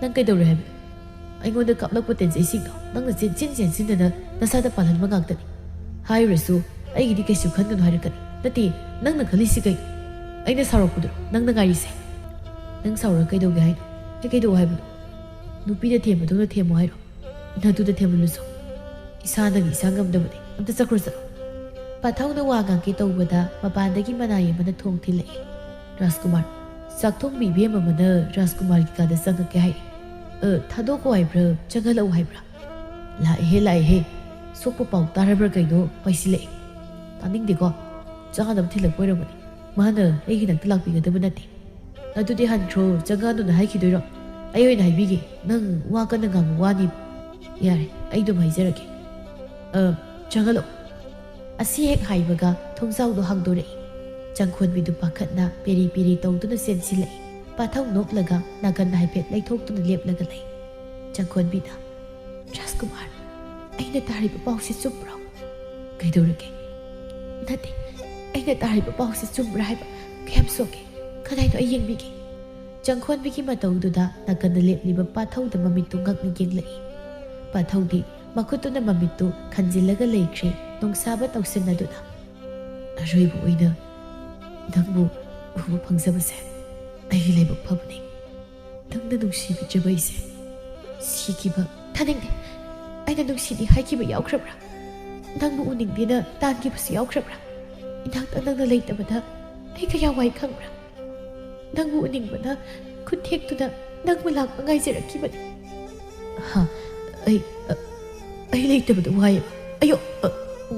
ꯅꯪ ꯀꯩꯗꯧꯔꯦ ꯍꯥꯏꯕꯅꯣ? ꯑꯩꯉꯣꯟꯗ ꯀꯥꯞꯂꯛꯄ ꯇꯦꯟꯖꯩꯁꯤꯡꯗꯣ ꯅꯪꯅ ꯆꯦꯟꯁꯤꯟ ꯆꯦꯟꯁꯤꯟꯗꯅ ꯅꯁꯥꯗ ꯄꯥꯜꯍꯟꯕ ꯉꯥꯛꯇꯅꯤ꯫ ꯍꯥꯏꯔꯨꯔꯁꯨ ꯑꯩꯒꯤꯗꯤ ꯀꯩꯁꯨ ꯈꯟꯒꯅꯨ ꯍꯥꯏꯔꯛꯀꯅꯤ꯫ ꯅꯠꯇꯦ, ꯅꯪꯅ ꯈꯜꯂꯤꯁꯤ ꯀꯩꯅꯣ? ꯑꯩꯅ ꯁꯥꯎꯔꯛꯄꯗꯨꯔꯣ ꯅꯪꯅ ꯉꯥꯏꯔꯤꯁꯦ? ꯅꯪ ꯁꯥꯎꯔꯒ ꯀꯩꯗꯧꯒꯦ ꯍꯥꯏꯅꯣ? ꯑꯩ ꯀꯩꯗꯧ ꯍꯥꯏꯕꯅꯣ? ꯅꯨꯄꯤꯗ ꯊꯦꯝꯕꯗꯧꯅ ꯊꯦꯝꯃꯣ ꯍꯥꯏꯔꯣ? ꯅꯗꯨꯗ ꯊꯦꯝꯍꯜꯂꯨꯁꯣ꯫ ꯏꯁꯥꯅꯒ ꯏꯁꯥ ꯉꯝꯗꯕꯅꯦ꯫ ꯑꯝꯇ ꯆꯠꯈ꯭ꯔꯣ ꯆꯠꯂꯣ꯫ ꯄꯥꯊꯧꯅ ꯋꯥ ꯉꯥꯡꯒꯦ ꯇꯧꯕꯗ ꯃꯄꯥꯟꯗꯒꯤ ꯃꯅꯥꯏ ꯑꯃꯅ ꯊꯣꯡ ꯊꯤꯜꯂꯛꯏ꯫ ꯔꯥꯖꯀꯨꯃꯥꯔ, ꯆꯥꯛꯊꯣꯡꯕꯤ ꯏꯕꯦꯝ ꯑꯃꯅ ꯔꯥꯖꯀꯨꯃꯥꯔꯒꯤ ꯀꯥꯗ ꯆꯪꯉꯛꯀꯦ ꯍꯥꯏꯔꯤ꯫ "ꯑ, ꯊꯥꯗꯣꯛꯈꯣ ꯍꯥꯏꯕ꯭ꯔꯥ, ꯆꯪꯍꯜꯂꯛꯎ ꯍꯥꯏꯕ꯭ꯔꯥ?" "ꯂꯥꯛꯑꯦꯍꯦ, ꯂꯥꯛꯑꯦꯍꯦ꯫ ꯁꯣꯛꯄ ꯄꯥꯎ ꯇꯥꯔꯕ꯭ꯔꯥ ꯀꯩꯅꯣ ꯄꯥꯏꯁꯤꯜꯂꯛꯑꯦ꯫ ꯇꯥꯅꯤꯡꯗꯦꯀꯣ꯫ ꯆꯥꯅꯕ ꯊꯤꯜꯂꯛꯄ ꯑꯣꯏꯔꯝꯒꯅꯤ꯫ ꯃꯥꯅ ꯑꯩꯒꯤ ꯅꯥꯛꯇ ꯂꯥꯛꯄꯤꯒꯗꯕ ꯅꯠꯇꯦ꯫ ꯑꯗꯨꯗꯤ ꯍꯟꯈ꯭ꯔꯣ, ꯆꯪꯉꯛꯑꯅꯨꯅ ꯍꯥꯏꯈꯤꯗꯣꯏꯔꯣ? ꯑꯩ ꯑꯣꯏꯅ ꯍꯥꯏꯕꯤꯒꯦ, ꯅꯪ ꯋꯥ ꯀꯟꯅ ꯉꯥꯡꯕ ꯋꯥꯅꯤ꯫" "ꯌꯥꯔꯦ, ꯑꯩ ꯑꯗꯨꯝ ꯍꯥꯏꯖꯔꯒꯦ꯫ ꯑ, ꯆꯪꯍꯜꯂꯣ꯫" ꯑꯁꯤ ꯍꯦꯛ ꯍꯥꯏꯕꯒ ꯊꯣꯡꯖꯥꯎꯗꯣ ꯍꯥꯡꯗꯣꯔꯛꯏ꯫ ꯆꯪꯈꯣꯟꯕꯤꯗꯨ ꯄꯥꯈꯠꯅ ꯄꯦꯔꯤ ꯄꯦꯔꯤ ꯇꯧꯗꯨꯅ ꯆꯦꯟꯁꯤꯜꯂꯛꯏ꯫ ꯄꯥꯊꯧ ꯅꯣꯛꯂꯒ ꯅꯥꯀꯟꯗ ꯍꯥꯏꯐꯦꯠ ꯂꯩꯊꯣꯛꯇꯨꯅ ꯂꯦꯞꯂꯒ ꯂꯩ꯫ ꯆꯪꯈꯣꯟꯕꯤꯅ, "ꯔꯥꯖꯀꯨꯃꯥꯔ, ꯑꯩꯅ ꯇꯥꯔꯤꯕ ꯄꯥꯎꯁꯤ ꯆꯨꯝꯕ꯭ꯔꯣ?" "ꯀꯩꯗꯧꯔꯒꯦ?" "ꯅꯠꯇꯦ, ꯑꯩꯅ ꯇꯥꯔꯤꯕ ꯄꯥꯎꯁꯤ ꯆꯨꯝꯕ꯭ꯔꯥ ꯍꯥꯏꯕ? ꯀꯌꯥꯝ ꯁꯣꯛꯀꯦ? ꯀꯗꯥꯏꯅꯣ, ꯑꯩ ꯌꯦꯡꯕꯤꯒꯦ꯫" ꯆꯪꯈꯣꯟꯕꯤꯒꯤ ꯃꯇꯧꯗꯨꯗ ꯅꯥꯀꯟꯗ ꯂꯦꯞꯂꯤꯕ ꯄꯥꯊꯧꯗ ꯃꯃꯤꯠꯇꯨ ꯉꯛꯅ ꯌꯦꯡꯂꯛꯏ꯫ ꯄꯥꯊꯧꯗꯤ ꯃꯈꯨꯠꯇꯨꯅ ꯃꯃꯤꯠꯇꯨ ꯈꯟꯖꯤꯜꯂꯒ ꯂꯩꯈ꯭ꯔꯦ, ꯅꯣꯡꯁꯥꯕ ꯇꯧꯁꯤꯟꯅꯗꯨꯅ꯫ "ꯑꯔꯣꯏꯕ ꯑꯣꯏꯅ ꯅꯪꯕꯨ ꯎꯕ ꯐꯪꯖꯕꯁꯦ ꯑꯩꯒꯤ ꯂꯥꯏꯕꯛ ꯐꯕꯅꯤ꯫ ꯅꯪꯅ ꯅꯨꯡꯁꯤꯕꯤꯗ꯭ꯔꯕ ꯑꯩꯁꯦ ꯁꯤꯈꯤꯕ" "ꯊꯥꯅꯤꯡꯗꯦ꯫ ꯑꯩꯅ ꯅꯨꯡꯁꯤꯗꯦ ꯍꯥꯏꯈꯤꯕ ꯌꯥꯎꯈ꯭ꯔꯕ꯭ꯔꯥ? ꯅꯪꯕꯨ ꯎꯅꯤꯡꯗꯦꯅ ꯇꯥꯟꯈꯤꯕꯁꯨ ꯌꯥꯎꯈ꯭ꯔꯕ꯭ꯔꯥ? ꯏꯅꯥꯛꯇ ꯅꯪꯅ ꯂꯩꯇꯕꯗ ꯑꯩ ꯀꯌꯥ ꯋꯥꯏ ꯈꯪꯕ꯭ꯔꯥ? ꯅꯪꯕꯨ ꯎꯅꯤꯡꯕꯅ ꯈꯨꯠ ꯊꯦꯛꯇꯨꯅ ꯅꯪꯕꯨ ꯂꯥꯛꯄ ꯉꯥꯏꯖꯔꯛꯈꯤꯕꯅꯤ꯫" "ꯍꯥ? ꯑꯩ, ꯑ, ꯑꯩ ꯂꯩꯇꯕꯗ ꯋꯥꯏꯌꯦꯕ꯫ ꯑꯌꯣ, ꯑ,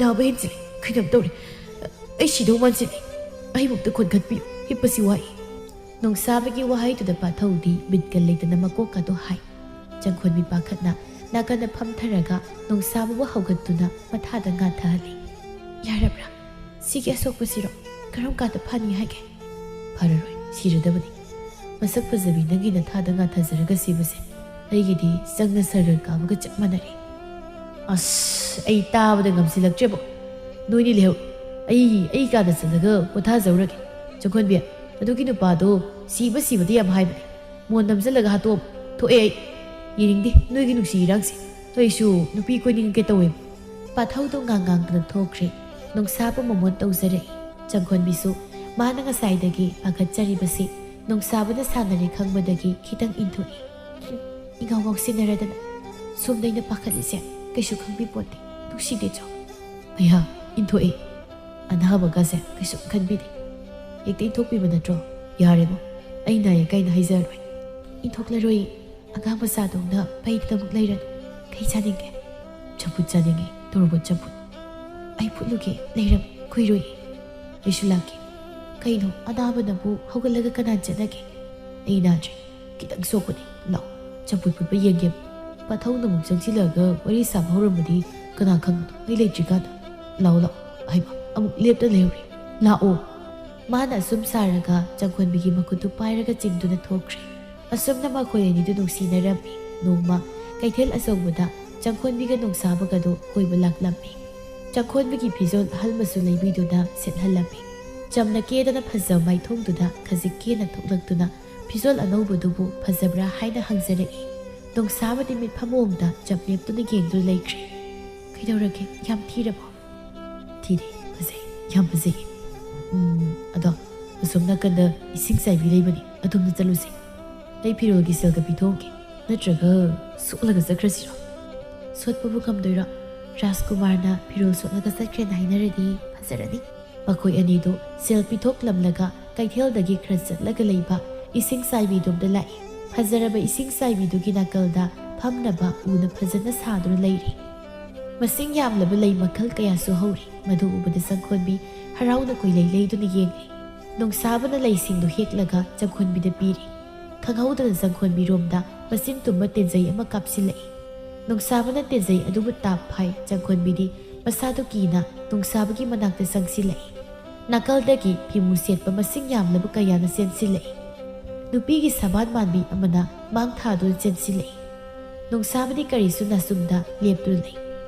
ꯅꯥꯕ ꯍꯦꯟꯖꯤꯜꯂꯦ꯫ ꯀꯩꯅꯣꯝ ꯇꯧꯔꯦ꯫ ꯑ, ꯑꯩ ꯁꯤꯗꯧ ꯃꯥꯟꯁꯤꯜꯂꯦ꯫ ꯑꯩꯕꯨ ꯑꯝꯇ ꯀꯣꯟꯈꯠꯄꯤꯌꯨ꯫ ꯍꯤꯞꯄꯁꯤ ꯋꯥꯏ꯫" ꯅꯣꯡꯁꯥꯕꯒꯤ ꯋꯥꯍꯩꯗꯨꯗ ꯄꯥꯊꯧꯗꯤ ꯃꯤꯠꯀ ꯂꯩꯇꯅ ꯃꯀꯣꯛꯀꯗꯣ ꯍꯥꯏ꯫ ꯆꯪꯈꯣꯟꯕꯤ ꯄꯥꯈꯠꯅ ꯅꯥꯀꯟꯗ ꯐꯝꯊꯔꯒ ꯅꯣꯡꯁꯥꯕꯕꯨ ꯍꯧꯒꯠꯇꯨꯅ ꯃꯊꯥꯗ ꯉꯥꯊꯍꯜꯂꯤ꯫ "ꯌꯥꯔꯕ꯭ꯔꯥ? ꯁꯤꯒꯤ ꯑꯁꯣꯛꯄꯁꯤꯔꯣ? ꯀꯔꯝ ꯀꯥꯟꯗ ꯐꯅꯤ ꯍꯥꯏꯒꯦ?" "ꯐꯔꯔꯣꯏ, ꯁꯤꯔꯗꯕꯅꯤ꯫ ꯃꯁꯛ ꯐꯖꯕꯤ ꯅꯪꯒꯤ ꯅꯊꯥꯗ ꯉꯥꯊꯖꯔꯒ ꯁꯤꯕꯁꯦ ꯑꯩꯒꯤꯗꯤ ꯆꯪꯅ ꯁꯔꯒ ꯀꯥꯕꯒ ꯆꯞ ꯃꯥꯟꯅꯔꯦ꯫" "ꯑꯁ, ꯑꯩ ꯇꯥꯕꯗ ꯉꯝꯁꯤꯜꯂꯛꯇ꯭ꯔꯦꯕꯣ꯫ ꯅꯣꯏꯅꯤ ꯂꯩꯍꯧ꯫ "ꯑꯩ ꯑꯩ ꯀꯥꯗ ꯆꯠꯂꯒ ꯄꯣꯊꯥꯖꯧꯔꯒꯦ꯫ ꯆꯪꯈꯣꯟꯕꯤ, ꯑꯗꯨꯒꯤ ꯅꯨꯄꯥꯗꯣ ꯁꯤꯕ ꯁꯤꯕꯗ ꯌꯥꯝ ꯍꯥꯏꯕꯅꯦ꯫ ꯃꯣꯟ ꯅꯝꯁꯤꯜꯂꯒ ꯍꯥꯠꯇꯣꯛꯑꯝꯃꯣ꯫ ꯊꯣꯛꯑꯦ ꯑꯩ꯫ ꯌꯦꯡꯅꯤꯡꯗꯦ ꯅꯣꯏꯒꯤ ꯅꯨꯡꯁꯤ ꯏꯔꯥꯡꯁꯦ꯫ ꯑꯩꯁꯨ ꯅꯨꯄꯤ ꯀꯣꯏꯅꯤꯡꯉꯛꯀꯦ ꯇꯧꯋꯦ꯫" ꯄꯥꯊꯧꯗꯣ ꯉꯥꯡ ꯉꯥꯡꯗꯅ ꯊꯣꯛꯈ꯭ꯔꯦ꯫ ꯅꯣꯡꯁꯥꯕ ꯃꯃꯣꯟ ꯇꯧꯖꯔꯛꯏ꯫ ꯆꯪꯈꯣꯟꯕꯤꯁꯨ ꯃꯥꯅ ꯉꯁꯥꯏꯗꯒꯤ ꯄꯥꯈꯠꯆꯔꯤꯕꯁꯤ ꯅꯣꯡꯁꯥꯕꯅ ꯁꯥꯟꯅꯔꯦ ꯈꯪꯕꯗꯒꯤ ꯈꯤꯇꯪ ꯏꯟꯊꯣꯛꯏ꯫ "ꯏꯉꯥꯎ ꯉꯥꯎꯁꯤꯟꯅꯔꯗꯅ꯫ ꯁꯣꯝꯗ ꯑꯩꯅ ꯄꯥꯈꯠꯂꯤꯁꯦ ꯀꯩꯁꯨ ꯈꯪꯕꯤ ꯄꯣꯠꯇꯦ꯫ ꯅꯨꯡꯁꯤꯗꯦ ꯆꯣ꯫" "ꯑꯩꯍꯥ, ꯏꯟꯊꯣꯛꯑꯦ꯫ ꯑꯅꯥꯕꯒꯁꯦ ꯀꯩꯁꯨ ꯈꯟꯕꯤꯗꯦ꯫ ꯍꯦꯛꯇ ꯏꯟꯊꯣꯛꯄꯤꯕ ꯅꯠꯇ꯭ꯔꯣ? ꯌꯥꯔꯦꯕꯣ, ꯑꯩ ꯅꯥꯏ ꯀꯥꯏꯅ ꯍꯥꯏꯖꯔꯣꯏ꯫" "ꯏꯟꯊꯣꯛꯂꯔꯣꯏ꯫ ꯑꯉꯥꯡ ꯃꯆꯥꯗꯧꯅ ꯄꯩꯗꯅ ꯑꯃꯨꯛ ꯂꯩꯔꯅꯨ꯫ ꯀꯩ ꯆꯥꯅꯤꯡꯒꯦ?" "ꯆꯝꯐꯨꯠ ꯆꯥꯅꯤꯡꯉꯦ, ꯇꯣꯔꯕꯣꯠ ꯆꯝꯐꯨꯠ꯫" "ꯑꯩ ꯐꯨꯠꯂꯨꯒꯦ, ꯂꯩꯔꯝ ꯀꯨꯏꯔꯣꯏ꯫" "ꯑꯩꯁꯨ ꯂꯥꯛꯀꯦ꯫" "ꯀꯩꯅꯣ, ꯑꯅꯥꯕꯅꯕꯨ ꯍꯧꯒꯠꯂꯒ ꯀꯅꯥ ꯆꯠꯅꯒꯦ?" "ꯑꯩ ꯅꯥꯗ꯭ꯔꯦ, ꯈꯤꯇꯪ ꯁꯣꯛꯄꯅꯦ꯫ ꯂꯥꯛꯑꯣ, ꯆꯝꯐꯨꯠ ꯐꯨꯠꯄ ꯌꯦꯡꯒꯦ꯫" ꯄꯥꯊꯧꯅ ꯑꯃꯨꯛ ꯆꯪꯁꯤꯜꯂꯛꯑꯒ ꯋꯥꯔꯤ ꯁꯥꯕ ꯍꯧꯔꯝꯃꯗꯤ ꯀꯅꯥ ꯈꯪꯕꯅꯣ, ꯑꯩ ꯂꯩꯇ꯭ꯔꯤꯀꯥꯟꯗ꯫ "ꯂꯥꯛꯑꯣ, ꯂꯥꯛꯑꯣ꯫" ꯍꯥꯏꯕ ꯑꯃꯨꯛ ꯂꯦꯞꯇ ꯂꯩꯍꯧꯔꯦ꯫ "ꯂꯥꯛꯑꯣ꯫" ꯃꯥꯅ ꯑꯁꯨꯝ ꯁꯥꯔꯒ ꯆꯪꯈꯣꯟꯕꯤꯒꯤ ꯃꯈꯨꯠꯇꯨ ꯄꯥꯏꯔꯒ ꯆꯤꯡꯗꯨꯅ ꯊꯣꯛꯈ꯭ꯔꯦ꯫ ꯑꯁꯨꯝꯅ ꯃꯈꯣꯏ ꯑꯅꯤꯗꯨ ꯅꯨꯡꯁꯤꯅꯔꯝꯃꯤ꯫ ꯅꯣꯡꯃ ꯀꯩꯊꯦꯜ ꯑꯆꯧꯕꯗ ꯆꯪꯈꯣꯟꯕꯤꯒ ꯅꯣꯡꯁꯥꯕꯒꯗꯨ ꯀꯣꯏꯕ ꯂꯥꯛꯂꯝꯃꯤ꯫ ꯆꯪꯈꯣꯟꯕꯤꯒꯤ ꯐꯤꯖꯣꯜ ꯑꯍꯜꯕꯁꯨ ꯂꯩꯕꯤꯗꯨꯅ ꯁꯦꯠꯍꯜꯂꯝꯃꯤ꯫ ꯆꯝꯅ ꯀꯦꯗꯅ ꯐꯖꯕ ꯃꯥꯏꯊꯣꯡꯗꯨꯗ ꯈꯖꯤꯛ ꯀꯦꯅ ꯊꯣꯛꯂꯛꯇꯨꯅ ꯐꯤꯖꯣꯜ ꯑꯅꯧꯕꯗꯨꯕꯨ ꯐꯖꯕ꯭ꯔꯥ ꯍꯥꯏꯅ ꯍꯪꯖꯔꯛꯏ꯫ ꯅꯣꯡꯁꯥꯕꯗꯤ ꯃꯤꯠ ꯐꯝ ꯃꯑꯣꯡꯗ ꯆꯞ ꯂꯦꯞꯇꯨꯅ ꯌꯦꯡꯗꯨꯅ ꯂꯩꯈ꯭ꯔꯦ꯫ "ꯀꯩꯗꯧꯔꯒꯦ? ꯌꯥꯝ ꯊꯤꯔꯕꯣ?" "ꯊꯤꯗꯦ, ꯐꯖꯩ, ꯌꯥꯝ ꯐꯖꯩ꯫ ꯎꯝ, ꯑꯗꯣ ꯑꯁꯣꯝ ꯅꯥꯀꯟꯗ ꯏꯁꯤꯡ ꯆꯥꯏꯕꯤ ꯂꯩꯕꯅꯤ, ꯑꯗꯣꯝꯗ ꯆꯠꯂꯨꯁꯦ꯫ ꯑꯩ ꯐꯤꯔꯣꯜꯒꯤ ꯁꯦꯜꯒ ꯄꯤꯊꯣꯛꯑꯝꯒꯦ, ꯅꯠꯇ꯭ꯔꯒ ꯁꯣꯠꯂꯒ ꯆꯠꯈ꯭ꯔꯁꯤꯔꯣ?" "ꯁꯣꯠꯄꯕꯨ ꯉꯝꯗꯣꯏꯔꯣ? ꯔꯥꯖꯀꯨꯃꯥꯔꯅ ꯐꯤꯔꯣꯜ ꯁꯣꯠꯂꯒ ꯆꯠꯈ꯭ꯔꯦꯅ ꯍꯥꯏꯅꯔꯗꯤ ꯐꯖꯔꯅꯤ꯫" ꯃꯈꯣꯏ ꯑꯅꯤꯗꯨ ꯁꯦꯜ ꯄꯤꯊꯣꯛꯂꯝꯂꯒ ꯀꯩꯊꯦꯜꯗꯒꯤ ꯈꯔ ꯆꯠꯂꯒ ꯂꯩꯕ ꯏꯁꯤꯡ ꯆꯥꯏꯕꯤꯗꯣꯝꯗ ꯂꯥꯛꯏ꯫ ꯐꯖꯔꯕ ꯏꯁꯤꯡ ꯆꯥꯏꯕꯤꯗꯨꯒꯤ ꯅꯥꯀꯜꯗ ꯐꯝꯅꯕ ꯎꯅ ꯐꯖꯅ ꯁꯥꯗꯨꯅ ꯂꯩꯔꯤ꯫ ꯃꯁꯤꯡ ꯌꯥꯝꯂꯕ ꯂꯩ ꯃꯈꯜ ꯀꯌꯥꯁꯨ ꯍꯧꯔꯤ꯫ ꯃꯗꯨ ꯎꯕꯗ ꯆꯪꯈꯣꯟꯕꯤ ꯍꯔꯥꯎꯅ ꯀꯣꯏꯂꯩ ꯂꯩꯗꯨꯅ ꯌꯦꯡꯂꯤ꯫ ꯅꯣꯡꯁꯥꯕꯅ ꯂꯩꯁꯤꯡꯗꯨ ꯍꯦꯛꯂꯒ ꯆꯪꯈꯣꯟꯕꯤꯗ ꯄꯤꯔꯤ꯫ ꯈꯪꯍꯧꯗꯅ ꯆꯪꯈꯣꯟꯕꯤꯔꯣꯝꯗ ꯃꯆꯤꯟ ꯇꯨꯝꯕ ꯇꯦꯟꯖꯩ ꯑꯃ ꯀꯥꯞꯁꯤꯜꯂꯛꯏ꯫ ꯅꯣꯡꯁꯥꯕꯅ ꯇꯦꯟꯖꯩ ꯑꯗꯨꯕꯨ ꯇꯥꯞ ꯐꯥꯏ꯫ ꯆꯪꯈꯣꯟꯕꯤꯗꯤ ꯃꯁꯥꯗꯨ ꯀꯤꯅ ꯅꯣꯡꯁꯥꯕꯒꯤ ꯃꯅꯥꯛꯇ ꯆꯪꯁꯤꯜꯂꯛꯏ꯫ ꯅꯥꯀꯜꯗꯒꯤ ꯐꯤꯃꯨ ꯁꯦꯠꯄ ꯃꯁꯤꯡ ꯌꯥꯝꯂꯕ ꯀꯌꯥꯅ ꯆꯦꯟꯁꯤꯜꯂꯛꯏ꯫ ꯅꯨꯄꯤꯒꯤ ꯁꯕꯥꯟ ꯃꯥꯟꯕꯤ ꯑꯃꯅ ꯃꯥꯡ ꯊꯥꯗꯨꯅ ꯆꯦꯟꯁꯤꯜꯂꯛꯏ꯫ ꯅꯣꯡꯁꯥꯕꯗꯤ ꯀꯔꯤꯁꯨ ꯅꯥꯆꯨꯝꯗ ꯂꯦꯞꯇꯨꯅ ꯂꯩ꯫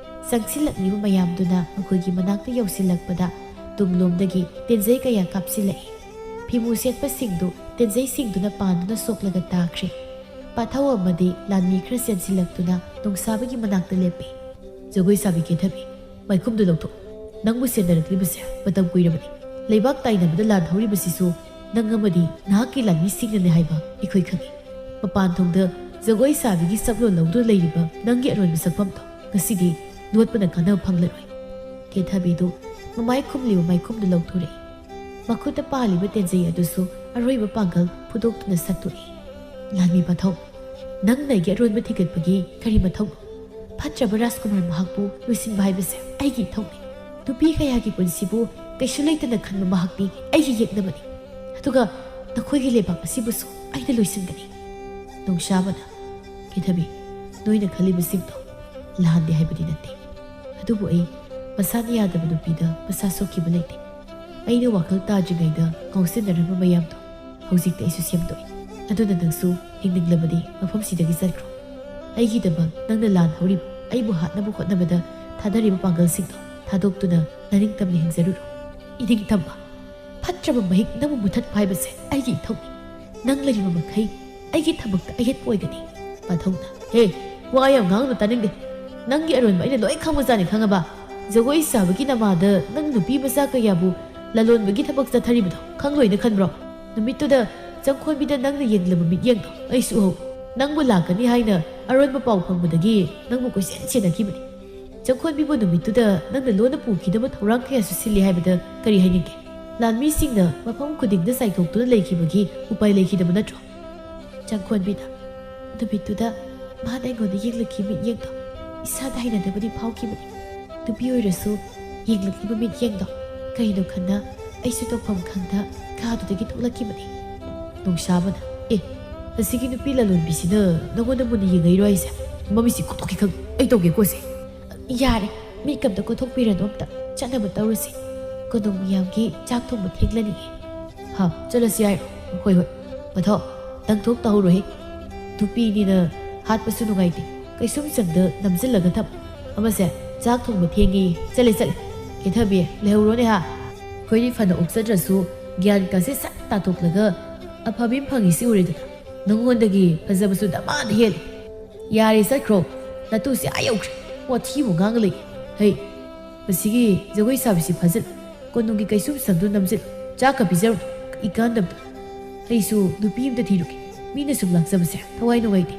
ꯆꯪꯁꯤꯜꯂꯛꯂꯤꯕ ꯃꯌꯥꯝꯗꯨꯅ ꯃꯈꯣꯏꯒꯤ ꯃꯅꯥꯛꯇ ꯌꯧꯁꯤꯜꯂꯛꯄꯗ ꯇꯨꯡꯂꯣꯝꯗꯒꯤ ꯇꯦꯟꯖꯩ ꯀꯌꯥ ꯀꯥꯞꯁꯤꯜꯂꯛꯏ꯫ ꯐꯤꯃꯨ ꯁꯦꯠꯄꯁꯤꯡꯗꯨ ꯇꯦꯟꯖꯩꯁꯤꯡꯗꯨꯅ ꯄꯥꯟꯗꯨꯅ ꯁꯣꯛꯂꯒ ꯇꯥꯈ꯭ꯔꯦ꯫ ꯄꯥꯊꯧ ꯑꯃꯗꯤ ꯂꯥꯟꯃꯤ ꯈꯔ ꯆꯦꯟꯁꯤꯜꯂꯛꯇꯨꯅ ꯅꯣꯡꯁꯥꯕꯒꯤ ꯃꯅꯥꯛꯇ ꯂꯦꯞꯄꯤ꯫ "ꯖꯒꯣꯏ ꯁꯥꯕꯤ ꯀꯦꯊꯕꯤ, ꯃꯥꯏꯈꯨꯝꯗꯨ ꯂꯧꯊꯣꯛ꯫ ꯅꯪꯕꯨ ꯁꯦꯟꯅꯔꯛꯂꯤꯕꯁꯦ ꯃꯇꯝ ꯀꯨꯏꯔꯕꯅꯤ꯫ ꯂꯩꯕꯥꯛ ꯇꯥꯏꯅꯕꯗ ꯂꯥꯟ ꯍꯧꯔꯤꯕꯁꯤꯁꯨ ꯅꯪ ꯑꯃꯗꯤ ꯅꯍꯥꯛꯀꯤ ꯂꯥꯟꯃꯤꯁꯤꯡꯅꯅꯤ ꯍꯥꯏꯕ ꯑꯩꯈꯣꯏ ꯈꯪꯏ꯫ ꯃꯄꯥꯟ ꯊꯣꯡꯗ ꯖꯒꯣꯏ ꯁꯥꯕꯤꯒꯤ ꯁꯛꯂꯣꯟ ꯂꯧꯗꯨꯅ ꯂꯩꯔꯤꯕ ꯅꯪꯒꯤ ꯑꯔꯣꯏꯕ ꯁꯛꯐꯝꯗꯣ ꯉꯁꯤꯗꯤ ꯂꯣꯠꯄꯅ ꯀꯥꯟꯅꯕ ꯐꯪꯂꯔꯣꯏ꯫" ꯀꯦꯊꯕꯤꯗꯨ ꯃꯃꯥꯏ ꯈꯨꯝꯂꯤꯕ ꯃꯥꯏꯈꯨꯝꯗꯨ ꯂꯧꯊꯣꯔꯛꯏ꯫ ꯃꯈꯨꯠꯇ ꯄꯥꯜꯂꯤꯕ ꯇꯦꯟꯖꯩ ꯑꯗꯨꯁꯨ ꯑꯔꯣꯏꯕ ꯄꯥꯡꯒꯜ ꯐꯨꯗꯣꯛꯇꯨꯅ ꯁꯠꯇꯣꯛꯏ꯫ "ꯂꯥꯟꯃꯤ ꯄꯥꯊꯧ, ꯅꯪꯅ ꯑꯩꯒꯤ ꯑꯔꯣꯟꯕ ꯊꯤꯒꯠꯄꯒꯤ ꯀꯔꯤ ꯃꯊꯧꯅꯣ? ꯐꯠꯇ꯭ꯔꯕ ꯔꯥꯖꯀꯨꯃꯥꯔ ꯃꯍꯥꯛꯄꯨ ꯂꯣꯏꯁꯤꯟꯕ ꯍꯥꯏꯕꯁꯦ ꯑꯩꯒꯤ ꯏꯊꯧꯅꯤ꯫ ꯅꯨꯄꯤ ꯀꯌꯥꯒꯤ ꯄꯨꯟꯁꯤꯕꯨ ꯀꯩꯁꯨ ꯂꯩꯇꯅ ꯈꯟꯕ ꯃꯍꯥꯛꯇꯤ ꯑꯩꯒꯤ ꯌꯦꯛꯅꯕꯅꯤ꯫ ꯑꯗꯨꯒ ꯅꯈꯣꯏꯒꯤ ꯂꯩꯕꯥꯛ ꯑꯁꯤꯕꯨꯁꯨ ꯑꯩꯅ ꯂꯣꯏꯁꯤꯟꯒꯅꯤ꯫" ꯅꯣꯡꯁꯥꯕꯅ, "ꯀꯦꯊꯕꯤ, ꯅꯣꯏꯅ ꯈꯜꯂꯤꯕꯁꯤꯡꯗꯣ ꯂꯥꯟꯗꯦ ꯍꯥꯏꯕꯗꯤ ꯅꯠꯇꯦ꯫ ꯑꯗꯨꯕꯨ ꯑꯩ ꯃꯁꯥꯅ ꯌꯥꯗꯕ ꯅꯨꯄꯤꯗ ꯃꯁꯥ ꯁꯣꯛꯈꯤꯕ ꯂꯩꯇꯦ꯫ ꯑꯩꯅ ꯋꯥꯈꯜ ꯇꯥꯗ꯭ꯔꯤꯉꯩꯗ ꯉꯥꯎꯁꯤꯟꯅꯔꯝꯕ ꯃꯌꯥꯝꯗꯣ ꯍꯧꯖꯤꯛꯇꯤ ꯑꯩꯁꯨ ꯁꯦꯝꯗꯣꯛꯏ꯫ ꯑꯗꯨꯅ ꯅꯪꯁꯨ ꯍꯤꯡꯅꯤꯡꯂꯕꯗꯤ ꯃꯐꯝꯁꯤꯗꯒꯤ ꯆꯠꯈ꯭ꯔꯣ꯫ ꯑꯩꯒꯤꯗꯃꯛ ꯅꯪꯅ ꯂꯥꯟ ꯍꯧꯔꯤꯕ, ꯑꯩꯕꯨ ꯍꯥꯠꯅꯕ ꯍꯣꯠꯅꯕꯗ ꯊꯥꯗꯔꯤꯕ ꯄꯥꯡꯒꯜꯁꯤꯡꯗꯣ ꯊꯥꯗꯣꯛꯇꯨꯅ ꯅꯅꯤꯡꯇꯝꯅ ꯍꯤꯡꯖꯔꯨꯔꯣ꯫" "ꯏꯅꯤꯡꯇꯝꯕ? ꯐꯠꯇ꯭ꯔꯕ ꯃꯍꯤꯛ ꯅꯪꯕꯨ ꯃꯨꯊꯠꯄ ꯍꯥꯏꯕꯁꯦ ꯑꯩꯒꯤ ꯏꯊꯧꯅꯤ꯫ ꯅꯪ ꯂꯩꯔꯤꯕ ꯃꯈꯩ ꯑꯩꯒꯤ ꯊꯕꯛꯇ ꯑꯌꯦꯠꯄ ꯑꯣꯏꯒꯅꯤ꯫" ꯄꯥꯊꯧꯅ, "ꯍꯦ, ꯋꯥ ꯌꯥꯝ ꯉꯥꯡꯅ ꯇꯥꯅꯤꯡꯗꯦ꯫ ꯅꯪꯒꯤ ꯑꯔꯣꯟꯕ ꯑꯩꯅ ꯂꯣꯏ ꯈꯪꯕꯖꯥꯠꯅꯤ, ꯈꯪꯉꯕ? ꯖꯒꯣꯏ ꯁꯥꯕꯒꯤ ꯅꯃꯥꯗ ꯅꯪ ꯅꯨꯄꯤ ꯃꯆꯥ ꯀꯌꯥꯕꯨ ꯂꯂꯣꯟꯕꯒꯤ ꯊꯕꯛ ꯆꯠꯊꯔꯤꯕꯗꯣ ꯈꯪꯂꯣꯏꯅ ꯈꯟꯕ꯭ꯔꯣ? ꯅꯨꯃꯤꯠꯇꯨꯗ ꯆꯪꯈꯣꯟꯕꯤꯗ ꯅꯪꯅ ꯌꯦꯡꯂꯕ ꯃꯤꯠꯌꯦꯡꯗꯣ ꯑꯩꯁꯨ ꯎꯍꯧ꯫ ꯅꯪꯕꯨ ꯂꯥꯛꯀꯅꯤ ꯍꯥꯏꯅ ꯑꯔꯣꯟꯕ ꯄꯥꯎ ꯐꯪꯕꯗꯒꯤ ꯅꯪꯕꯨ ꯀꯣꯏꯁꯦꯟ ꯁꯦꯟꯅꯈꯤꯕꯅꯤ꯫ ꯆꯪꯈꯣꯟꯕꯤꯕꯨ ꯅꯨꯃꯤꯠꯇꯨꯗ ꯅꯪꯅ ꯂꯣꯟꯅ ꯄꯨꯈꯤꯗꯕ ꯊꯧꯔꯥꯡ ꯀꯌꯥꯁꯨ ꯁꯤꯜꯂꯤ ꯍꯥꯏꯕꯗ ꯀꯔꯤ ꯍꯥꯏꯅꯤꯡꯒꯦ? ꯂꯥꯟꯃꯤꯁꯤꯡꯅ ꯃꯐꯝ ꯈꯨꯗꯤꯡꯗ ꯆꯥꯏꯊꯣꯛꯇꯨꯅ ꯂꯩꯈꯤꯕꯒꯤ ꯎꯄꯥꯏ ꯂꯩꯈꯤꯗꯕ ꯅꯠꯇ꯭ꯔꯣ?" ꯆꯪꯈꯣꯟꯕꯤꯅ, "ꯅꯨꯃꯤꯠꯇꯨꯗ ꯃꯥꯅ ꯑꯩꯉꯣꯟꯗ ꯌꯦꯡꯂꯛꯈꯤꯕ ꯃꯤꯠꯌꯦꯡꯗꯣ ꯏꯁꯥꯗ ꯍꯩꯅꯗꯕꯗꯤ ꯐꯥꯎꯈꯤꯕꯅꯤ꯫ ꯅꯨꯄꯤ ꯑꯣꯏꯔꯁꯨ ꯌꯦꯡꯂꯛꯂꯤꯕ ꯃꯤꯠꯌꯦꯡꯗꯣ ꯀꯔꯤꯅꯣ ꯈꯟꯅ ꯑꯩꯁꯨ ꯇꯧꯐꯝ ꯈꯪꯗ ꯀꯥꯗꯨꯗꯒꯤ ꯊꯣꯛꯂꯛꯈꯤꯕꯅꯤ꯫" ꯅꯣꯡꯁꯥꯕꯅ, "ꯑꯦ, ꯑꯁꯤꯒꯤ ꯅꯨꯄꯤ ꯂꯂꯣꯟꯕꯤꯁꯤꯅ ꯅꯉꯣꯟꯗ ꯃꯨꯟꯅ ꯌꯦꯡꯉꯛꯏꯔꯣ ꯍꯥꯏꯁꯦ? ꯃꯃꯤꯠꯁꯤ ꯀꯣꯊꯣꯛꯀꯦ ꯈꯪ ꯑꯩ ꯇꯧꯒꯦꯀꯣ ꯁꯦ꯫" "ꯌꯥꯔꯦ, ꯃꯤꯠ ꯀꯝꯇ ꯀꯣꯊꯣꯛꯄꯤꯔꯅꯨ, ꯑꯝꯇ ꯆꯠꯅꯕ ꯇꯧꯔꯁꯤ꯫ ꯀꯣꯅꯨꯡ ꯃꯌꯥꯝꯒꯤ ꯆꯥꯛ ꯊꯣꯡꯕ ꯊꯦꯡꯂꯅꯤꯌꯦ꯫" "ꯍꯥ, ꯆꯠꯂꯁꯤ ꯍꯥꯏꯔꯣ? ꯍꯣꯏ, ꯍꯣꯏ꯫ ꯃꯊꯧ, ꯇꯪꯊꯣꯛ ꯇꯧꯍꯧꯔꯣꯍꯦ꯫ ꯅꯨꯄꯤꯅꯤꯅ ꯍꯥꯠꯄꯁꯨ ꯅꯨꯡꯉꯥꯏꯇꯦ꯫ ꯀꯩꯁꯨꯝ ꯆꯪꯗ ꯅꯝꯁꯤꯜꯂꯒ ꯊꯝ꯫ ꯑꯃꯁꯦ ꯆꯥꯛ ꯊꯣꯡꯕ ꯊꯦꯡꯉꯦꯌꯦ꯫ ꯆꯠꯂꯦ, ꯆꯠꯂꯦ꯫ ꯀꯦꯊꯕꯤ, ꯂꯩꯍꯧꯔꯣꯅꯦ ꯍꯥ꯫ ꯈꯣꯏꯔꯤ ꯐꯅ ꯑꯣꯛꯆꯗ꯭ꯔꯁꯨ ꯒ꯭ꯌꯥꯟ ꯀꯥꯁꯦ ꯁꯠ ꯇꯥꯊꯣꯛꯂꯒ ꯑꯐꯕ ꯑꯃ ꯐꯪꯉꯤꯁꯤ ꯎꯔꯦꯗꯅ꯫ ꯅꯉꯣꯟꯗꯒꯤ ꯐꯖꯕꯁꯨ ꯗꯃꯥꯗ ꯍꯦꯜꯂꯤ꯫ ꯌꯥꯔꯦ, ꯆꯠꯈ꯭ꯔꯣ꯫ ꯅꯇꯨꯁꯦ ꯑꯥ ꯌꯧꯈ꯭ꯔꯦ꯫ ꯋꯥꯊꯤꯕꯨ ꯉꯥꯡꯂꯛꯏ꯫ ꯍꯩ, ꯃꯁꯤꯒꯤ ꯖꯒꯣꯏ ꯁꯥꯕꯤꯁꯤ ꯐꯥꯖꯤꯜ꯫ ꯀꯣꯅꯨꯡꯒꯤ ꯀꯩꯁꯨꯝ ꯁꯪꯗꯨ ꯅꯝꯖꯤꯜ꯫ ꯆꯥꯛꯀ ꯄꯤꯖꯔꯨ꯫ ꯏꯀꯥꯟꯗꯕꯗ꯫ ꯑꯩꯁꯨ ꯅꯨꯄꯤ ꯑꯃꯗ ꯊꯤꯔꯨꯒꯦ꯫ ꯃꯤꯅ ꯁꯨꯝ ꯂꯥꯛꯆꯕꯁꯦ ꯊꯋꯥꯏ ꯅꯨꯡꯉꯥꯏꯇꯦ꯫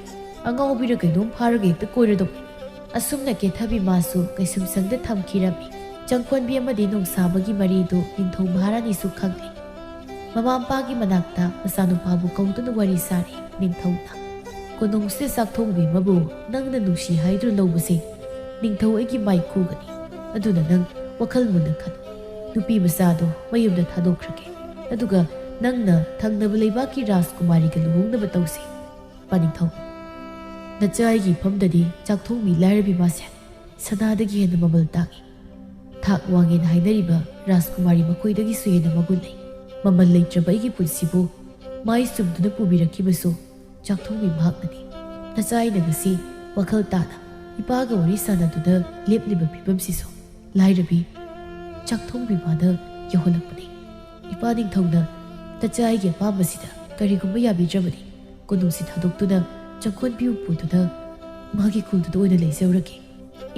ꯑꯉꯥꯎꯕꯤꯔ ꯀꯩꯅꯣꯝ ꯐꯥꯔꯒ ꯍꯦꯛꯇ ꯀꯣꯏꯔꯗꯧꯅꯤ꯫ ꯑꯁꯨꯝꯅ ꯀꯦꯊꯕꯤ ꯃꯥꯁꯨ ꯀꯩꯁꯨꯝ ꯁꯪꯗ ꯊꯝꯈꯤꯔꯝꯃꯤ꯫ ꯆꯪꯈꯣꯟꯕꯤ ꯑꯃꯗꯤ ꯅꯣꯡꯁꯥꯕꯒꯤ ꯃꯔꯤꯗꯨ ꯅꯤꯡꯊꯧ ꯃꯍꯥꯔꯥꯅꯤꯁꯨ ꯈꯪꯂꯦ꯫ ꯃꯃꯥ ꯃꯄꯥꯒꯤ ꯃꯅꯥꯛꯇ ꯃꯆꯥꯅꯨꯄꯥꯕꯨ ꯀꯧꯗꯨꯅ ꯋꯥꯔꯤ ꯁꯥꯔꯤ ꯅꯤꯡꯊꯧꯅ꯫ "ꯀꯣꯅꯨꯡꯁꯤꯗ ꯆꯥꯛꯊꯣꯡꯕꯤ ꯑꯃꯕꯨ ꯅꯪꯅ ꯅꯨꯡꯁꯤ ꯍꯥꯏꯗꯨꯅ ꯂꯧꯕꯁꯦ ꯅꯤꯡꯊꯧ ꯑꯩꯒꯤ ꯃꯥꯏ ꯈꯨꯒꯅꯤ꯫ ꯑꯗꯨꯅ ꯅꯪ ꯋꯥꯈꯜ ꯃꯨꯟꯅ ꯈꯟ꯫ ꯅꯨꯄꯤ ꯃꯆꯥꯗꯣ ꯃꯌꯨꯝꯗ ꯊꯥꯗꯣꯛꯈ꯭ꯔꯒꯦ꯫ ꯑꯗꯨꯒ ꯅꯪꯅ ꯊꯪꯅꯕ ꯂꯩꯕꯥꯛꯀꯤ ꯔꯥꯖꯀꯨꯃꯥꯔꯤꯒ ꯂꯨꯍꯣꯡꯅꯕ ꯇꯧꯁꯤ꯫ ꯄꯥꯅꯤꯡꯊꯧ, ꯅꯆꯥ ꯑꯩꯒꯤ ꯏꯐꯝꯗꯗꯤ ꯆꯥꯛꯊꯣꯡꯕꯤ ꯂꯥꯏꯔꯕꯤ ꯃꯥꯁꯦ ꯁꯅꯥꯗꯒꯤ ꯍꯦꯟꯅ ꯃꯃꯜ ꯇꯥꯡꯏ꯫ ꯊꯥꯛ ꯋꯥꯡꯉꯦꯅ ꯍꯥꯏꯅꯔꯤꯕ ꯔꯥꯖꯀꯨꯃꯥꯔꯤ ꯃꯈꯣꯏꯗꯒꯤꯁꯨ ꯍꯦꯟꯅ ꯃꯒꯨꯟ ꯂꯩ꯫ ꯃꯃꯜ ꯂꯩꯇ꯭ꯔꯕ ꯑꯩꯒꯤ ꯄꯨꯟꯁꯤꯕꯨ ꯃꯥꯏ ꯆꯨꯝꯗꯨꯅ ꯄꯨꯕꯤꯔꯛꯈꯤꯕꯁꯨ ꯆꯥꯛꯊꯣꯡꯕꯤ ꯃꯍꯥꯛꯅꯅꯤ꯫ ꯅꯆꯥ ꯑꯩꯅ ꯉꯁꯤ ꯋꯥꯈꯜ ꯇꯥꯅ ꯏꯄꯥꯒ ꯋꯥꯔꯤ ꯁꯥꯟꯅꯗꯨꯅ ꯂꯦꯞꯂꯤꯕ ꯐꯤꯕꯝꯁꯤꯁꯨ ꯂꯥꯏꯔꯕꯤ ꯆꯥꯛꯊꯣꯡꯕꯤ ꯃꯥꯗ ꯌꯧꯍꯜꯂꯛꯄꯅꯤ꯫ ꯏꯄꯥ ꯅꯤꯡꯊꯧꯅ ꯅꯆꯥ ꯑꯩꯒꯤ ꯑꯄꯥꯝꯕꯁꯤꯗ ꯀꯔꯤꯒꯨꯝꯕ ꯌꯥꯕꯤꯗ꯭ꯔꯕꯗꯤ ꯀꯣꯅꯨꯡꯁꯤ ꯊꯥꯗꯣꯛꯇꯨꯅ ꯆꯪꯈꯣꯟꯕꯤꯕꯨ ꯄꯨꯗꯨꯅ ꯃꯥꯒꯤ ꯈꯨꯜꯗꯨꯗ ꯑꯣꯏꯅ ꯂꯩꯖꯔꯨꯔꯒꯦ꯫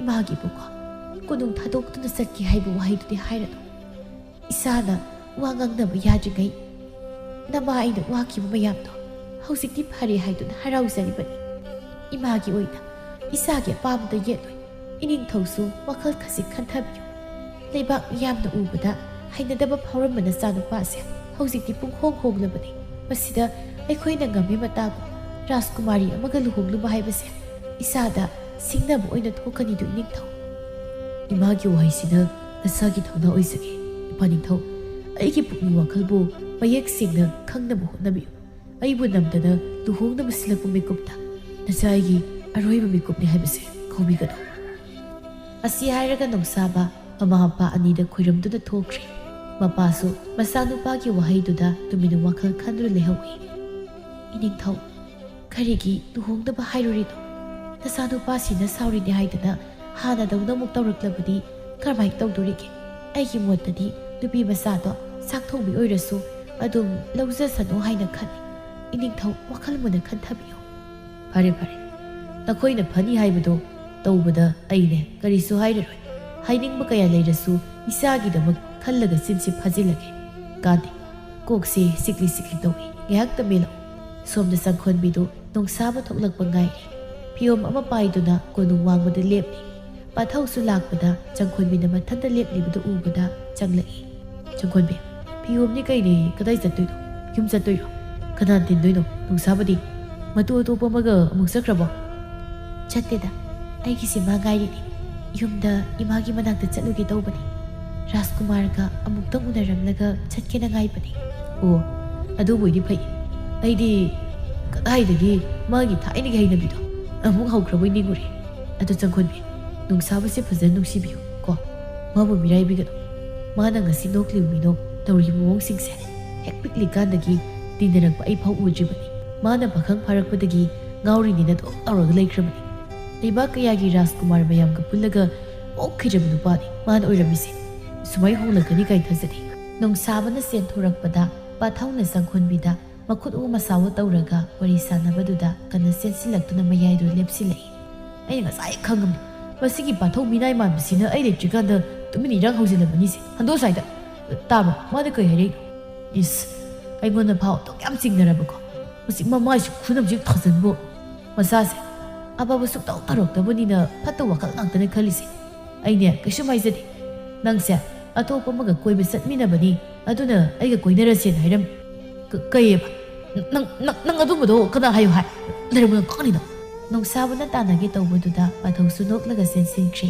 ꯏꯃꯥꯒꯤ ꯏꯕꯨꯡꯉꯣ, ꯀꯣꯅꯨꯡ ꯊꯥꯗꯣꯛꯇꯨꯅ ꯆꯠꯀꯦ ꯍꯥꯏꯕ ꯋꯥꯍꯩꯗꯨꯗꯤ ꯍꯥꯏꯔꯅꯨ꯫ ꯏꯁꯥꯅ ꯋꯥ ꯉꯥꯡꯅꯕ ꯌꯥꯗ꯭ꯔꯤꯉꯩ ꯅꯃꯥ ꯑꯩꯅ ꯋꯥꯈꯤꯕ ꯃꯌꯥꯝꯗꯣ ꯍꯧꯖꯤꯛꯇꯤ ꯐꯔꯦ ꯍꯥꯏꯗꯨꯅ ꯍꯔꯥꯎꯖꯔꯤꯕꯅꯤ꯫ ꯏꯃꯥꯒꯤ ꯑꯣꯏꯅ ꯏꯁꯥꯒꯤ ꯑꯄꯥꯝꯕꯗ ꯌꯦꯠꯂꯣꯏ꯫ ꯏꯅꯤꯡꯊꯧꯁꯨ ꯋꯥꯈꯜ ꯈꯖꯤꯛ ꯈꯟꯊꯕꯤꯌꯨ꯫ ꯂꯩꯕꯥꯛ ꯃꯤꯌꯥꯝꯅ ꯎꯕꯗ ꯍꯩꯅꯗꯕ ꯐꯥꯎꯔꯝꯕ ꯅꯆꯥꯅꯨꯄꯥꯁꯦ ꯍꯧꯖꯤꯛꯇꯤ ꯄꯨꯡꯍꯣꯡ ꯍꯣꯡꯂꯕꯅꯤ꯫ ꯃꯁꯤꯗ ꯑꯩꯈꯣꯏꯅ ꯉꯝꯃꯤ ꯃꯇꯥꯒꯨꯝ ꯔꯥꯖꯀꯨꯃꯥꯔꯤ ꯑꯃꯒ ꯂꯨꯍꯣꯡꯂꯨꯕ ꯍꯥꯏꯕꯁꯦ ꯏꯁꯥꯗ ꯁꯤꯡꯅꯕ ꯑꯣꯏꯅ ꯊꯣꯛꯀꯅꯤꯗꯨ ꯏꯅꯤꯡꯊꯧ꯫ ꯏꯃꯥꯒꯤ ꯋꯥꯍꯩꯁꯤꯅ ꯅꯁꯥꯒꯤ ꯊꯧꯅꯥ ꯑꯣꯏꯖꯒꯦ꯫ ꯏꯄꯥ ꯅꯤꯡꯊꯧ, ꯑꯩꯒꯤ ꯄꯨꯛꯅꯤꯡ ꯋꯥꯈꯜꯕꯨ ꯃꯌꯦꯛ ꯁꯦꯡꯅ ꯈꯪꯅꯕ ꯍꯣꯠꯅꯕꯤꯌꯨ꯫ ꯑꯩꯕꯨ ꯅꯝꯗꯅ ꯂꯨꯍꯣꯡꯅꯕ ꯁꯤꯜꯂꯛꯄ ꯃꯤꯀꯨꯞꯇ ꯅꯆꯥ ꯑꯩꯒꯤ ꯑꯔꯣꯏꯕ ꯃꯤꯀꯨꯞꯅꯤ ꯍꯥꯏꯕꯁꯦ ꯀꯥꯎꯕꯤꯒꯅꯨ꯫ ꯑꯁꯤ ꯍꯥꯏꯔꯒ ꯅꯣꯡꯁꯥꯕ ꯃꯃꯥ ꯃꯄꯥ ꯑꯅꯤꯗ ꯈꯣꯏꯔꯝꯗꯨꯅ ꯊꯣꯛꯈ꯭ꯔꯦ꯫ ꯃꯄꯥꯁꯨ ꯃꯆꯥꯅꯨꯄꯥꯒꯤ ꯋꯥꯍꯩꯗꯨꯗ ꯇꯨꯃꯤꯟꯅ ꯋꯥꯈꯜ ꯈꯟꯗꯨꯅ ꯂꯩꯍꯧꯏ꯫ ꯏꯅꯤꯡꯊꯧ, ꯀꯔꯤꯒꯤ ꯂꯨꯍꯣꯡꯅꯕ ꯍꯥꯏꯔꯨꯔꯤꯅꯣ? ꯅꯆꯥꯅꯨꯄꯥꯁꯤꯅ ꯁꯥꯎꯔꯤꯅꯦ ꯍꯥꯏꯗꯅ ꯍꯥꯟꯅꯗꯧꯅ ꯑꯃꯨꯛ ꯇꯧꯔꯛꯂꯕꯗꯤ ꯀꯔꯝꯍꯥꯏꯅ ꯇꯧꯗꯣꯔꯤꯒꯦ? ꯑꯩꯒꯤ ꯃꯣꯠꯇꯗꯤ ꯅꯨꯄꯤ ꯃꯆꯥꯗꯣ ꯆꯥꯛ ꯊꯣꯡꯕꯤ ꯑꯣꯏꯔꯁꯨ ꯑꯗꯨꯝ ꯂꯧꯖꯁꯅꯨ ꯍꯥꯏꯅ ꯈꯜꯂꯤ꯫ ꯏꯅꯤꯡꯊꯧ ꯋꯥꯈꯜ ꯃꯨꯟꯅ ꯈꯟꯊꯕꯤꯌꯨ꯫ ꯐꯔꯦ ꯐꯔꯦ, ꯅꯈꯣꯏꯅ ꯐꯅꯤ ꯍꯥꯏꯕꯗꯣ ꯇꯧꯕꯗ ꯑꯩꯅꯦ ꯀꯔꯤꯁꯨ ꯍꯥꯏꯔꯔꯣꯏ꯫ ꯍꯥꯏꯅꯤꯡꯕ ꯀꯌꯥ ꯂꯩꯔꯁꯨ ꯏꯆꯥꯒꯤꯗꯃꯛ ꯈꯜꯂꯒ ꯆꯤꯟꯁꯤ ꯐꯥꯖꯤꯜꯂꯒꯦ꯫ ꯀꯥꯟꯗꯦ, ꯀꯣꯛꯁꯤ ꯁꯤꯛꯂꯤ ꯁꯤꯛꯂꯤ ꯇꯧꯏ, ꯉꯥꯏꯍꯥꯛꯇ ꯃꯦꯜꯂꯛꯎ꯫ ꯁꯣꯝꯗ ꯆꯪꯈꯣꯟꯕꯤꯗꯨ ꯅꯣꯡꯁꯥꯕ ꯊꯣꯛꯂꯛꯄ ꯉꯥꯏꯔꯤ꯫ ꯐꯤꯌꯣꯝ ꯑꯃ ꯄꯥꯏꯗꯨꯅ ꯀꯣꯅꯨꯡ ꯋꯥꯡꯃꯗ ꯂꯦꯞꯂꯤ꯫ ꯄꯥꯊꯧꯁꯨ ꯂꯥꯛꯄꯗ ꯆꯪꯈꯣꯟꯕꯤꯅ ꯃꯊꯟꯇ ꯂꯦꯞꯂꯤꯕꯗꯨ ꯎꯕꯗ ꯆꯪꯂꯛꯏ꯫ ꯆꯪꯈꯣꯟꯕꯤ, ꯐꯤꯌꯣꯝꯅꯤ ꯀꯩꯅꯤ, ꯀꯗꯥꯏ ꯆꯠꯇꯣꯏꯅꯣ? ꯌꯨꯝ ꯆꯠꯇꯣꯏꯔꯣ? ꯀꯅꯥ ꯇꯤꯟꯗꯣꯏꯅꯣ? ꯅꯣꯡꯁꯥꯕꯗꯤ ꯃꯇꯨ ꯑꯇꯣꯞꯄ ꯑꯃꯒ ꯑꯃꯨꯛ ꯆꯠꯈ꯭ꯔꯕꯣ? ꯆꯠꯇꯦꯗ, ꯑꯩꯒꯤꯁꯦ ꯃꯥ ꯉꯥꯏꯔꯤꯅꯤ꯫ ꯌꯨꯝꯗ ꯏꯃꯥꯒꯤ ꯃꯅꯥꯛꯇ ꯆꯠꯂꯨꯒꯦ ꯇꯧꯕꯅꯤ꯫ ꯔꯥꯖꯀꯨꯃꯥꯔꯒ ꯑꯃꯨꯛꯇꯪ ꯎꯅꯔꯝꯂꯒ ꯆꯠꯀꯦꯅ ꯉꯥꯏꯕꯅꯤ꯫ ꯑꯣ, ꯑꯗꯨꯕꯨꯗꯤ ꯐꯩ꯫ ꯑꯩꯗꯤ ꯀꯗꯥꯏꯗꯒꯤ ꯃꯥꯒꯤ ꯊꯥꯏꯅꯒꯤ ꯍꯩꯅꯕꯤꯗꯣ ꯑꯃꯨꯛ ꯍꯧꯈ꯭ꯔꯕꯣꯏ ꯅꯤꯡꯉꯨꯔꯦ꯫ ꯑꯗꯨ ꯆꯪꯈꯣꯟꯕꯤ, ꯅꯨꯡꯁꯥꯕꯁꯦ ꯐꯖꯅ ꯅꯨꯡꯁꯤꯕꯤꯌꯨ ꯀꯣ꯫ ꯃꯥꯕꯨ ꯃꯤꯔꯥꯏꯕꯤꯒꯅꯨ꯫ ꯃꯥꯅ ꯉꯁꯤ ꯅꯣꯛꯂꯤꯕ ꯃꯤꯅꯣꯛ ꯇꯧꯔꯤꯕ ꯃꯑꯣꯡꯁꯤꯡꯁꯦ ꯍꯦꯛ ꯄꯤꯛꯂꯤꯀꯥꯟꯗꯒꯤ ꯇꯤꯟꯅꯔꯛꯄ ꯑꯩ ꯐꯥꯎ ꯎꯗ꯭ꯔꯤꯕꯅꯤ꯫ ꯃꯥꯅ ꯄꯥꯈꯪ ꯐꯥꯔꯛꯄꯗꯒꯤ ꯉꯥꯎꯔꯤꯅꯤꯅ ꯑꯗꯨꯝ ꯇꯧꯔꯒ ꯂꯩꯈ꯭ꯔꯕꯅꯤ꯫ ꯂꯩꯕꯥꯛ ꯀꯌꯥꯒꯤ ꯔꯥꯖꯀꯨꯃꯥꯔ ꯃꯌꯥꯝꯒ ꯄꯨꯜꯂꯒ ꯄꯣꯛꯈꯤꯗ꯭ꯔꯕ ꯅꯨꯄꯥꯅꯤ ꯃꯥꯅ ꯑꯣꯏꯔꯝꯃꯤꯁꯦ꯫ ꯁꯨꯃꯥꯏ ꯍꯣꯡꯂꯛꯀꯅꯤ ꯀꯥꯏ ꯊꯥꯖꯗꯦ꯫ ꯅꯣꯡꯁꯥꯕꯅ ꯆꯦꯟꯊꯣꯔꯛꯄꯗ ꯄꯥꯊꯧꯅ ꯆꯪꯈꯣꯟꯕꯤꯗ ꯃꯈꯨꯠ ꯎ ꯃꯁꯥ ꯎ ꯇꯧꯔꯒ ꯋꯥꯔꯤ ꯁꯥꯟꯅꯕꯗꯨꯗ ꯀꯟꯅ ꯆꯦꯟꯁꯤꯜꯂꯛꯇꯨꯅ ꯃꯌꯥꯏꯗꯨ ꯂꯦꯞꯁꯤꯜꯂꯛꯏ꯫ ꯑꯩꯅ ꯉꯁꯥꯏ ꯈꯪꯉꯝꯃꯤ꯫ ꯃꯁꯤꯒꯤ ꯄꯥꯊꯧ ꯃꯤꯅꯥꯏ ꯃꯥꯟꯕꯁꯤꯅ ꯑꯩ ꯂꯩꯇ꯭ꯔꯤꯀꯥꯟꯗ ꯇꯨꯃꯤꯟ ꯏꯔꯥꯡ ꯍꯧꯖꯤꯜꯂꯝꯃꯅꯤꯁꯦ꯫ ꯍꯟꯗꯣ ꯁ꯭ꯋꯥꯏꯗ꯫ ꯇꯥꯕ꯭ꯔꯣ? ꯃꯥꯅ ꯀꯩ ꯍꯥꯏꯔꯛꯏꯅꯣ? ꯏꯁ, ꯑꯩꯉꯣꯟꯗ ꯐꯥꯎ ꯑꯗꯨꯛ ꯌꯥꯝ ꯆꯤꯡꯅꯔꯕꯀꯣ꯫ ꯍꯧꯖꯤꯛ ꯃꯃꯥꯏꯁꯨ ꯈꯨꯅꯝꯁꯤ ꯊꯥꯖꯟꯕꯨ꯫ ꯃꯆꯥꯁꯦ ꯑꯐꯕ ꯁꯨꯛꯇꯧ ꯇꯧꯔꯛꯇꯕꯅꯤꯅ ꯐꯠꯇ ꯋꯥꯈꯜ ꯉꯥꯛꯇꯅꯦ ꯈꯜꯂꯤꯁꯦ꯫ ꯑꯩꯅꯦ ꯀꯩꯁꯨꯝ ꯍꯥꯏꯖꯗꯦ꯫ ꯅꯪꯁꯦ ꯑꯇꯣꯞꯄ ꯑꯃꯒ ꯀꯣꯏꯕ ꯆꯠꯃꯤꯟꯅꯕꯅꯤ, ꯑꯗꯨꯅ ꯑꯩꯒ ꯀꯣꯏꯅꯔꯁꯦꯅ ꯍꯥꯏꯔꯝꯃꯤ꯫ ꯀ-, ꯀꯩꯑꯕ? ꯅꯪ, ꯅꯪ, ꯅꯪ ꯑꯗꯨꯝꯕꯗꯣ ꯀꯅꯥ ꯍꯥꯏꯌꯨ ꯍꯥꯏ? ꯂꯩꯔꯝꯃꯣ ꯅꯪ ꯀꯥꯅꯤꯅ꯫ ꯅꯣꯡꯁꯥꯕꯅ ꯇꯥꯟꯅꯒꯦ ꯇꯧꯕꯗꯨꯗ ꯄꯥꯊꯧꯁꯨ ꯅꯣꯛꯂꯒ ꯆꯦꯟꯁꯤꯟꯈ꯭ꯔꯦ꯫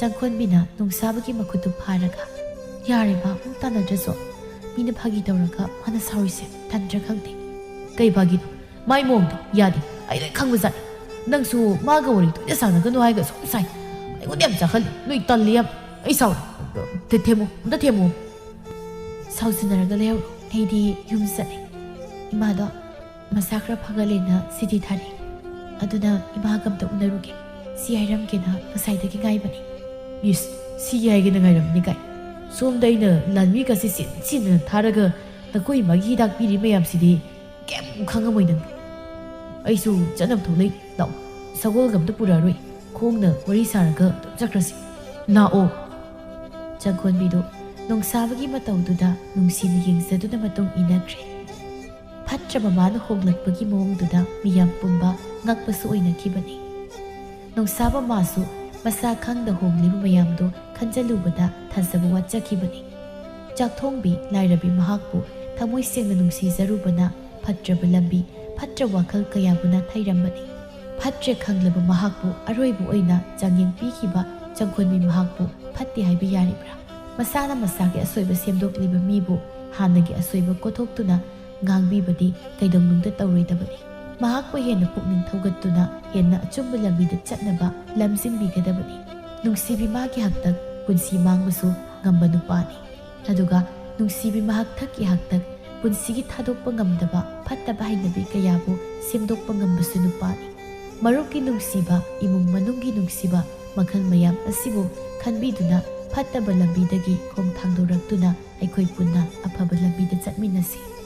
ꯆꯪꯈꯣꯟꯕꯤꯅ ꯅꯣꯡꯁꯥꯕꯒꯤ ꯃꯈꯨꯠꯇꯨ ꯐꯥꯔꯒ, "ꯌꯥꯔꯦ, ꯃꯥ ꯑꯃꯨꯛ ꯇꯥꯟꯅꯗ꯭ꯔꯁꯨ꯫ ꯃꯤꯅ ꯐꯥꯒꯤ ꯇꯧꯔꯒ ꯃꯥꯅ ꯁꯥꯎꯔꯤꯁꯦ ꯇꯟꯗ꯭ꯔꯥ ꯈꯪꯗꯦ꯫ ꯀꯩ ꯐꯥꯒꯤꯅꯣ? ꯃꯥꯏ ꯃꯑꯣꯡꯗꯣ ꯌꯥꯗꯦ꯫ ꯑꯩ ꯂꯣꯏ ꯈꯪꯕꯖꯥꯠꯅꯤ꯫ ꯅꯪꯁꯨ ꯃꯥꯒ ꯋꯥꯔꯤ ꯇꯣꯏꯅ ꯁꯥꯟꯅꯒꯅꯨ ꯍꯥꯏꯒ ꯁꯨꯝ ꯁꯥꯏ꯫ ꯑꯩꯉꯣꯟꯗ ꯌꯥꯝ ꯆꯥꯛꯍꯜꯂꯤ꯫ ꯅꯣꯏ ꯇꯜꯂꯤ ꯌꯥꯝ꯫ ꯑꯩ ꯁꯥꯎꯔꯦ꯫ ꯊꯦ-, ꯊꯦꯝꯃꯨ꯫ ꯑꯝꯇ ꯊꯦꯝꯃꯨ꯫ ꯁꯥꯎꯖꯤꯟꯅꯔꯒ ꯂꯩꯍꯧꯔꯣ꯫ ꯑꯩꯗꯤ ꯌꯨꯝ ꯆꯠꯂꯦ꯫ ꯏꯃꯥꯗꯣ ꯃꯁꯥ ꯈꯔ ꯐꯒꯠꯂꯦꯅ ꯁꯤꯇꯤ ꯊꯥꯔꯛꯑꯦ꯫ ꯑꯗꯨꯅ ꯏꯃꯥꯒ ꯑꯝꯇ ꯎꯅꯔꯨꯒꯦ꯫ ꯁꯤ ꯍꯥꯏꯔꯝꯒꯦꯅ ꯉꯁꯥꯏꯗꯒꯤ ꯉꯥꯏꯕꯅꯤ꯫ ꯏꯁ, ꯁꯤ ꯍꯥꯏꯒꯦꯅ ꯉꯥꯏꯔꯝꯕꯅꯤ ꯀꯥꯏ? ꯁꯣꯝꯗ ꯑꯩꯅ ꯂꯥꯟꯃꯤꯒꯁꯤ ꯆꯤꯟ ꯆꯤꯟꯗꯅ ꯊꯥꯔꯒ ꯅꯈꯣꯏ ꯏꯃꯥꯒꯤ ꯍꯤꯗꯥꯛ ꯄꯤꯔꯤ ꯃꯌꯥꯝꯁꯤꯗꯤ ꯀꯩꯝ ꯈꯪꯉꯝꯃꯣꯏ ꯅꯪ꯫ ꯑꯩꯁꯨ ꯆꯠꯅꯕ ꯊꯣꯛꯂꯛꯏ꯫ ꯂꯥꯛꯑꯣ, ꯁꯒꯣꯜꯒ ꯑꯝꯇ ꯄꯨꯔꯛꯑꯔꯣꯏ꯫ ꯈꯣꯡꯅ ꯋꯥꯔꯤ ꯁꯥꯔꯒ ꯑꯗꯨꯝ ꯆꯠꯈ꯭ꯔꯁꯤ꯫ ꯂꯥꯛꯑꯣ꯫ ꯆꯪꯈꯣꯟꯕꯤꯗꯨ ꯅꯣꯡꯁꯥꯕꯒꯤ ꯃꯇꯧꯗꯨꯗ ꯅꯨꯡꯁꯤꯅ ꯌꯦꯡꯖꯗꯨꯅ ꯃꯇꯨꯡ ꯏꯟꯅꯈ꯭ꯔꯦ꯫ ꯐꯠꯇ꯭ꯔꯕ ꯃꯥꯅ ꯍꯣꯡꯂꯛꯄꯒꯤ ꯃꯑꯣꯡꯗꯨꯗ ꯃꯤꯌꯥꯝ ꯄꯨꯝꯕ ꯉꯛꯄꯁꯨ ꯑꯣꯏꯅꯈꯤꯕꯅꯤ꯫ ꯅꯣꯡꯁꯥꯕ ꯃꯥꯁꯨ ꯃꯁꯥ ꯈꯪꯗ ꯍꯣꯡꯂꯤꯕ ꯃꯌꯥꯝꯗꯨ ꯈꯟꯖꯜꯂꯨꯕꯗ ꯊꯥꯖꯕ ꯋꯥꯠꯆꯈꯤꯕꯅꯤ꯫ ꯆꯥꯛꯊꯣꯡꯕꯤ ꯂꯥꯏꯔꯕꯤ ꯃꯍꯥꯛꯄꯨ ꯊꯃꯣꯏ ꯁꯦꯡꯅ ꯅꯨꯡꯁꯤꯖꯔꯨꯕꯅ ꯐꯠꯇ꯭ꯔꯕ ꯂꯝꯕꯤ, ꯐꯠꯇ꯭ꯔ ꯋꯥꯈꯜ ꯀꯌꯥꯕꯨ ꯅꯥꯊꯩꯔꯝꯕꯅꯤ꯫ ꯐꯠꯇ꯭ꯔꯦ ꯈꯪꯂꯕ ꯃꯍꯥꯛꯄꯨ ꯑꯔꯣꯏꯕ ꯑꯣꯏꯅ ꯆꯥꯡꯌꯦꯡ ꯄꯤꯈꯤꯕ ꯆꯪꯈꯣꯟꯕꯤ ꯃꯍꯥꯛꯄꯨ ꯐꯠꯇꯦ ꯍꯥꯏꯕ ꯌꯥꯔꯤꯕ꯭ꯔꯥ? ꯃꯁꯥꯅ ꯃꯁꯥꯒꯤ ꯑꯁꯣꯏꯕ ꯁꯦꯝꯗꯣꯛꯂꯤꯕ ꯃꯤꯕꯨ ꯍꯥꯟꯅꯒꯤ ꯑꯁꯣꯏꯕ ꯀꯣꯊꯣꯛꯇꯨꯅ ꯉꯥꯡꯕꯤꯕꯗꯤ ꯀꯩꯗꯧꯅꯨꯡꯗ ꯇꯧꯔꯣꯏꯗꯕꯅꯤ꯫ ꯃꯍꯥꯛꯄꯨ ꯍꯦꯟꯅ ꯄꯨꯛꯅꯤꯡ ꯊꯧꯒꯠꯇꯨꯅ ꯍꯦꯟꯅ ꯑꯆꯨꯝꯕ ꯂꯝꯕꯤꯗ ꯆꯠꯅꯕ ꯂꯝꯖꯤꯡꯕꯤꯒꯗꯕꯅꯤ꯫ ꯅꯨꯡꯁꯤꯕꯤ ꯃꯥꯒꯤ ꯍꯥꯛꯇꯛ ꯄꯨꯟꯁꯤ ꯃꯥꯡꯕꯁꯨ ꯉꯝꯕ ꯅꯨꯄꯥꯅꯤ꯫ ꯑꯗꯨꯒ ꯅꯨꯡꯁꯤꯕꯤ ꯃꯍꯥꯛ ꯊꯛꯀꯤ ꯍꯥꯛꯇꯛ ꯄꯨꯟꯁꯤꯒꯤ ꯊꯥꯗꯣꯛꯄ ꯉꯝꯗꯕ ꯐꯠꯇꯕ ꯍꯩꯅꯕꯤ ꯀꯌꯥꯕꯨ ꯁꯦꯝꯗꯣꯛꯄ ꯉꯝꯕꯁꯨ ꯅꯨꯄꯥꯅꯤ꯫ ꯃꯔꯨꯞꯀꯤ ꯅꯨꯡꯁꯤꯕ, ꯏꯃꯨꯡ ꯃꯅꯨꯡꯒꯤ ꯅꯨꯡꯁꯤꯕ, ꯃꯈꯜ ꯃꯌꯥꯝ ꯑꯁꯤꯕꯨ ꯈꯟꯕꯤꯗꯨꯅ ꯐꯠꯇꯕ ꯂꯝꯕꯤꯗꯒꯤ ꯈꯣꯡ ꯊꯥꯡꯗꯣꯔꯛꯇꯨꯅ ꯑꯩꯈꯣꯏ ꯄꯨꯟꯅ ꯑꯐꯕ ꯂꯝꯕꯤꯗ ꯆꯠꯃꯤꯟꯅꯁꯤ꯫